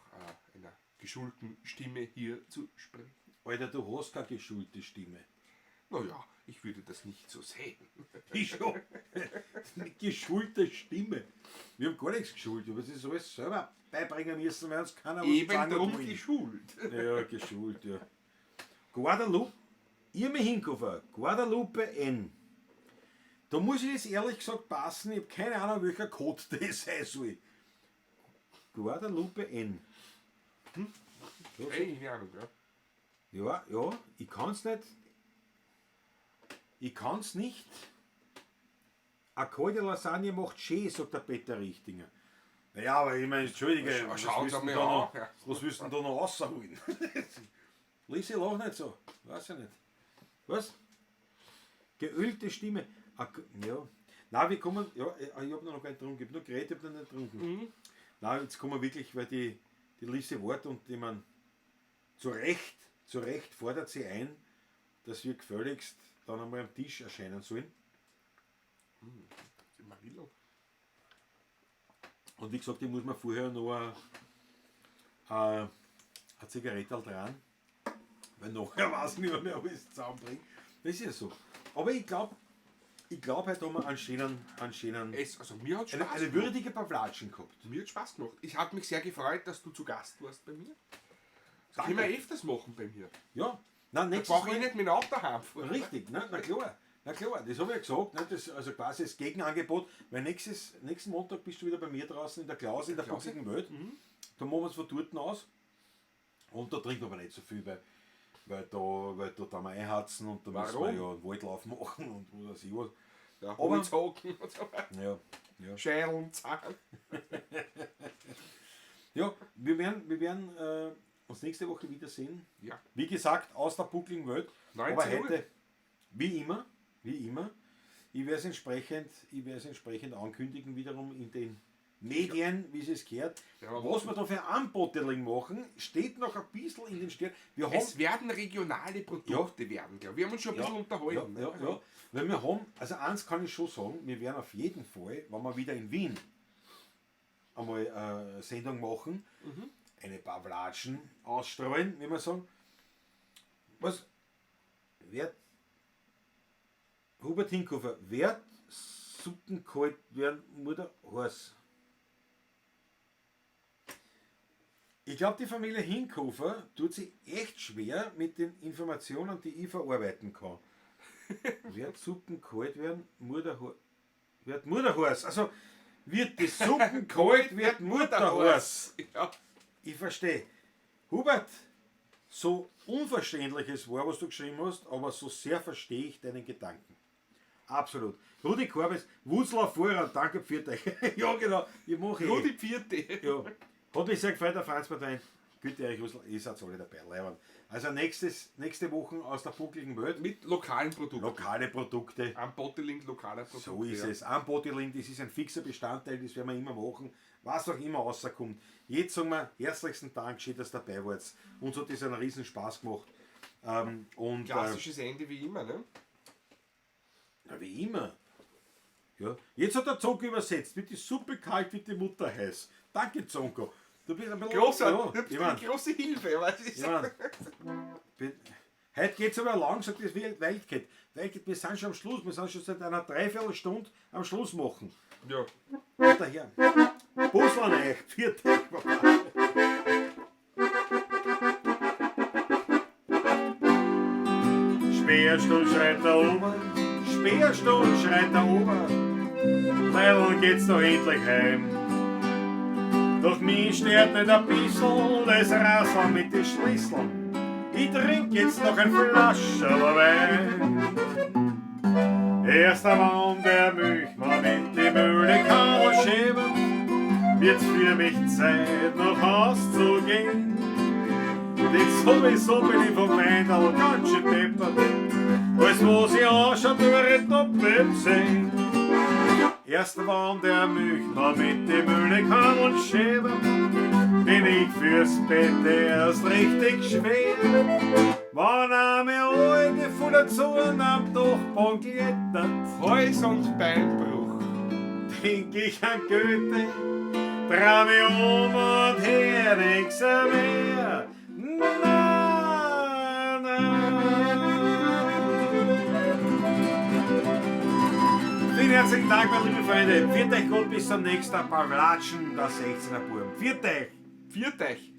einer geschulten Stimme hier zu sprechen. Alter, du hast keine geschulte Stimme. Naja, ich würde das nicht so sehen. Ich schon. Mit geschulter Stimme. Wir haben gar nichts geschult, aber es ist alles selber beibringen müssen, weil uns keiner was Eben sagen hat drum wollen. geschult. Ja, geschult, ja. Guadalupe, Irmi Hinkofer, Guadalupe N. Da muss ich jetzt ehrlich gesagt passen, ich habe keine Ahnung, welcher Code das sein soll. Guadalupe N. Keine Ahnung, ja. Ja, ja, ich kann's nicht. Ich kann's nicht. Eine kalte Lasagne macht schön, sagt der Peter Richtinger. Naja, aber ich meine, Entschuldige, was Schauen willst Sie du mir da an, noch, ja. was willst du denn da noch rausholen? Lisi, lach nicht so. Weiß ich nicht. Was? Geölte Stimme. Ah, ja. Nein, wir kommen. Ja, ich hab noch keinen getrunken. Ich hab nur geredet, ich hab noch nicht getrunken. Nein, jetzt kommen wir wirklich, weil die Lisi wart und ich mein, zu Recht fordert sie ein, dass wir gefälligst dann einmal am Tisch erscheinen sollen. Marillo. Und wie gesagt, ich muss mir vorher noch eine Zigarette dran, weil nachher weiß ich nicht mehr, ob ich es zusammenbringe. Das ist ja so. Aber ich glaub, heute haben wir Es, also mir hat Spaß eine gemacht. würdige Pavlatschen gehabt. Mir hat Spaß gemacht. Ich habe mich sehr gefreut, dass du zu Gast warst bei mir. Das Danke. können wir öfters machen bei mir. Ja. Nein, Da nächstes brauche ich Mal. nicht mit dem Auto heimfahren. Richtig, ne? Na klar. Na klar, das habe ich ja gesagt, ne? Das, also quasi das Gegenangebot, weil nächsten Montag bist du wieder bei mir draußen in der Klause, in der Klause? buckligen Welt. Da machen wir es von dort aus. Und da trinken wir aber nicht so viel, weil Weil da da wir einharzen und da müssen wir Warum? ja einen Waldlauf machen und was weiß ich was. Ja, Aber- Holzhaken und so weiter. Ja, ja. Scheilen, Zahn. Ja, wir werden uns nächste Woche wiedersehen. Ja. Wie gesagt, aus der buckligen Welt. 19 Aber Uhr. heute, wie immer, ich werde es entsprechend ankündigen, wiederum in den Medien, wie es gehört. Ja, aber Was wir da für ein Unbottling machen, steht noch ein bisschen in den Sternen. Wir haben Es werden regionale Produkte werden, glaube ich. Wir haben uns schon ein bisschen unterhalten. Ja, ja, ja. Weil wir haben, also eins kann ich schon sagen, wir werden auf jeden Fall, wenn wir wieder in Wien einmal Sendung machen, eine paar Wlatschen ausstreuen, wie wir sagen. Was? Wird Hubert Hinkofer, wird Suppen kalt werden, Mutter heiß? Ich glaube, die Familie Hinkofer tut sich echt schwer mit den Informationen, die ich verarbeiten kann. Wird Suppen kalt werden, Mutter wird Mutter heiß. Also wird die Suppen kalt, wird Mutter heiß. Ja. Ich verstehe. Hubert, so unverständlich es war, was du geschrieben hast, aber so sehr verstehe ich deinen Gedanken. Absolut. Rudi Korbes, Wutzler Vorrat, danke für euch. Ja, genau, ich mache eh. Rudi Pfiate. Ja. Hat mich sehr gefreut, der Franz Martin. Bitte euch, Rüssel, ihr seid alle dabei. Leiwand. Also nächste Woche aus der buckligen Welt. Mit lokalen Produkten. Lokale Produkte. Unbottling lokaler Produkte. So ist ja. es. Unbottling, das ist ein fixer Bestandteil, das werden wir immer machen, was auch immer rauskommt. Jetzt sagen wir herzlichsten Dank, schön, dass ihr dabei wart. Uns hat das einen riesen Spaß gemacht. Und, Klassisches Ende wie immer, ne? Na, wie immer. Ja. Jetzt hat der Zonko übersetzt. Wird die Suppe kalt, wird die Mutter heiß. Danke, Zonko. Du bist ein bisschen... Großartig. Ja, Du bist ich mein, eine große Hilfe. Weißt du? ich mein, heute geht's aber lang, sagt das Wildcat. Wildcat, wir sind schon am Schluss. Wir sind schon seit einer Dreiviertelstunde am Schluss machen. Ja. Und daher. Busl an euch. Viert euch, Baba. Sperrstuhl schreit der Ober, Sperrstuhl schreit der Ober, Leilon geht's doch endlich heim. Doch mich stört nicht ein bissl das Rasseln mit den Schlüsseln. Ich trink jetzt noch ein Flascherl Wein. Erst am der Milchmann in die Mühle kann schieben, wird's für mich Zeit, nach Haus zu gehen. Denn sowieso bin ich vom Weinderl ganz schön deppert. Alles, was ich anschaut, über ich doppelt sehen. Erst wann der Milchmann mit die Mühle kam und schieben, bin ich fürs Bett erst richtig schwer. Wann einmal alte voller Zorn am Dachboden klettert, Hals- und Beinbruch. denk ich an Goethe, dreh mich um und hör nix mehr. Na, na. Vielen herzlichen Dank, meine lieben Freunde. Pfiat euch Gott, bis zum nächsten Pawlatschen, der 16er Burm. Pfiat euch! Pfiat euch!